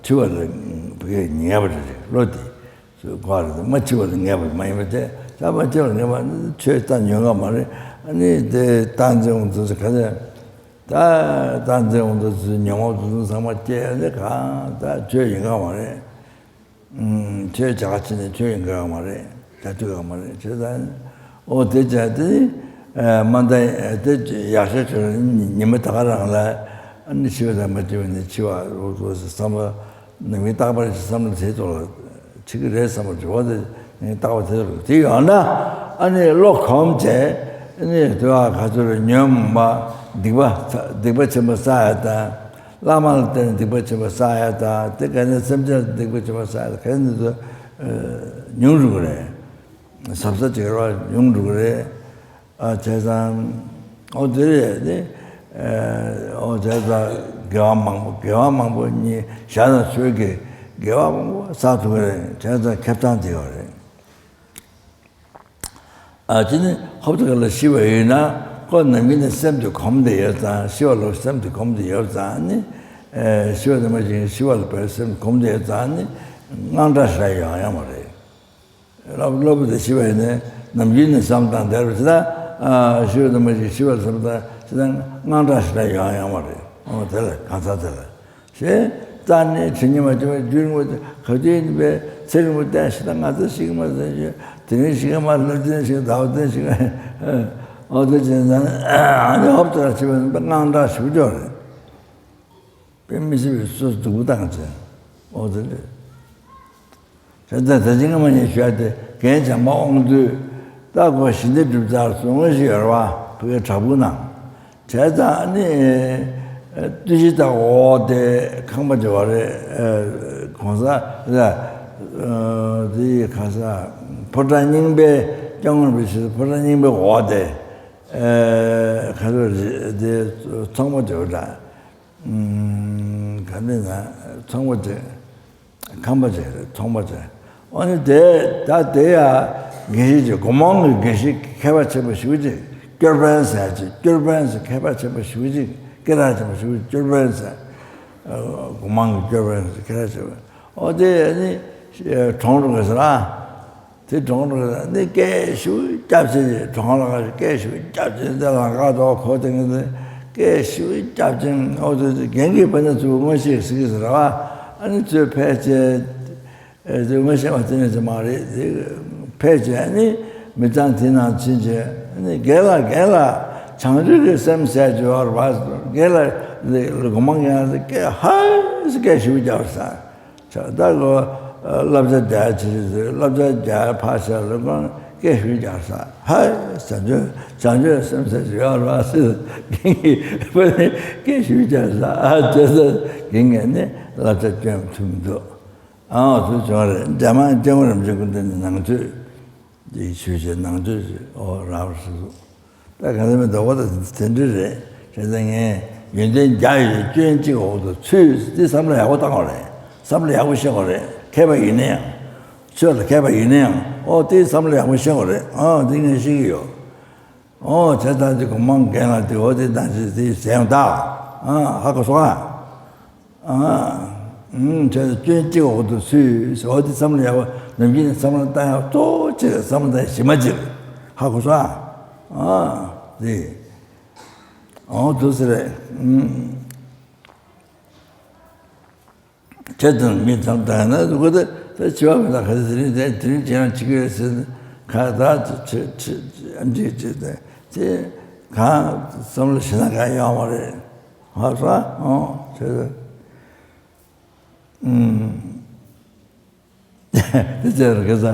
འཆི་བ་ལ་བུ་གས་ཉེ་བ་རེད། བློ་དེ་སུ་གོ་རེད། མ་འཆི་བ་ལ་ངེས་པ་མ་ཡིན་པ་དེ། ད་མ་འཆི་བ་ལ་ངེས་པ་ནི་ཆོས་ལྟ་ཉོན་ག་མ་རེད། ཨ་ནི་དེ་སྟངས་འཛིན་འོང་དུས་ག་ཚོད་ད་སྟངས་འཛིན་འོང་དུས་ཉོན་མོངས་དུས་ཚང་མ་སྐྱེ་ཡ་དེ་གང་ད་ཆོས་ཡིན་ག་མ་རེད། ཆོས་བྱ་བ་ཕྱིན་ནས་ཆོས་ཡིན་དགོས་ཡོད་མ་རེད། བྱ་ཐུབ་ཡོད་མ་རེད། བྱས་ཙང་ཨོ་དེ་བྱས་དེ་མ་འདའ་དེ་ཡག་ཤོས་ཆོས་ཉི་མ་ད་ག་རང་ལ་ཨ་ནི་ཤི་བ་དང་མ་ཤི་བ་ནི་འཆི་བ་རོ་རོ་ཟེར་བསམ་པ་ནང་མི་རྟག་པར་བསམ་བློ་དེ་ཐོག་ལ་འཆི་གི་རེད་བསམ་པ་བྱེད་པ་དེ་ནི་རྟག་པ་དེ་ཐོག་ལ་དེ་ཡོད་ན་ཨ་ནི་བློ་གོམས་བྱས་ཨ་ནི་དེ་བ་ག་ཚོད་རེད། ཉོན་མོངས་པ་སྡིག་པ་སྡིག་པ་ཆེན་པོ་བསགས་ཡ་དང་། བླ་མ་ལ་བརྟེན་ནས་སྡིག་པ་ཆེན་པོ་བསགས་ཡ་དང་། དེ་ག་ནས་སེམས་ཅན་ལ་སྡིག་པ་ཆེན་པོ་བསགས་ཡ་དང་། ག་ནས་ཚོ་ཉུང་འགྲོ་གི་རེད། ཟབ་ས་ཅིག་རེད་བ། ཉུང་འགྲོ་གི་རེད། ཨ་བྱས་ཙང་ཨོ་དེ་རེད་དེ། ཨོ་བྱས་ཙང་དགེ་བ་མང་པོ་དགེ་བ་མང་པོ་ཉིད་ཞག་དང་ཆོས་ཀྱི་དགེ་བ་མང་པོ་བསགས་ཐུབ་ཀྱི་རེད། བྱས་ཙང་ཁེ་བཟང་དེ་ཡོད་རེད། ཨ་ཅི་ནི་ཧོབ་ཏེ་ག་ལ་ཤི་བ་ཡིན་ན་ཁོ་ནམ་རྒྱུན་ནས་སེམས་དེ་གོམས་ཏེ་ཡོད་ཙང་། ཤི་བ་ལ་སེམས་དེ་གོམས་ཏེ་ཡོད་ཙང་ནི། ཨེ་ཤི་བ་དེ་མ་ཤི་ཤི་བ་ལ་བའི་སེམས་གོམས་ཏེ་ཡོད་ཙང་ནི་དངངས་སྐྲག་ཞེ་དྲག་ཡོང་ཡ་མ་རེད། སློབ་སློབ་བུ་དེ་ཤི་བ་ཡིན་ནའི་ནམ་རྒྱུན་ནས་བསམ་སྟངས་དེར་བྱེད་ན། ཨ་ཤི་བ་དེ་མ་ཤི་ཤི་བ་ལ་བསམ་སྟངས་བྱེད་ན་དངངས་སྐྲག་ཞེ་དྲག་ཡོང་ཡ་མ་རེད། ཨོ་དེ་ལ་གང་ཟག་དེ་ལ། ཞེས་རྩ་ནས་དྲི་ཉི་མ་བྱུང་བའི་རྒྱུན་རིང་པོ་དེ་ག་དུས་ཡིན་པའི་ཚེ་རིང་པོ་བསྟན་ཞེ་ན་ང་ཚོ་ཞིག་མ་ཟེར་རྒྱུ་དེ་རིང་ཞིག་མ་ལོ་དེ་རིང་ཞིག་ཟླ་བ་དེ་རིང་ཞིག་ཨོ་དེ་བྱས་ན་ཨ་ནི་ཧོབ་ཏེ་ལ་ཆེ་བའི་དངངས་སྐྲག་ཞུ་རྒྱུ་རེད། དཔེ་མི་སྲིད་པའི་སོ་སྡུག་པོ་བཏང་བྱས་ཨོ་དེ་རེད། དེ་ལྟར་ད་ཅི་སྔ་མ་ཉིད་ཞུ་ཡ་དེ་རྒན་བྱམས་པ་དབང་འདུས་ད་ཁོ་ཞི་བདེ་སྒྲུབ་རྩར་སོང་ངོ་ཞིག་ཡོད་རེད་བ། བོད་ཀྱི་བྲག་ཕུག་ནང་། བྱས་ཙང་ནི་བརྟུལ་ཞུགས་དང་འོ་དེ་ཁང་པ་བྱེད་པ་རེད། གོང་ས་རེད། དེ་ག་ས་ཕོ་བྲང་རྙིང་པའི་སྐྱབས་མགོན་རིན་པོ་ཆེ་ཕོ་བྲང་རྙིང་པའི་འོག་དེ་ག་ཚོད་རེད་དེ་ཚོང་པ་བྱེད་པ་འདྲ། ག་འདྲ་ན་ཚོང་པ་བྱེད། ཁང་པ་བྱས་རེད། ཚོང་པ་བྱས། ཨ་ནི་དེ་ད་དེ་ཡ་དགེ་བཤེས་ཀྱི་སྒོ་མང་གི་དགེ་བཤེས་མཁས་པ་ཆེན་པོ་ཞིག་ཅིག་སྐྱོར་དཔོན་ཟེར་ཅིག་སྐྱོར་དཔོན་ཟེར་མཁས་པ་ཆེན་པོ་ཞིག་ཅིག་སྐད་གྲགས་ཆེན་པོ་ཞིག་སྐྱོར་དཔོན་ཟེར། སྒོ་མང་གི་སྐྱོར་དཔོན་ཟེར་མཁས་པ་ཆེན་པོ། ཨོ་དེ་ནི་གྲོངས་འགྲོ་གི་ཟེར་ཨ། དེ་གྲོངས་འགྲོ་གི་ཟེར་ནི་སྐད་ཤུགས་རྒྱབ་ཆེན་གྲོངས་ལ་སྐད་ཤུགས་རྒྱབ་ཆེན་དེ་ལ་ང་དོ་ཁོ་དེ་ངེས་སྐད་ཤུགས་རྒྱབ་ཆེན་ཨོ་དེ་རྒན་གྱི་ཕ་ན་ཚུར་ངོ་ཤེས་ཟེར་གི་ཟེར་བ། ཨ་ནི་ཚོས་ཕལ་ཆེར་ཨེ་དེ་ངོ་ཤེས་པ་དེ་ནས་ཚོ་མ་རེད། དེ་ཕལ་ཆེར་ཨ་ནི་མི་ཚང་དེ་ནང་ཕྱིན་ཆད་ཨ་ནི་རྒན་ལགས་རྒན་ལགས་བྱང་ཆུབ་ཀྱི་སེམས་ཟེར་ཅིག་ཡོད་རེད་པ། རྒན་ལགས་ལ་སྒོ་མང་རྒན་ལགས་སྐད་ཧ་སྐད་ཤུགས་རྒྱབ་ས། ད་ལོ་བསླབ་བྱ་རྒྱག་ཆེད་དུ་བསླབ་བྱ་རྒྱག་ཕར་ཞོག་ལ་ཁོང་སྐད་ཤུགས་རྒྱག་ས། ཧ། བྱང་ཆུབ་བྱང་ཆུབ་སེམས་ཟེར་ཡོད་རེད་པ་ཟེར། སྐད་ཤུགས་རྒྱག་ས། ཨ་ཅེ་ས་གིན་ངས་ནི་བསླབ་བྱ་སྐྱོན་ཐུབ་མི་འདུག་ཨ་ཚུལ་བྱུང་རེད། རྒྱ་མ་སྐྱབས་མགོན་རིན་པོ་ཆེ་སྐུ་མདུན་ནས་ནང་ཆོས་འདི་ཆོས་བཤད་ནང་ཆོས་ཨོ་རབ་སུ་ད་ག་ཚོད་མི་འདོགས་པ་ད་དེ་འདྲ་རེད། བྱས་ཙང་ངས་ཡོན་ཏན་བརྒྱ་ཡོད་སྐྱོན་གཅིག་འོག་ཏུ་ཚུད་དེ་བསམ་བློ་ཡག་པོ་བཏང་བ་རེད། བསམ་བློ་ཡག་པོ་ཤེས་དགོས་རེད། མཁས་པ་ཡིན་ན་ཡང་ཆོས་ལ་མཁས་པ་ཡིན་ན་ཡང་ཨོ་དེ་བསམ་བློ་ཡག་པོ་ཤེས་དགོས་རེད། ཨོ་དེ་ངས་ཤེས་ཀྱི་ཡོད། ཨོ་བྱས་ཙང་དེ་གོ་མང་རྒན་ལགས་དེ་འོ་དེ་ད་ཅི་དེ་ཟེར་ཡང་ད་ཨ་ཧ་གོ་སོང་ཨ། ཨ། ཨུམ། བྱས་ཙང་སྐྱོན་གཅིག་འོག་ཏུ་ཚུད་ཟེར་བ་དེ་བསམ་བློ་ཡག་པོ་ནམ་རྒྱུན་ནས་བསམ་བློ་བཏང་ཡག་གཙོ་བོ་གཅིག་བསམ་བློ་བཏང་ཡག་གཞི་མ་གཅིག་ཧ་གོ་སོང་ཨ། ཨ། དེ། འོ་དུ་ཟེར་རེད། ཨུམ། བྱས་ཙང་མི་ཚང་བཏང་ན་དུ་གོ་དེ་དེ་འཆི་བ་མི་ལ་ག་ཚོད་དེ་རིང་དེ་དེ་རིང་ཁྱེད་རང་འཆི་གི་རེད་ཟེར་ཁ་བརྡ་ཅི་ཅི་ཅི་ཨ་འདྲི་ཅི་དེ་དེ་གང་བསམ་བློ་ཞེ་ན་གང་ཡོང་བ་རེད། ཧ་ཧ། ཨོ། ཁྱོད་ དེ་ཚོ་ག་ས་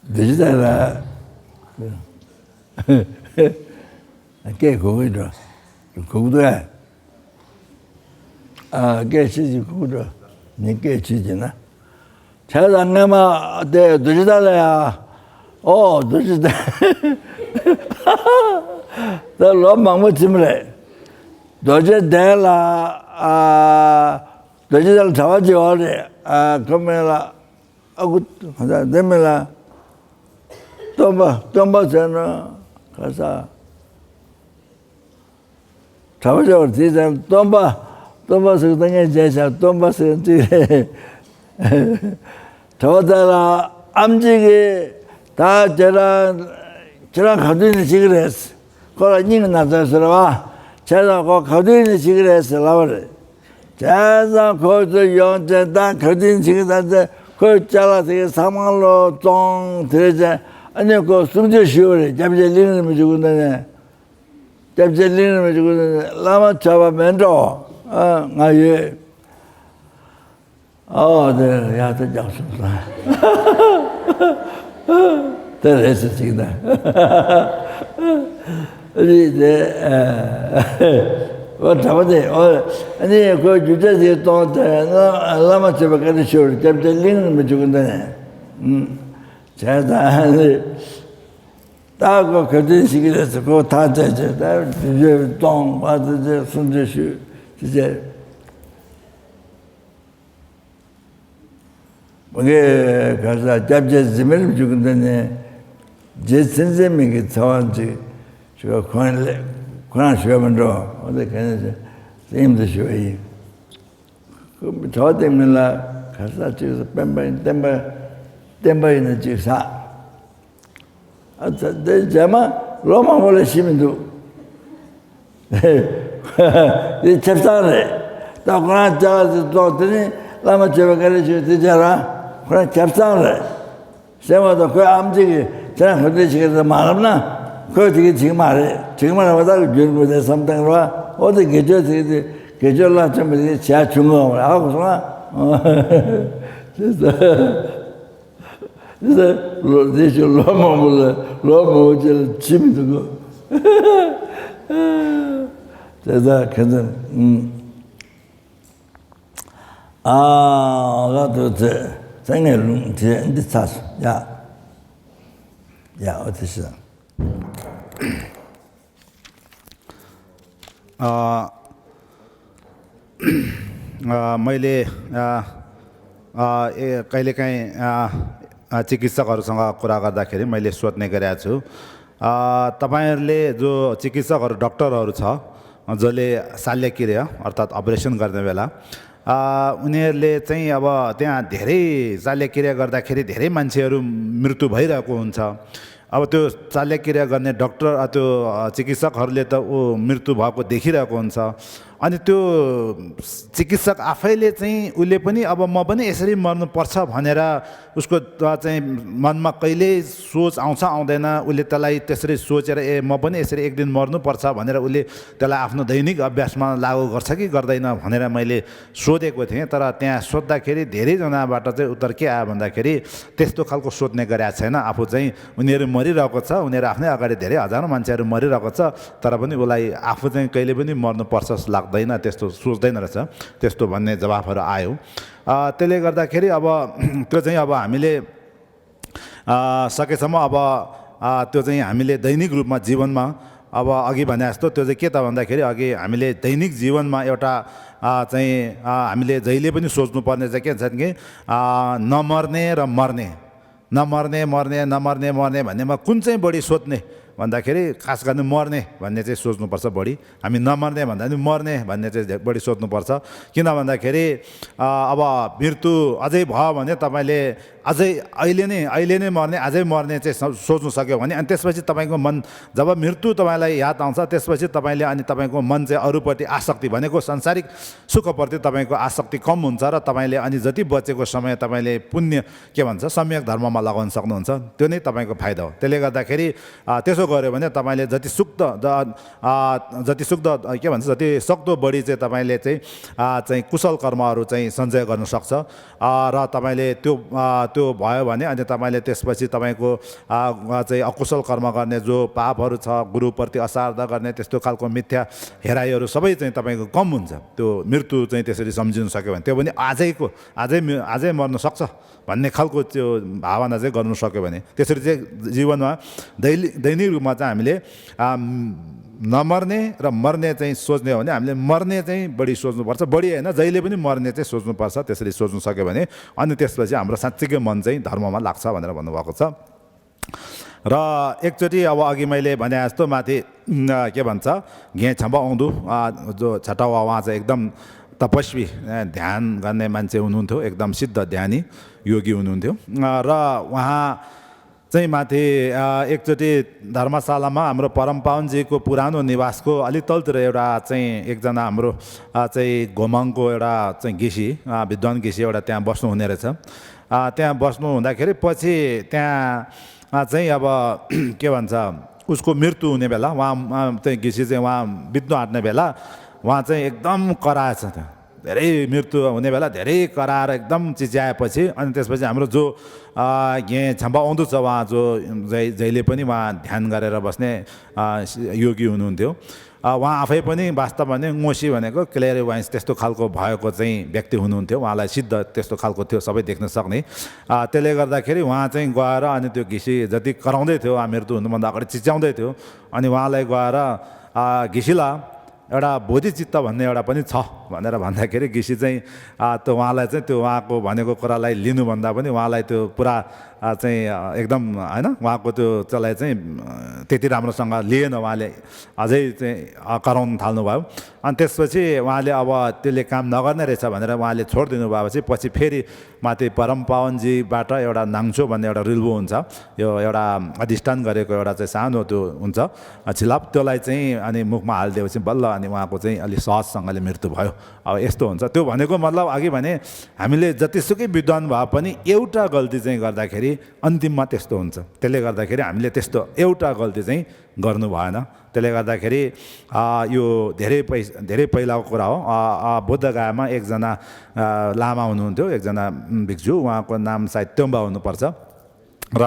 འདི་ཅི་ལྟར་ལ་སྐད་གོ་གི་འགྲོ། གོ་གི་འདུག་ཨ། ཨ། སྐད་ཆེ་ཅིག་གོ་གི་འགྲོ། ནི་སྐད་ཆེ་ཅིག་ན། བྱས་ཙང་སྔ་མ་དེ་རྡོ་རྗེ་གདན་ལ་ཡ། ཨོ་རྡོ་རྗེ་གདན། ད་ལོ་མང་པོ་ཕྱིན་པ་རེད། རྡོ་རྗེ་གདན་ལ། ཨ། རྡོ་རྗེ་གདན་ལ་གྲྭ་པ་ཅིག་ཡོད་རེད། ཨ། ཁོ་མིང་ལ། ཨ་ཁུ་དེ་མིང་ལ། སྟོན་པ། སྟོན་པ་ཟེར་ན་ག་ས། གྲྭ་པ་ཆེ་བ་དེ་ཚང་སྟོན་པ། སྟོན་པ་ཟེར་ད་ངས་མཇལ་བྱ། སྟོན་པ་ཟེར་ཅིག་རེད། གྲྭ་པ་དེ་ལ་ཨམ་ཆི་གིས་ད་ཁྱེད་རང་ཁྱེད་རང་ག་དུས་ནས་ཤི་གི་རེད། ཁོ་ལ་སྙིང་གི་ན་ཚ་ཟེར་བ། བྱས་ཙང་ཁོ་ག་དུས་ནས་ཤི་གི་རེད་ཟེར་ལབ་པ་རེད། བྱས་ཙང་ཁོ་ཚོ་ཡོང་བྱས་ད་ག་དུས་ནས་ཤི་གི་ད་ཚེ་ཁོའི་ཅ་ལག་དེ་གི་ཚང་མ་ལོ་བཙོང་དེ་རེད་བྱས། ཨ་ནི་ཁོ་གསུང་ཆོས་ཞུས་པ་རེད། སྐྱབས་རྗེ་གླིང་རིན་པོ་ཆེ་སྐུ་མདུན་ནས། སྐྱབས་རྗེ་གླིང་རིན་པོ་ཆེ་སྐུ་མདུན་ནས། བླ་མ་བྱ་བ་མེད་འགྲོ། ཨ། ང་ཡོད། ཨོ་དེ་ཡག་ཐག་རྒྱག་སོང་ས། དེ་རེད་ཟེར་ཅིག་ན། རེད་དེ། ཨོ་གྲྭ་པ་དེ། ཨོ་ཨ་ནི་ཁོས་རྒྱུ་ཆ་ཞིག་གཏོང་དེ་ན་བླ་མ་བྱ་བ་བཀའ་དྲིན་ཆེ་བར་སྐྱབས་རྗེ་གླིང་རིན་པོ་ཆེ་སྐུ་མདུན་ནས། བྱས་ཙང་ནི། ད་ཁོ་ག་དུས་ཤི་གི་རེད་ཟེར་ཁོ་ཐག་བཅད་བྱས། ད་དུས་ཚོད་གཏོང་བ་དེ་ཚོ་གསུང་ཆོས་ཞུས་དེ་བྱས། ངས་ག་ས་སྐྱབས་རྗེ་འཛིན་མའི་རིམ་བཞུགས་ཀྱི་འདི་ནས་རྗེ་བཙུན་འཛིན་མའི་གི་ཚེ་དབང་ཅིག་ཞུ་བ། ཁོང་ལས་ཁོ་རང་ཞུ་བ་མི་འགྲོ། འོ་དེ་ག་ནས་ཟེར་ཡིན་དུ་ཞུ་བ་ཡིན། གྲྭ་པ་དེ་མིན་ལ་ག་ས་ཅིག་སྤེན་པ་ཡིན། བསྟན་པ་བསྟན་པ་ཡིན་ན་ཅིག་ས། ཨ་ཙི། དེ་རྗེས་མ་ལོ་མང་པོ་ལ་ཤི་མི་འདུག་དེ་ཆབ་གསང་རེད། ད་ཁོ་རང་ཅ་ལག་ཅིག་བཙོང་། དེ་ནི་བླ་མ་བྱ་བ་བཀའ་དྲིན་ཆེ་དེ་བྱས་ར། ཁོ་རང་ཆབ་གསང་རེད། སེམས་པ་དང་ཁོའི་ཨམ་ཆི་གིས་ཁྱེད་རང་ག་དུས་བྱེད་ཀྱི་རེད་མ་ལབ་ན། ཁོས་དེ་གི་བྱེད་ཀྱི་མ་རེད། བྱེད་ཀྱི་མ་རེད་པ། ད་གི་རྒྱུན་དགོས་དེ་བསམ་བཏང་ར། འོ་དེ་དགེ་ཆོས་དེ་གི་དེ་དགེ་ཆོས་བླ་ཆེན་པོ་དེ་གི་བྱས་བྱུང་གི་ཨ་གོ་སོང་ཨ། དེ་ལོ་དེ་ཞིག་ལོ་མང་པོ་ལ། ལོ་མང་པོ་ཅིག་ལ་ཕྱི་མི་འདུག་གོ། དེ་ད་ཁ་སང་། ཨ་ལ་དུ་ཚེ་ཚེ་ངས་ལུང་དེ་འདི་ཚ་སོང་ཡ། ཡ་འོ་དེ་ཞིག་ཨ། ཨ། मैले, अ, अ, ए, कहिलेकाहीँ, अ, अ, चिकित्सकहरूसँग कुरा गर्दाखेरि मैले सोध्ने गरेको छु। अ, तपाईँहरूले जो चिकित्सकहरू, डाक्टरहरू छ, जसले शल्यक्रिया अर्थात् अपरेसन गर्ने बेला, अ, उनीहरूले चाहिँ अब त्यहाँ धेरै शल्यक्रिया गर्दाखेरि धेरै मान्छेहरू मृत्यु भइरहेको हुन्छ। अब त्यो शल्यक्रिया गर्ने डाक्टर, अ, त्यो, अ, चिकित्सकहरूले त ऊ मृत्यु भएको देखिरहेको हुन्छ। अनि त्यो चिकित्सक आफैले चाहिँ उसले पनि अब म पनि यसरी मर्नुपर्छ भनेर उसको, अ, चाहिँ मनमा कहिल्यै सोच आउँछ आउँदैन। उसले त्यसलाई त्यसरी सोचेर, ए, म पनि यसरी एक दिन मर्नुपर्छ भनेर उसले त्यसलाई आफ्नो दैनिक अभ्यासमा लागू गर्छ कि गर्दैन भनेर मैले सोधेको थिएँ। तर त्यहाँ सोद्धाखेरि धेरैजनाबाट चाहिँ उत्तर के आयो भन्दाखेरि, त्यस्तो खालको सोध्ने गरेको छैन। आफू चाहिँ उनीहरू मरिरहेको छ, उनीहरू आफ्नै अगाडि धेरै हजारौँ मान्छेहरू मरिरहेको छ, तर पनि उसलाई आफू चाहिँ कहिले पनि मर्नुपर्छ जस्तो लाग्दैन, त्यस्तो सोच्दैन रहेछ, त्यस्तो भन्ने जवाफहरू आयो। अ, त्यसले गर्दाखेरि अब त्यो चाहिँ अब हामीले, अ, सकेसम्म अब, अ, त्यो चाहिँ हामीले दैनिक रूपमा जीवनमा, अब अघि भने जस्तो त्यो चाहिँ के त भन्दाखेरि, अघि हामीले दैनिक जीवनमा एउटा, अ, चाहिँ, अ, हामीले जहिले पनि सोच्नुपर्ने चाहिँ के छ कि, अ, नमर्ने र मर्ने, नमर्ने, मर्ने, नमर्ने, मर्ने भन्नेमा कुन चाहिँ बढी सोध्ने भन्दाखेरि, खास गरी मर्ने भन्ने चाहिँ सोच्नुपर्छ बढी। हामी नमर्ने भन्दा पनि मर्ने भन्ने चाहिँ बढी सोध्नुपर्छ। किन भन्दाखेरि, अ, अब मृत्यु अझै भयो भने तपाईँले अझै अहिले नै, अहिले नै मर्ने, अझै मर्ने चाहिँ सो-, सोच्नु सक्यो भने, अनि त्यसपछि तपाईँको मन, जब मृत्यु तपाईँलाई याद आउँछ, त्यसपछि तपाईँले अनि तपाईँको मन चाहिँ अरूपट्टि आसक्ति भनेको सांसारिक सुखप्रति तपाईँको आसक्ति कम हुन्छ र तपाईँले अनि जति बचेको समय तपाईँले पुण्य, के भन्छ, सम्यक धर्ममा लगाउन सक्नुहुन्छ। त्यो नै तपाईँको फाइदा हो। त्यसले गर्दाखेरि, अ, त्यसो गऱ्यो भने तपाईँले जति सुक्त द- आ, जति सुक्त, के भन्छ, जति सक्दो बढी चाहिँ तपाईँले चाहिँ आ, चाहिँ कुशल कर्महरू चाहिँ सञ्चय गर्न सक्छ। र तपाईँले त्यो त्यो भयो भने अनि तपाईँले त्यसपछि तपाईँको चाहिँ अकुशल कर्म गर्ने जो पापहरू छ, गुरुप्रति असारदा गर्ने त्यस्तो खालको मिथ्या हेराइहरू सबै चाहिँ तपाईँको कम हुन्छ। त्यो मृत्यु चाहिँ त्यसरी सम्झिन सक्यो भने, त्यो पनि आजैको आजै आजै मर्न सक्छ भन्ने खालको त्यो भावना चाहिँ गर्नु सक्यो भने, त्यसरी चाहिँ जीवनमा दैनिक दैनिक रूपमा चाहिँ हामीले नमर्ने र मर्ने चाहिँ सोच्ने हो भने, हामीले मर्ने चाहिँ बढी सोच्नुपर्छ। बढी होइन, जहिले पनि मर्ने चाहिँ सोच्नुपर्छ। त्यसरी सोच्नु सक्यो भने अनि त्यसपछि हाम्रो साँच्चीकै मन चाहिँ धर्ममा लाग्छ भनेर भन्नुभएको छ। र एकचोटि अब अघि मैले भने जस्तो माथि के भन्छ, घे छम्बा औँदु जो छटावा, उहाँ चाहिँ एकदम तपस्वी, ध्यान गर्ने मान्छे हुनुहुन्थ्यो, एकदम सिद्ध ध्यानी योगी हुनुहुन्थ्यो। र उहाँ चाहिँ माथि एकचोटि धर्मशालामा हाम्रो परम पावनजीको पुरानो निवासको अलि तलतिर एउटा चाहिँ एकजना हाम्रो चाहिँ गोमाङको एउटा चाहिँ घिसी, विद्वान घिसी एउटा त्यहाँ बस्नुहुने रहेछ। त्यहाँ बस्नु हुँदाखेरि पछि त्यहाँ चाहिँ अब के भन्छ, उसको मृत्यु हुने बेला, उहाँ चाहिँ घिसी चाहिँ उहाँ बित्नु आँट्ने बेला उहाँ चाहिँ एकदम कराएछ। त्यहाँ धेरै मृत्यु हुने बेला धेरै कराएर एकदम चिच्याएपछि अनि त्यसपछि हाम्रो जो घे छम्बा औँदु छ, उहाँ जो जै जहिले पनि उहाँ ध्यान गरेर बस्ने योगी हुनुहुन्थ्यो। उहाँ आफै पनि वास्तवमा नै ङोसी भनेको क्लेरिवाइन्स त्यस्तो खालको भएको चाहिँ व्यक्ति हुनुहुन्थ्यो। उहाँलाई सिद्ध त्यस्तो खालको थियो, सबै देख्न सक्ने। त्यसले गर्दाखेरि उहाँ चाहिँ गएर अनि त्यो घिसी जति कराउँदै थियो, उहाँ मृत्यु हुनुभन्दा अगाडि चिच्याउँदै थियो, अनि उहाँलाई गएर घिसिला एउटा बोधिचित्त भन्ने एउटा पनि छ भनेर भन्दाखेरि घिसी चाहिँ त्यो उहाँलाई चाहिँ त्यो उहाँको भनेको कुरालाई लिनुभन्दा पनि उहाँलाई त्यो पुरा चाहिँ एकदम होइन, उहाँको त्यो त्यसलाई चाहिँ त्यति राम्रोसँग लिएन। उहाँले अझै चाहिँ कराउन थाल्नुभयो। अनि त्यसपछि उहाँले अब त्यसले काम नगर्ने रहेछ भनेर उहाँले छोडिदिनु भएपछि पछि फेरि माथि परम पावनजीबाट एउटा नाङ्चो भन्ने एउटा रिल्बु हुन्छ, यो एउटा अधिष्ठान गरेको एउटा चाहिँ सानो त्यो हुन्छ झिलाप, त्यसलाई चाहिँ अनि मुखमा हालिदिएपछि बल्ल अनि उहाँको चाहिँ अलि सहजसँगले मृत्यु भयो। अब यस्तो हुन्छ। त्यो भनेको मतलब अघि भने हामीले जतिसुकै विद्वान भए पनि एउटा गल्ती चाहिँ गर्दाखेरि अन्तिममा त्यस्तो हुन्छ। त्यसले गर्दाखेरि हामीले त्यस्तो एउटा गल्ती चाहिँ गर्नु भएन। त्यसले गर्दाखेरि यो धेरै पै धेरै पहिलाको कुरा हो। बुद्धगयामा एकजना लामा हुनुहुन्थ्यो, एकजना भिक्षु, उहाँको नाम सायद त्योम्बा हुनुपर्छ। र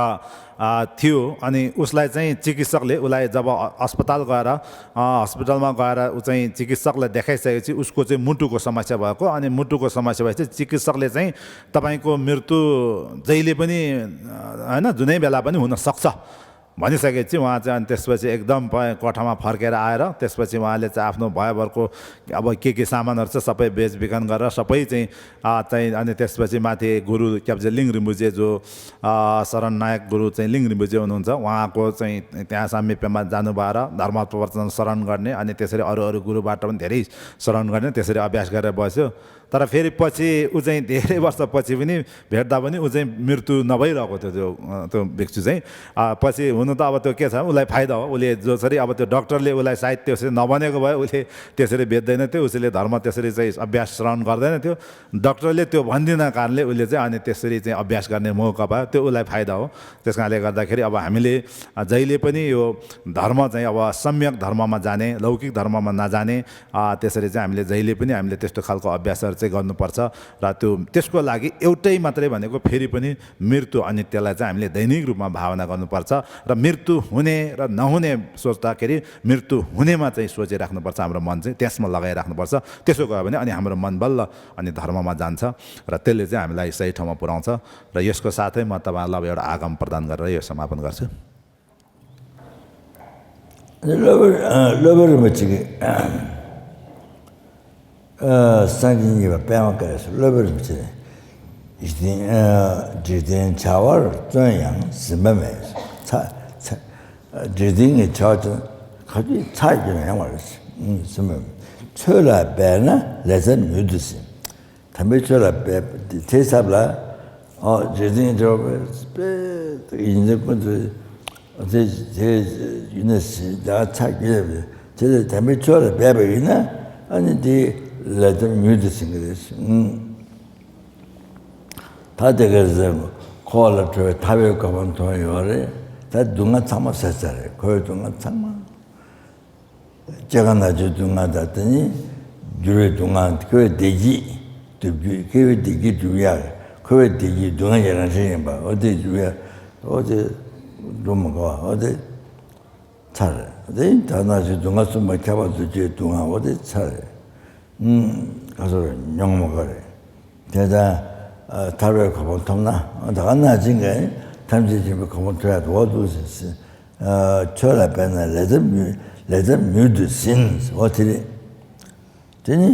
थियो। अनि उसलाई चाहिँ चिकित्सकले, उसलाई जब अस्पताल गएर हस्पिटलमा गएर ऊ चाहिँ चिकित्सकलाई देखाइसकेपछि उसको चाहिँ मुटुको समस्या भएको, अनि मुटुको समस्या भएपछि चिकित्सकले चाहिँ तपाईँको मृत्यु जहिले पनि होइन, जुनै बेला पनि हुनसक्छ भनिसकेपछि उहाँ चाहिँ अनि त्यसपछि एकदम कोठामा फर्केर आएर त्यसपछि उहाँले चाहिँ आफ्नो भयभरको अब के के सामानहरू छ सबै बेचबिखन गरेर सबै चाहिँ चाहिँ अनि त्यसपछि माथि गुरु क्याप्जे लिङ रिम्बुजे जो शरण नायक गुरु चाहिँ लिङ रिम्बुजे हुनुहुन्छ, उहाँको चाहिँ त्यहाँ सामिप्यमा जानुभएर धर्म प्रवचन श्रवण गर्ने अनि त्यसरी अरू अरू गुरुबाट पनि धेरै श्रवण गर्ने, त्यसरी अभ्यास गरेर बस्यो। तर फेरि पछि ऊ चाहिँ धेरै वर्षपछि पनि भेट्दा पनि ऊ चाहिँ मृत्यु नभइरहेको थियो त्यो त्यो भिक्षु चाहिँ। पछि हुनु त अब त्यो के छ, उसलाई फाइदा हो, उसले जसरी अब त्यो डाक्टरले उसलाई सायद त्यसरी नभनेको भए उसले त्यसरी बेच्दैन थियो, उसले धर्म त्यसरी चाहिँ अभ्यास श्रवण गर्दैन थियो। डाक्टरले त्यो भनिदिन कारणले उसले चाहिँ अनि त्यसरी चाहिँ अभ्यास गर्ने मौका पायो, त्यो उसलाई फाइदा हो। त्यस कारणले गर्दाखेरि अब हामीले जहिले पनि यो धर्म चाहिँ अब सम्यक धर्ममा जाने, लौकिक धर्ममा नजाने, त्यसरी चाहिँ हामीले जहिले पनि हामीले त्यस्तो खालको अभ्यासहरू चाहिँ गर्नुपर्छ। र त्यो त्यसको लागि एउटै मात्रै भनेको फेरि पनि मृत्यु अनित्यलाई चाहिँ हामीले दैनिक रूपमा भावना गर्नुपर्छ। र मृत्यु हुने र नहुने सोच्दाखेरि मृत्यु हुनेमा चाहिँ सोचिराख्नुपर्छ, हाम्रो मन चाहिँ त्यसमा लगाइराख्नुपर्छ। त्यसो गयो भने अनि हाम्रो मन बल्ल अनि धर्ममा जान्छ र त्यसले चाहिँ हामीलाई सही ठाउँमा पुर्याउँछ। र यसको साथै म तपाईँहरूलाई अब एउटा आगम प्रदान गरेर यो समापन गर्छु। སློབ་དཔོན་རིན་པོ་ཆེ་གིས་སངས་རྒྱས་གཉིས་པ་པདྨ་དཀར་སོགས་སློབ་དཔོན་རིན་པོ་ཆེ་ནས་འཇིག་རྟེན་འཇིག་རྟེན་བྱ་བར་བརྩོན་ཡང་ཟིན་པ་མེད། ཚ་ཚ་འཇིག་རྟེན་གྱི་བྱ་བ་ཚོ་ག་དུས་ཚར་གྱི་མ་ཡོང་བ་རེད་ཟིན་པ་མེད། ཆོས་ལ་འབད་ན་ལས་མཚམས་མྱུར་དུ་ཟིན། དམ་པའི་ཆོས་ལ་འབད་དེ་ཚབ་ལ་ཨོ་འཇིག་རྟེན་འབྱོར་བའི་དཔེ་ཡིན་ཚེ་ཀུན་ཏུ་དེ་དེ་ཡིན་ན་ཟིན་ད་ཚར་གྱི་རེད། དེ་ལས་དམ་པའི་ཆོས་ལ་འབད་པ་ཡིན་ན་ཨ་ནི་དེ་ལས་མཚམས་མྱུར་དུ་ཟིན་གྱི་རེད། ད་དེ་གར་ཟེར་འཁོར་བ་ལས་གྲོལ་བའི་ཐར་པའི་གོ་འཕང་ཐོབ་ཡོད་རེད། ད་སྡུག་བསྔལ་ཚང་མ་ཟད་ཚར་རེད། འཁོར་བའི་སྡུག་བསྔལ་ཚང་མ། སྐྱེ་རྒ་ན་འཆིའི་སྡུག་བསྔལ་དང་། དེ་ནི་འགྱུར་བའི་སྡུག་བསྔལ། འཁོར་བའི་བདེ་སྐྱིད་སྒྲུབ་རྒྱུ། འཁོར་བའི་བདེ་སྐྱིད་སྒྲུབ་ཡག་འཁོར་བའི་བདེ་སྐྱིད་སྡུག་བསྔལ་གྱི་རང་བཞིན་ཡིན་པ། འོ་དེ་སྒྲུབ་ཡག་འོ་དེ་སྒྲུབ་མི་དགོས་པ། འོ་དེ་ཚར་རེད། དེ་ནི་དག་སྣང་ཞེས་སྡུག་བསྔལ་གསུམ་པོ་ཁྱབ་པ་རྫོགས་བྱེད་སྡུག་བསྔལ། འོ་དེ་ཚར་རེད། ཨུམ། ག་ཚོད་རེད། མྱོང་མ་དགོས་རེད། དེ་ལྟར་ཨ་ཐར་པའི་གོ་འཕང་ཐོབ་ན། དག་སྣང་ཅན་གྱིས་ཐམས་ཅད་མཁྱེན་པའི་གོ་འཕང་ཐོབ་ཡག་འདུག་འོ་འདུག་ཟེར། ཨ་ཆོས་ལ་དཔེར་ན་ལས་ཐབས་མྱུར། ལས་ཐབས་མྱུར་དུ་ཟིན། འོ་དེ་རེད། དེ་ནི་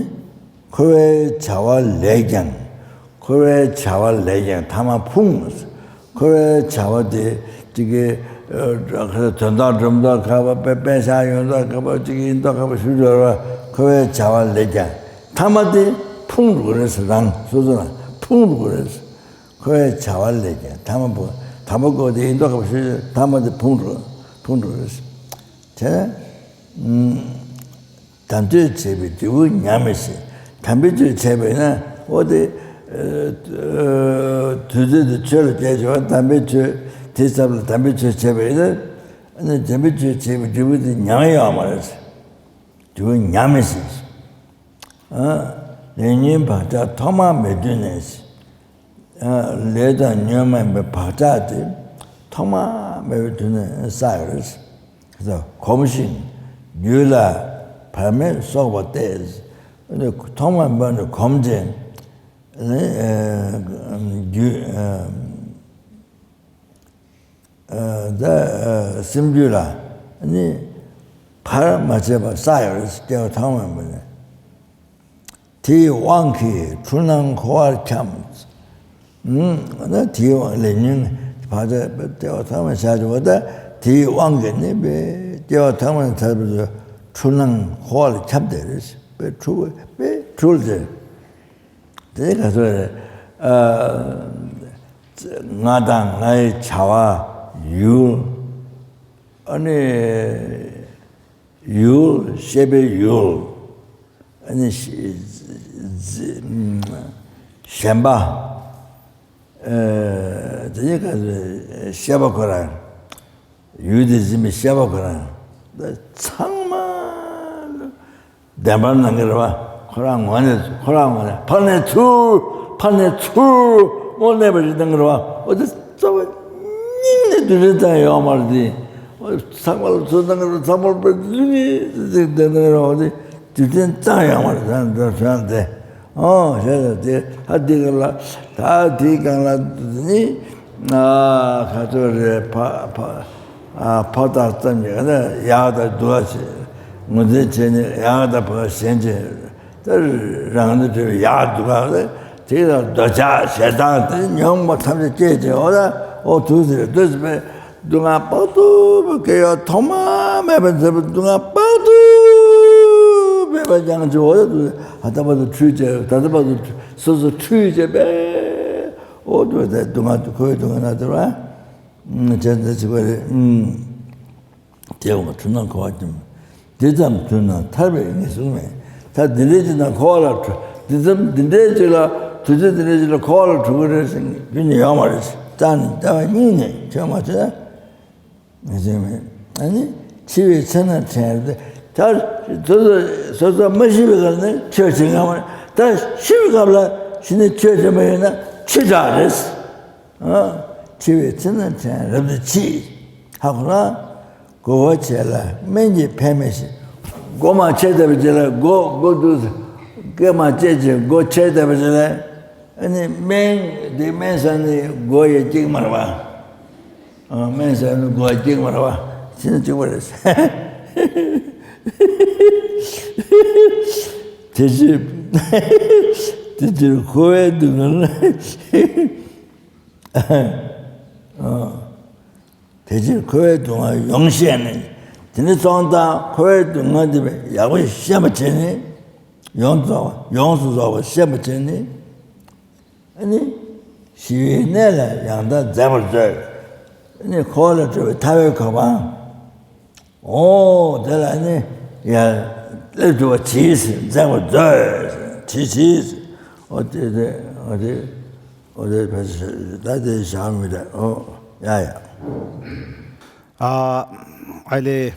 འཁོར་བའི་བྱ་བ་ལས་ཀྱང་། འཁོར་བའི་བྱ་བ་ལས་ཀྱང་ཐ་མ་ཕུང་། འཁོར་བའི་བྱ་བ་དེ་ཅིག་གི་ཨ་དོན་དག་སྒྲུབ་མདོག་ཁ་པ། དཔེ་དཔེ་བཞག་ཡོང་མདོག་ཁ་པ། ཅིག་ཡིན་མདོག་ཁ་པ་ཞུ་འགྲོ་བ། འཁོར་བའི་བྱ་བ་ལས་ཀྱང་ཐ་མ་དེ་ཕུང་འགྲོ་གི་རེད་ཟེར། རང་སོ་སོ་ལ་ཕུང་འགྲོ་གི་རེད་ཟེར། འཁོར་བའི་བྱ་བ་ལས་ཀྱང་ཐ་མ་ཕུང་། ཐ་མ་ཁོ་དེ་ཡིན་མདོག་ཁ་པ་ཞུ། ཐ་མ་དེ་ཕུང་འགྲོ། ཕུང་འགྲོ་གི་རེད་ཟེར། དེ་ནས། དམ་ཆོས་བྱས་པའི་འབྲས་བུ་ཉམས་མི་སྲིད། དམ་པའི་ཆོས་བྱས་པས་ན་འོ་དེ། ཨ་དུས་ཚོད་དེ་ཆོས་ལ་བསྐྱལ་བྱས་པ། དམ་པའི་ཆོས་དེའི་ཚབ་ལ་དམ་པའི་ཆོས་བྱས་པས་ན། ཨ་ནི་དམ་པའི་ཆོས་བྱས་པའི་འབྲས་བུ་དེ་ཉམས་ཡོང་བ་མ་རེད། འབྲས་བུ་ཉམས་མི་སྲིད། ཨ་ལས་ཉོན་བག་ཆགས་ཐོག་མ་མེད་དུས་ནས། ཨ་ལས་དང་ཉོན་མོངས་པའི་བག་ཆགས་དེ་ཐོག་མ་མེད་པའི་དུས་ནས་བསགས་ཡོད་རེད། གོམས་ཤིང་རྒྱུད་ལ་བར་མེད་གསོག་པ་སྟེ། ཐོག་མ་མེད་པ་ནས་གོམས་ཅིང་། ཨ་རྒྱུད་ཨ་ཨ་ད་ཨ་སེམས་རྒྱུད་ལ་ནི་བར་མ་ཆད་པར་བསགས་ཡོད་རེད། སྐྱེ་བ་ཐོག་མ་མེད་པ་ནས། དེའི་དབང་གིས་འཁྲུལ་སྣང་འཁོར་བར་འཁྱམས། ཨུམ། ད་དེའི་དབང་ལས་ཉོན་བག་ཆགས་སྐྱེ་བ་ཐོག་མ་བཞག་བྱུང་བ། ད་དེའི་དབང་གིས་ནི་དཔེ་སྐྱེ་བ་ཐོག་མ་ནས་ཐར་པའི་འཁྲུལ་སྣང་འཁོར་བར་འཁྱམས་བསྡད་རེད། དཔེ་འཁྲུལ། དཔེ་འཁྲུལ་ཏེ། དེ་ག་ཚོད་རེད། ཨ་ང་དང་ངའི་བྱ་བ་ཡུལ། ཨ་ནི་ཡུལ། ཤེས་པའི་ཡུལ། ཨ་ནི་ཤེས་ཤེས་པ། ཨ་དེ་ག་ཚོད་ཤེས་པ་ཁོ་རང་། ཡུལ་དེ་འཛིན་པའི་ཤེས་པ་ཁོ་རང་། ཚང་མ་བདེན་པར་སྣང་གི་རེད་པ། ཁོ་རང་ངོས་ནས། ཁོ་རང་ངོས་ནས་ཕར་ནས་ཚུར། ཕར་ནས་ཚུར་དངོས་གནས་པ་ཞིག་སྣང་གི་རེད་པ། འོ་དེ་རྩ་བ་ཉིད་ནས་དུས་རེ་ཙམ་ཡོད་མ་རེད་དེ། འོ་ཚང་མ་ལ་ཚུར་སྣང་གི་རེད། ཚང་མ་ལ་དཔེ་ལུས་ངེས་ཅིག་བསྡད་སྣང་གི་རེད་པ། འོ་དེ་དུས་རྟེན་ཙམ་ཡོད་མ་རེད། ད་འདི་བྱུང་དེ། ཨོ་ཞེས་དེ། ད་དེའི་སྒང་ལ། ད་དེའི་སྒང་ལ་ནི། ཨ་ག་ཚོད་རེད། ཕ་ཕ་ཨ་ཕོ་བཏགས་ཙམ་གྱིས་ནི་ཡག་དང་སྡུག་ཅེས་ངོས་འཛིན་བྱས་ནས། ཡག་དང་ཕོ་ཞེན་ཅིང་། ད་རང་ནི་བྲལ་བའི་ཡག་སྡུག་ག་དེ་ལ་འདོད་ཆགས་ཞེ་སྡང་དེ་ཉོན་མོངས་པ་ཐམས་ཅད་སྐྱེས་ཏེ། འོ་ད་འོ་དུས་ཟེར་དུས་ཟེར་བས། སྡུག་བསྔལ་དཔག་ཏུ་མེད་པ་སྐྱེ་བ་ཐོག་མ་མེད་པ་མཛད་པ། སྡུག་བསྔལ་དཔག་ཏུ་མེད་པ་མྱངས་བྱུང་བ་དུ། ད་ལྟ་བར་དུ་འཁྲུལ་བྱས། ད་ལྟ་བར་དུ་སོ་སོ་འཁྲུལ་བྱས་པས། འོ་དུ་དེ་སྡུག་བསྔལ་དུ། འཁོར་བའི་སྡུག་བསྔལ་ན་དུ་བ་བྱས་འདི་ཚིག་པ་རེད། དེ་འོ་འཁྲུལ་སྣང་འཁོར་བར་འཁྱམས། འདི་ཙམ་དུས་ན་ཐར་པའི་ངེས་གསུང་མེད། ད་འདི་འདྲའི་ཅིག་ན་འཁོར་བ་ལ་འཁྲུལ། འདི་ཙམ་འདི་འདྲའི་ཅིག་ལ། དུས་ཚོད་འདི་འདྲའི་ཅིག་ལ་འཁོར་བ་ལ་འཁྲུལ་གི་རེད་ཟེར་རྒྱུ་ནི་ཡོད་མ་རེད། རྩ་ནས་ལྟ་བ་གཉིས་ནས་ཁྱོད་མ་ཐོས། ངེས་གསུང་མེད། ཨ་ནི་འཆི་བའི་ཚེ་ན་དྲན་རབ་ཏུ། ད་སོ་སོ་སོ་སོ་མ་ཤི་བའི་སྐབས་ནས་ཆོས་བྱེད་ངེས་མ་རེད། ད་ཤི་བའི་སྐབས་ལ་ཤི་ནས་ཆོས་བྱེད་མ་ཡོད་ན་ཆོས་དྲག་རེད། ཨ་འཆི་བའི་ཚེ་ན་དྲན་རབ་ཏུ་འཆི། ཧ་གོ་ལ། མགོ་བོ་བྱས་ལ་སྨན་གྱིས་ཕན་མི་ཤེས། མགོ་མ་ཆད་བསྡད་པ་ཅིག་ལ། མགོ་མགོ་འདུག་སྐེ་མ་བཅད་ཅིག་མགོ་ཆད་བསྡད་པ་ཅིག་ལ། ཨ་ནི་སྨན་འདི་སྨན་ཟ་ནས་མགོ་ཡང་སྐྱེག་མ་རེད་པ། ཨ་སྨན་ཟ་ནས་མགོ་ཡང་སྐྱེག་མ་རེད་པ། ཕྱིན་གཅིག་པ་རེད། དེ་ཕྱིར་དེ་ཕྱིར་འཁོར་བའི་སྡུག་བསྔལ། ཨ། དེ་ཕྱིར་འཁོར་བའི་སྡུག་བསྔལ་ཡོངས་ཤེས་ནས། དེ་ནས་སོང་ཙང་འཁོར་བའི་སྡུག་བསྔལ་འདི་ཡག་པོ་ཤེས་པ་བྱས་ནས། ཡོངས་རྫོགས་པ། ཡོངས་སུ་རྫོགས་པ་ཤེས་པ་བྱས་ནས། ཨ་ནི་ཞི་བའི་གནས་ལ་ཡང་དག་འཛེགས་པར་མཛོད། ཨ་ནི་འཁོར་བ་ལས་གྲོལ་བའི་ཐར་པའི་གོ་འཕང་། འོ་དེ་ལ་ནི་ཡར་སླེབས་ཐུབ་པ་གྱིས་ཟེར། འཛེགས་པར་མཛོད་ཟེར། གྱིས་ཟེར། འོ་དེ་དེ་འོ་དེ་འོ་དེ་ཕལ་ཆེར་ད་དེ་བཞག་མི་འདྲ། འོ་ཡ་ཡ། अ, अहिले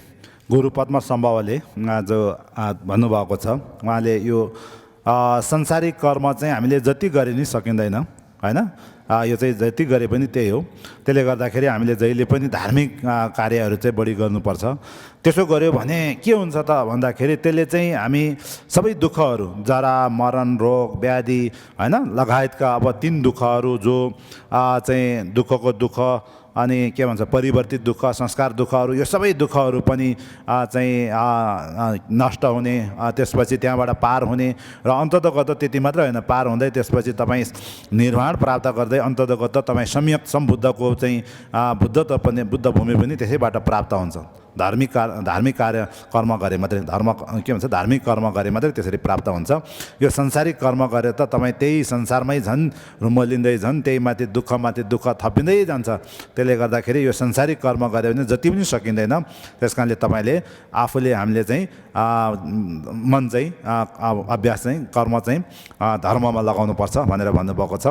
गुरु पद्म सम्भवले आज, अ, भन्नुभएको छ। उहाँले यो, अ, संसारिक कर्म चाहिँ हामीले जति गरे नि सकिँदैन, होइन? अ, यो चाहिँ जति गरे पनि त्यही हो। त्यसले गर्दाखेरि हामीले जहिले पनि धार्मिक, अ, कार्यहरू चाहिँ बढी गर्नुपर्छ। त्यसो गर्यो भने के हुन्छ त भन्दाखेरि त्यसले चाहिँ हामी सबै दुःखहरू, जरा, मरण, रोग, व्याधि, होइन, लगायतका अब तिन दुःखहरू जो, अ, चाहिँ दुःखको दुःख, अनि के भन्छ, परिवर्तित दुःख, संस्कार दुःखहरू, यो सबै दुःखहरू पनि, अ, चाहिँ, अ, अ, नष्ट हुने, अ, त्यसपछि त्यहाँबाट पार हुने र अन्ततगत त्यति मात्रै होइन, पार हुँदै त्यसपछि तपाईँ निर्वाण प्राप्त गर्दै अन्ततगत तपाईँ सम्यक सम्बुद्धको चाहिँ, अ, बुद्ध त पनि, बुद्ध भूमि पनि त्यसैबाट प्राप्त हुन्छ। धार्मिक कार-, धार्मिक कार्य, कर्म गरे मात्रै, धर्म, के भन्छ, धार्मिक कर्म गरे मात्रै त्यसरी प्राप्त हुन्छ। यो संसारिक कर्म गरे त तपाईँ त्यही संसारमै झन् रुमलिँदै, झन् त्यही माथि दुःख माथि दुःख थपिँदै जान्छ। त्यसले गर्दाखेरि यो संसारिक कर्म गरे भने जति पनि सकिँदैन। त्यस कारणले तपाईँले, आफूले, हामीले चाहिँ, अ, मन चाहिँ, अ, अ, अभ्यास चाहिँ, कर्म चाहिँ, अ, धर्ममा लगाउनुपर्छ भनेर भन्नुभएको छ।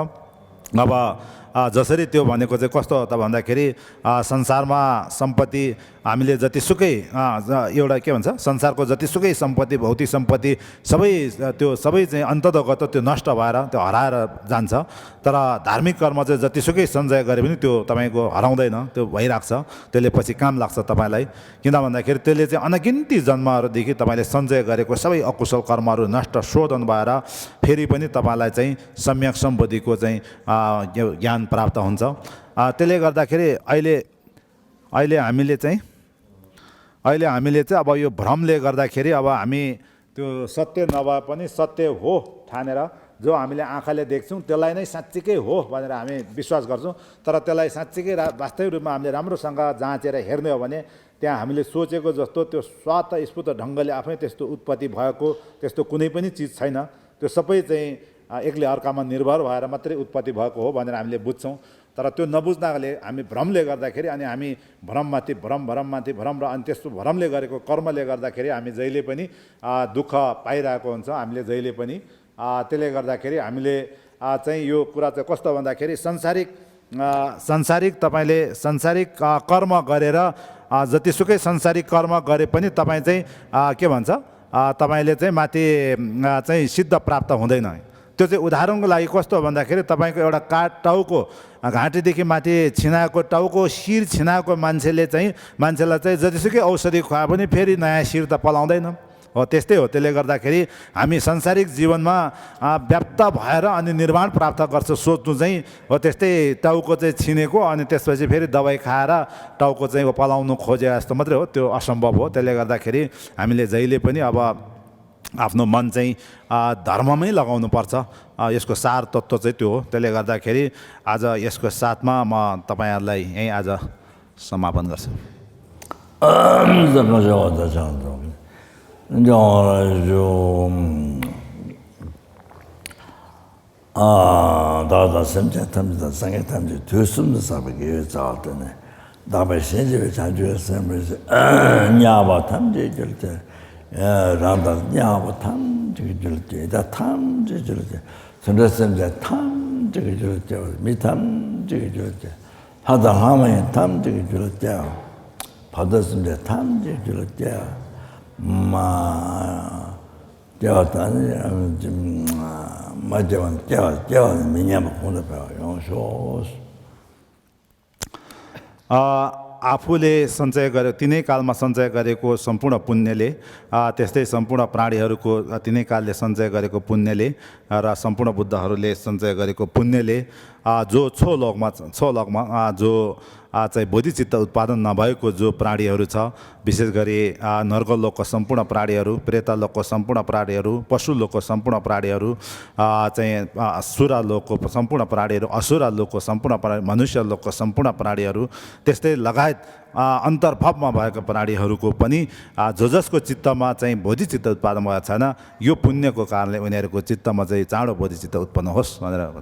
अब, अ, जसरी त्यो भनेको चाहिँ कस्तो त भन्दाखेरि, अ, संसारमा सम्पत्ति हामीले जतिसुकै, अ, ज-, एउटा के भन्छ, संसारको जतिसुकै सम्पत्ति, भौतिक सम्पत्ति सबै, अ, त्यो सबै चाहिँ अन्ततगत त्यो नष्ट भएर त्यो हराएर जान्छ। तर धार्मिक कर्म चाहिँ जतिसुकै सञ्चय गरे पनि त्यो तपाईँको हराउँदैन, त्यो भइराख्छ। त्यसले पछि काम लाग्छ तपाईँलाई। किन भन्दाखेरि त्यसले चाहिँ अनगिन्ती जन्महरूदेखि तपाईँले सञ्चय गरेको सबै अकुशल कर्महरू नष्ट शोधन भएर फेरि पनि तपाईँलाई चाहिँ सम्यक सम्बुद्धिको चाहिँ, अ, ज्ञ-, ज्ञान प्राप्त हुन्छ। अ, त्यसले गर्दाखेरि अहिले, अहिले हामीले चाहिँ, अहिले हामीले चाहिँ अब यो भ्रमले गर्दाखेरि अब हामी त्यो सत्य नभए पनि सत्य हो ठानेर जो हामीले आँखाले देख्छौँ त्यसलाई नै साँच्चीकै हो भनेर हामी विश्वास गर्छौँ। तर त्यसलाई साँच्चीकै रा-, वास्तविक रूपमा हामीले राम्रोसँग जाँचेर हेर्ने हो भने त्यहाँ हामीले सोचेको जस्तो त्यो स्वतस्फूर्त ढङ्गले आफै त्यस्तो उत्पत्ति भएको त्यस्तो कुनै पनि चिज छैन। त्यो सबै चाहिँ, अ, एकले अर्कामा निर्भर भएर मात्रै उत्पत्ति भएको हो भनेर हामीले बुझ्छौँ। तर त्यो नबुझ्नाले हामी भ्रमले गर्दाखेरि अनि हामी भ्रममाथि भ्रम, भ्रममाथि भ्रम र अनि त्यस्तो भ्रमले गरेको कर्मले गर्दाखेरि हामी जहिले पनि, अ, दुःख पाइरहेको हुन्छ। हामीले जहिले पनि, अ, त्यसले गर्दाखेरि हामीले, अ, चाहिँ यो कुरा चाहिँ कस्तो भन्दाखेरि संसारिक, अ, संसारिक, तपाईँले संसारिक, अ, कर्म गरेर, अ, जतिसुकै संसारिक कर्म गरे पनि तपाईँ चाहिँ, अ, के भन्छ, अ, तपाईँले चाहिँ माथि, अ, चाहिँ सिद्ध प्राप्त हुँदैन। त्यो चाहिँ उदाहरणको लागि कस्तो भन्दाखेरि तपाईँको एउटा काठ, टाउको, अ, घाँटीदेखि माथि छिनाएको, टाउको शिर छिनाएको मान्छेले चाहिँ, मान्छेलाई चाहिँ जतिसुकै औषधि खुवाए पनि फेरि नयाँ शिर त पलाउँदैन। हो, त्यस्तै हो। त्यसले गर्दाखेरि हामी सांसारिक जीवनमा, अ, व्याप्त भएर अनि निर्वाण प्राप्त गर्छ सोच्नु चाहिँ, हो, त्यस्तै टाउको चाहिँ छिनेको अनि त्यसपछि फेरि दवाई खाएर टाउको चाहिँ पलाउनु खोजे जस्तो मात्रै हो, त्यो असम्भव हो। त्यसले गर्दाखेरि हामीले जहिले पनि अब आफ्नो मन चाहिँ, अ, धर्ममै लगाउनुपर्छ। अ, यसको सार तत्त्व चाहिँ त्यो हो। त्यसले गर्दाखेरि आज यसको साथमा म तपाईँहरूलाई यहीँ आज समापन गर्छु। ཨ། བདག་དང་སེམས་ཅན་ཐམས་ཅད་དང་སངས་རྒྱས་ཐམས་ཅད་དུས་གསུམ་དུ་བསགས་པའི་དགེ་བའི་རྩ་བ་དེ་ནི་བདག་པས་གཞན་གཅེས་པའི་བྱང་ཆུབ་སེམས་དཔའི་ཕྱིར། དམྱལ་བ་ཐམས་ཅད་སྒྱུ་སྟེ། རང་དང་དམྱལ་བ་ཐམས་ཅད་ཀྱི་སྒྱུ་སྟེ། ཡི་དྭགས་ཐམས་ཅད་སྒྱུ་སྟེ། དུད་འགྲོ་སེམས་ཅན་ཐམས་ཅད་ཀྱི་སྒྱུ་སྟེ། མི་ཐམས་ཅད་ཀྱི་སྒྱུ་སྟེ། ལྷ་དང་ལྷ་མ་ཡིན་ཐམས་ཅད་ཀྱི་སྒྱུ་སྟེ། བར་དོ་སེམས་ཅན་ཐམས་ཅད་ཀྱི་སྒྱུ་སྟེ། མ། སྐྱེ་བ་དང་ནི་མ་སྐྱེ་བ་སྐྱེ་བ་སྐྱེ་བ་ནི་མི་ཉམས་པ་གོང་དུ་འཕེལ་བ་ཡོང་ཤོག། ཨ། आफूले सञ्चय गरे, तिनै कालमा सञ्चय गरेको सम्पूर्ण पुण्यले, अ, त्यस्तै सम्पूर्ण प्राणीहरूको, अ, तिनै कालले सञ्चय गरेको पुण्यले, अ, र सम्पूर्ण बुद्धहरूले सञ्चय गरेको पुण्यले, अ, जो छो लोकमा, छो लोकमा, अ, जो, अ, चाहिँ बोधिचित्त उत्पादन नभएको जो प्राणीहरू छ, विशेष गरी, अ, नर्कलोकको सम्पूर्ण प्राणीहरू, प्रेतलोकको सम्पूर्ण प्राणीहरू, पशुलोकको सम्पूर्ण प्राणीहरू, अ, चाहिँ, अ, सुरलोकको सम्पूर्ण प्राणीहरू, असुरलोकको सम्पूर्ण प्राणी, मनुष्यलोकको सम्पूर्ण प्राणीहरू, त्यस्तै लगायत, अ, अन्तर्भवमा भएको प्राणीहरूको पनि, अ, जो जसको चित्तमा चाहिँ बोधिचित्त उत्पादन भएको छैन, यो पुण्यको कारणले उनीहरूको चित्तमा चाहिँ चाँडो बोधिचित्त उत्पन्न होस् भनेर।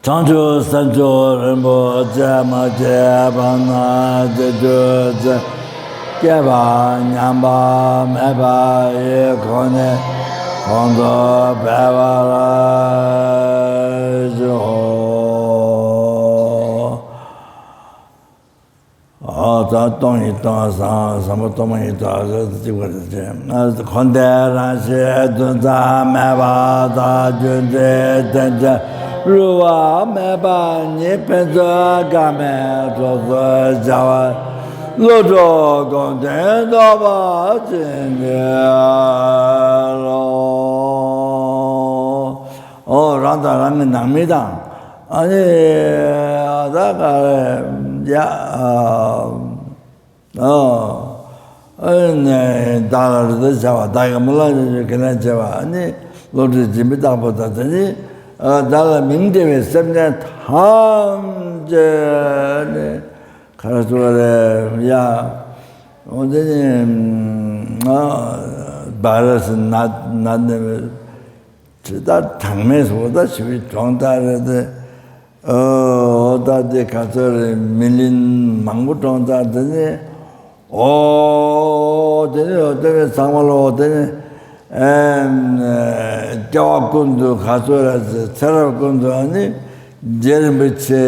བྱང་ཆུབ་སེམས་མཆོག་རིན་པོ་ཆེ་མ་སྐྱེས་པ་ན་སྐྱེ་རྒྱུ་ཅན། སྐྱེས་པ་ཉམས་པ་མེད་པ་ཡི་གོ་གནས་གོང་དུ་འཕེལ་བར་ཤོག། སྟོང་ཉིད་སྟོང་བ་བཟང་བ་བཟང་པོ་སྟོང་པ་ཉིད་སྟོང་བ་ཟེར་གཅིག་པ་རེད་ཅེས། འཁོར་འདས་རང་བཞིན་འདུ་འཛའ་མེད་པ་དང་། རྒྱུ་འབྲས་རྟེན་ཅན་རུང་བ་མེད་པ་ཉིད། ཕན་ཚུན་འགལ་མེད་གྲོགས་སུ་བྱ་བ། བློ་གྲོས་སྒོམ་དོན་རྟོགས་པ་ཅན་གྱི། ཨོ་རང་དང་རང་གི་ནང་མི་དང་། ཨ་ནི་ད་ག་རེ་ཡ། ཨ་ནི་བདག་ལ་རེ་ལྟོས་བྱ་བ། བདག་གི་མི་ལ་རེ་ལྟོས་ཁས་ལེན་བྱ་བ། ཨ་ནི་བློ་གྲོས་སྦྱིན་པའི་བདག་པོ་དང་། དེ་ནི་བདག་ལ་མིང་འབྲེལ་བའི་སེམས་ཅན་ཐམས་ཅད་ནི་ག་རེ་ཟེར་བ་རེད་ཡ། འོ་དེ་ནི་བ་ར་སི་ནད་ནད་ནི་ཇི་ལྟར་གྲངས་མེད་འོ་ད་ཞེ་པོ་གྲོངས་ཚར་རེད་དེ། ཨོ་ད་དེ་ག་ཚོད་རེད། མི་ལིན་མང་པོ་གྲོངས་ཚར། དེ་ནི་ཨོ་དེ་ནི་ཨོ་དེ་ནི་ཚང་མ་ལ་ཨོ་དེ་ནི་ཨེམ་སྐྱེ་བ་ཀུན་ཏུ་ག་ཚོད་རེད། ཚེ་རབས་ཀུན་ཏུ་ཨ་ནི་རྗེ་རིན་པོ་ཆེ།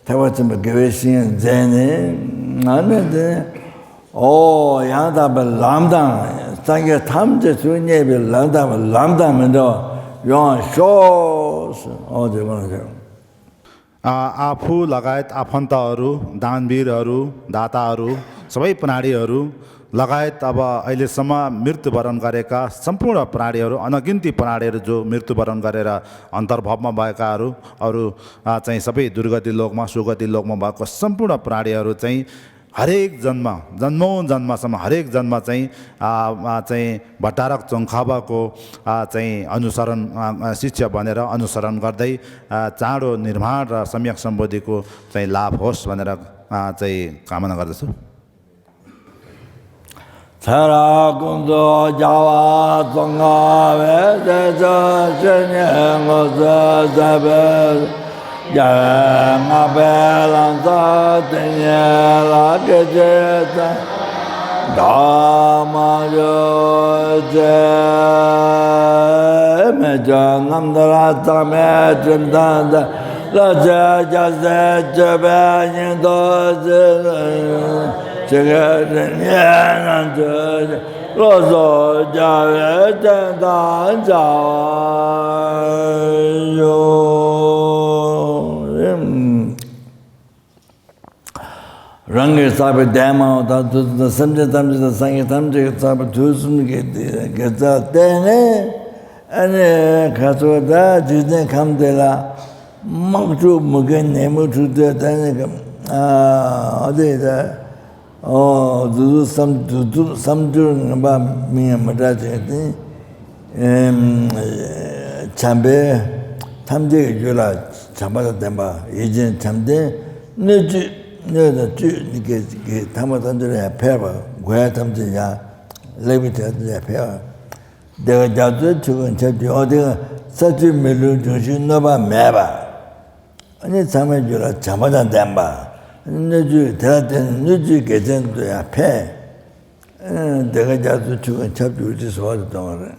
ཐེག་པ་ཆེན་པོ་དགེ་བའི་བཤེས་གཉེན་མཛད་ནས་ང་ནི་དེ་ཨོ་ཡང་དག་པའི་ལམ་དང་། སངས་རྒྱས་ཐམས་ཅད་ཚུར་རྙེད་པའི་ལམ་དང་། ལམ་དང་མི་འབྲལ་བ་ཡོང་བར་ཤོག་ཨོ་དེ་མ་ཤོག་ཨ་आफू लगायत आफन्तहरू, दानवीरहरू, दाताहरू, सबै प्राणीहरू लगायत अब अहिलेसम्म मृत्युवरण गरेका सम्पूर्ण प्राणीहरू, अनगिन्ती प्राणीहरू जो मृत्युवरण गरेर अन्तर्भवमा भएकाहरू, अरू चाहिँ सबै दुर्गति लोकमा, सुगति लोकमा भएको सम्पूर्ण प्राणीहरू चाहिँ हरेक जन्म, जन्मौँ जन्मसम्म हरेक जन्म चाहिँ चाहिँ भट्टारक चोङ्खाबाको चाहिँ अनुसरण, शिष्य बनेर अनुसरण गर्दै चाँडो निर्वाण र सम्यक सम्बोधिको चाहिँ लाभ होस् भनेर चाहिँ कामना गर्दछु। ཚེ་རབས་ཀུན་ཏུ་རྒྱལ་བ་ཙོང་ཁ་པའི་སྲས་སུ་སྤྱན་ནས་ངོ་སྤྲོད་མཛད་པའི་རྒྱལ་བའི་བསྔགས་པའི་ལམ་ཟབ་དེ་ཉིད་ལ་སྐད་ཅིག་ཙམ་དག་མ་འགྱུར་ཅིག་མི་འགྱུར་རྣམ་ཐར་གཙང་མའི་འགྲེམས་སྟོན་དེ། ལྷ་རྗེ་རྒྱལ་སྲས་སྤྱོད་པའི་སྙིང་སྟོབས་ཀྱིས། ཇི་སྐད་རིམ་གྱིས་རྣམ་འཕྲུལ་བློ་གསལ་རྒྱལ་བའི་བསྟན་དང་མཇལ་བར་ཤོག་རང་གིས་བསགས་པའི་འདས་མ་འོངས་ད་ལྟ་དང་། སེམས་ཅན་ཐམས་ཅད་དང་སངས་རྒྱས་ཐམས་ཅད་ཀྱིས་བསགས་པའི་དུས་གསུམ་གྱི་དགེ་རྩ་བརྟེན་ནས། ཨ་ནི་ཁ་ཚོ་ད་འཇིག་རྟེན་ཁམས་འདི་ལ་དམག་འཁྲུག་མུ་གེ་ནད་མུག་འཁྲུག་དེ་ད་ནི་ཨ་དེ་ད། ཨོ་འདུ་འཛི་བསམ་འདུ་འཛི་བསམ་སྦྱོར་ངན་པ་མིང་ཡང་མི་གྲགས་ཅན་དེ། ཨེམ། བྱམས་པའི་ཐམས་ཅད་ཀྱི་རྒྱུད་ལ་བྱམས་པ་དང་ལྡན་པ། ཡིད་ཅན་བྱམས་ལྡན་སྣོད་བཅུད་སྣོད་དང་བཅུད་ཀྱི་ཐ་མ་ཐམས་ཅད་ལ་ཡང་ཕན་པ། གོ་ཡ་ཐམས་ཅད་ཡང་ལེགས་པའི་དོན་དུ་ཡང་ཕན་པ། དེ་ཀ་རྒྱ་མཚོའི་ཆུ་ཀུན་ཁྱབ་ཀྱི་ཡོད་དེ། ས་ཆུ་མེ་རླུང་འབྱུང་བཞིའི་གནོད་པ་མེད་པ། ཨ་ནི་ཚང་མའི་རྒྱུད་ལ་བྱམས་པ་དང་ལྡན་པ། སྣོད་བཅུད་དེ་ལ་བརྟེན་ནས་སྣོད་བཅུད་དགེ་མཚན་དུ་ཡང་ཕན། དེ་ཀ་རྒྱ་མཚོའི་ཆུ་ཀུན་ཁྱབ་འཇུག་ཅེས་ཟེར་བ་དེ་གཏོང་བ་རེད།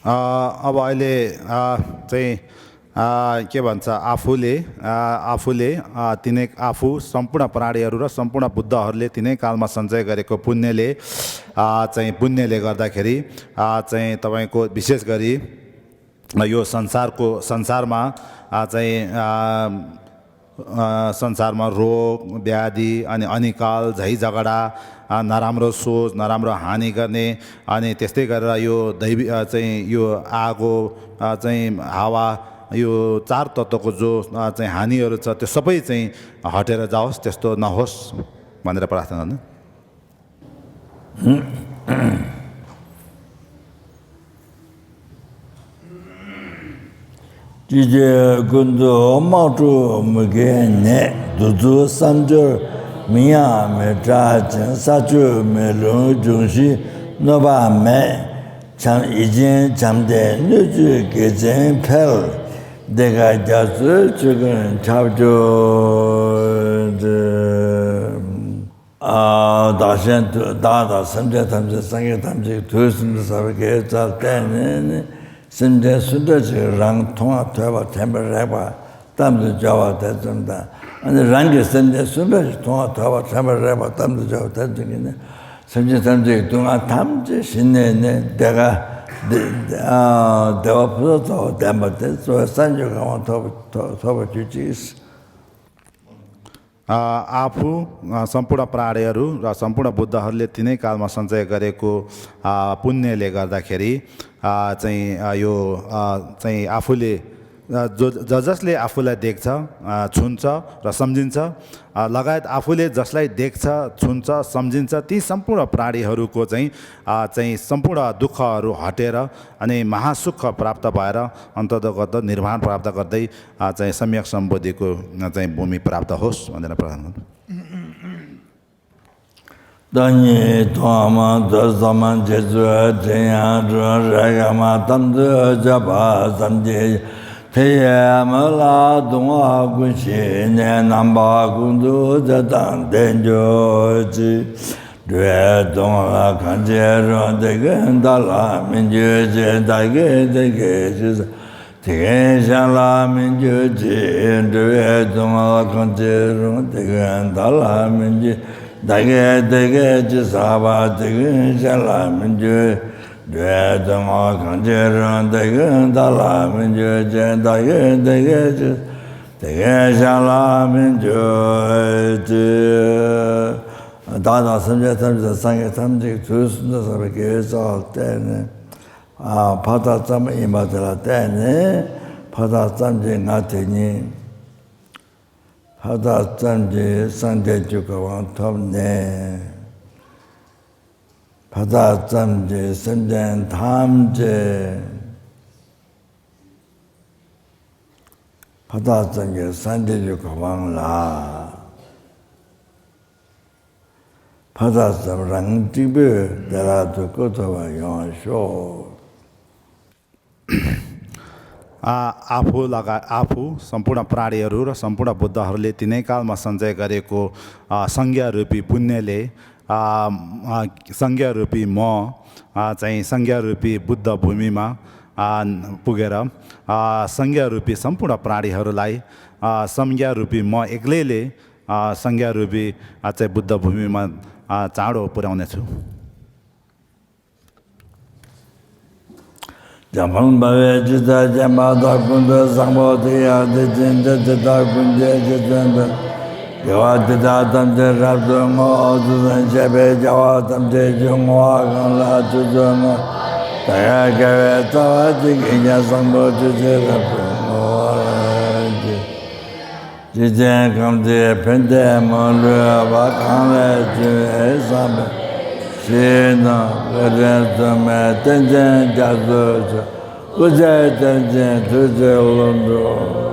अ, अब अहिले अ, चाहिँ अ, के भन्छ, आफूले अ, आफूले अ, तिनै आफू सम्पूर्ण प्राणीहरू र सम्पूर्ण बुद्धहरूले तिनै कालमा सञ्चय गरेको पुण्यले अ, चाहिँ पुण्यले गर्दाखेरि अ, चाहिँ तपाईँको विशेष गरी यो संसारको संसारमा अ, चाहिँ अ, अ, संसारमा रोग व्याधि अनि अनिकाल झै झगडा अ, नराम्रो सोच नराम्रो हानि गर्ने अनि त्यस्तै गरेर यो दैवी अ, चाहिँ यो आगो अ, चाहिँ हावा यो चार तत्त्वको जो अ, चाहिँ हानिहरू छ त्यो सबै चाहिँ हटेर जाओस्, त्यस्तो नहोस् भनेर प्रार्थना गर्नु। སྤྱི་རྒྱུད་ཀུན་ཏུ་དམག་འཁྲུག་མུ་གེའི་ནད། འདུ་འཛི་བསམ་སྦྱོར་མིང་ཡང་མི་གྲགས་ཅན། ས་ཆུ་མེ་རླུང་འབྱུང་བཞིའི་གནོད་པ་མེད། བྱམས་ཡིད་ཅན་བྱམས་ལྡན་སྣོད་བཅུད་དགེ་མཚན་འཕེལ། དེ་ཀ་རྒྱ་མཚོའི་ཆུ་ཀུན་ཁྱབ་འཇུག་ཅིག་བདག་གཞན་དུ་བདག་དང་སེམས་ཅན་ཐམས་ཅད་སངས་རྒྱས་ཐམས་ཅད་ཀྱི་དུས་གསུམ་དུ་བསགས་པའི་དགེ་བའི་རྩ་བརྟེན་ནས་ནི། སེམས་ཅན་སུ་འདྲ་ཞིག་རང་མཐོང་བ་ཐོས་པ་དྲན་པ་རེག་པ་ གཏམ་དུ་སྦྱར་བ་དེ་ཙམ་དང་། ཨ་ནི་རང་གི་སེམས་ཅན་གསུམ་པའི་མཐོང་བ་ཐོས་པ་དྲན་པ་རེག་པ་གཏམ་དུ་སྦྱར་བ་དེ་ཙམ་གྱིས་ནི། སེམས་ཅན་ཐམས་ཅད་ཀྱི་སྡུག་བསྔལ་ཐམས་ཅད་ཞི་ནས་ནི་བདེ་དགའ་བདེ་ཨ་བདེ་བ་ཕུན་སུམ་ཚོགས་པ་ལྡན་པ་དེ་གཙོ་བོའི་གསར་འགྱུར་གང་བ་ཐོབ་ཐོབ་ཐོབ་པར་གྱུར་ཅིག། ཨ་ཨ་ཕུ་ཨ་སམ་པུར་ན་པྲ་ཧྲེ་ཧ་རུ་ར་སམ་པུར་ན་བུདྡྷ་ཧ་རུ་ལེ་ཏི་ནེ་ཀལ་མ་སན་ཙེ་ག་རེ་ཀུ་ཨ་པུ་ཎེ་ལེ་གར་ད་ཁེ་རི་ཨ་ཙེ་ཨ་ཡོ་ཨ་ཙེ་ཨ་ཕུ་ལེ་ཨ་ཇོ་ཇོ་ཇོ་ལེ་ཨ་ཕུ་ལ་དེག་ཚ་ཨ་ཚུན་ཚ་ར་སམ་ཇིན་ཚ་ཨ་ལ་ག་ཡ་ཨ་ཕུ་ལེ་ཇོ་ལེ་དེག་ཚ་ཚུན་ཚ་སམ་ཇིན་ཚ་ཏི་སམ་པུར་ན་པྲ་ཧྲེ་ཧ་རུ་ཀོ་ཙེ་ཨ་ཙེ་སམ་པུར་ན་དུ་ཁ་ཧ་རུ་ཧ་ཏེ་ར་ཨ་ནི་མ་ཧཱ་སུ་ཁ་པྲ་པ་ཏ་བ་ར་ཨན་ཏ་དོ་ག་ཏ་ནིར་བཱན་པྲ་པ་ཏ་གར་ད་ཨ་ཙེ་སམ་ཡག་སམ་བོ་དྷི་ཀོ་ཨ་ཙེ་བྷུ་མི་པྲ་པ་ཏ་ཧོས་ཨ་ནི་ར་པྲ་ཧ་རུ། བདག་ཉིད་ཐོག་མར་ཐོས་བསམ་རྗེ་བཙུན་དྲི་ཡང་དྲི་རེག་མ་གཏམ་དུ་བརྗོད་པ་ཙམ་གྱིས་དེ་ཡི་མི་ལ་གདུང་བ་ཀུན་ཞི་ནས་རྣམ་པ་ཀུན་ཏུ་ཚེ་དང་ལྡན་གྱུར་ཅིག། འགྲོ་བའི་གདུང་བ་གང་ཆེ་རུང་དེ་ཀུན་བདག་ལ་སྨིན་གྱུར་ཅིག། བདག་གིས་དེ་སྐད་ཅེས། དེ་ཀུན་གཞན་ལ་སྨིན་གྱུར་ཅིག། འགྲོ་བའི་གདུང་བ་གང་ཆེ་རུང་དེ་ཀུན་བདག་ལ་སྨིན་གྱུར། བདག་གིས་དེ་སྐད་ཅེས་བྱ་བ་དེ་ཀུན་གཞན་ལ་སྨིན་གྱུར། འགྲོ་བའི་གདུང་བ་གང་ཆེ་རུང་དེ་ཀུན་བདག་ལ་སྨིན་གྱུར་ཅིག། བདག་གིས་དེ་སྐད་ཅེས་དེ་ཀུན་གཞན་ལ་སྨིན་གྱུར་ཅིག། བདག་དང་སེམས་ཅན་ཐམས་ཅད་སངས་རྒྱས་ཐམས་ཅད་ཀྱི་དུས་གསུམ་དུ་བསགས་པའི་དགེ་བའི་རྩ་བ་བརྟེན་ནས། ཨ་ཕར་ཐག་བཅད་པ་ཡིན་པ་དེ་ལ་བརྟེན་ནས་ཕར་ཐག་བཅད་པའི་ང་དེ་ཉིད་ཕར་ཐག་བཅད་པའི་སངས་རྒྱས་ཀྱི་གོ་འཕང་ཐོབ་ནས་ཕར་ཐག་བཅད་པའི་སེམས་ཅན་ཐམས་ཅད་ཕར་ཐག་བཅད་པའི་སངས་རྒྱས་ཀྱི་གོ་འཕང་ལ། ཕར་ཐག་བཅད་པ་རང་གཅིག་པུས་བདེ་བླག་ཏུ་སྐུ་ཐོབ་པ་ཡོང་བར་ཤོག། ཨ་ཨ་ཕུ་ལ་ག་ཨ་ཕུ་སམ་པུར་ན་པྲ་ཧྲེ་ཧ་རུ་ར་སམ་པུར་ན་བུདྡྷ་ཧ་རུ་ལེ་ཏི་ནེ་ཀལ་མ་སན་ཙེ་ག་རེ་ཀུ་ཨ་སངས་རྒྱས་རུ་པའི་པུ་ཎེ་ལེ་ཨ་ཨ་སངས་རྒྱས་རུ་པའི་མོ་ཨ་ཙེ་སངས་རྒྱས་རུ་པའི་བུདྡྷ་བྷུ་མི་མ་ཨ་པུ་གེ་ར་ཨ་སངས་རྒྱས་རུ་པའི་སམ་པུར་ན་པྲ་ཧྲེ་ཧ་རུ་ལ་ཨ་སངས་རྒྱས་རུ་པའི་མོ་ཨེག་ལེ་ལེ། ཨ་སངས་རྒྱས་རུ་པའི་ཨ་ཙེ་བུདྡྷ་བྷུ་མི་མ་ཨ་ཙང་རོ་པུ་རང་ནས་ཚུ། འཇམ་དཔལ་དཔའ་བོས་ཇི་ལྟར་མཁྱེན་པ་དག་ཀུན་ཏུ་བཟང་པོ་དེ་ཡང་དེ་བཞིན་ཏེ། དེ་དག་ཀུན་གྱི་རྗེས་བརྩོན་དང་། དགེ་བ་འདི་དག་ཐམས་ཅད་རབ་ཏུ་བསྔོ། འོ་ཚུལ་བཞིན་གཤེགས་པའི་རྒྱལ་བ་ཐམས་ཅད་ཀྱི་བསྔོ་བ་གང་ལ་ཆུད་ཟོས་མེད་པ་དག་ཡང་དགེ་བའི་རྩ་བ་གཅིག་གིས་ཀྱང་བཟང་པོ་ཇི་བཞིན་རབ་ཏུ་བསྔོ་བར་བགྱི། ཇི་ལྟར་གང་ཚེ་ཕན་བདེ་མ་ལུས་པ། གང་ལས་བྱུང་བའི་བསམ་པའི་ཕྱིར་ན། བསྐལ་པའི་འཛུམ་མའི་རྟེན་ཅན་རྒྱ་མཚོ་ཆེ། སྐུ་ཚེ་བརྟན་ཅིང་ཐུགས་རྗེ་ལོངས་སྤྱོད།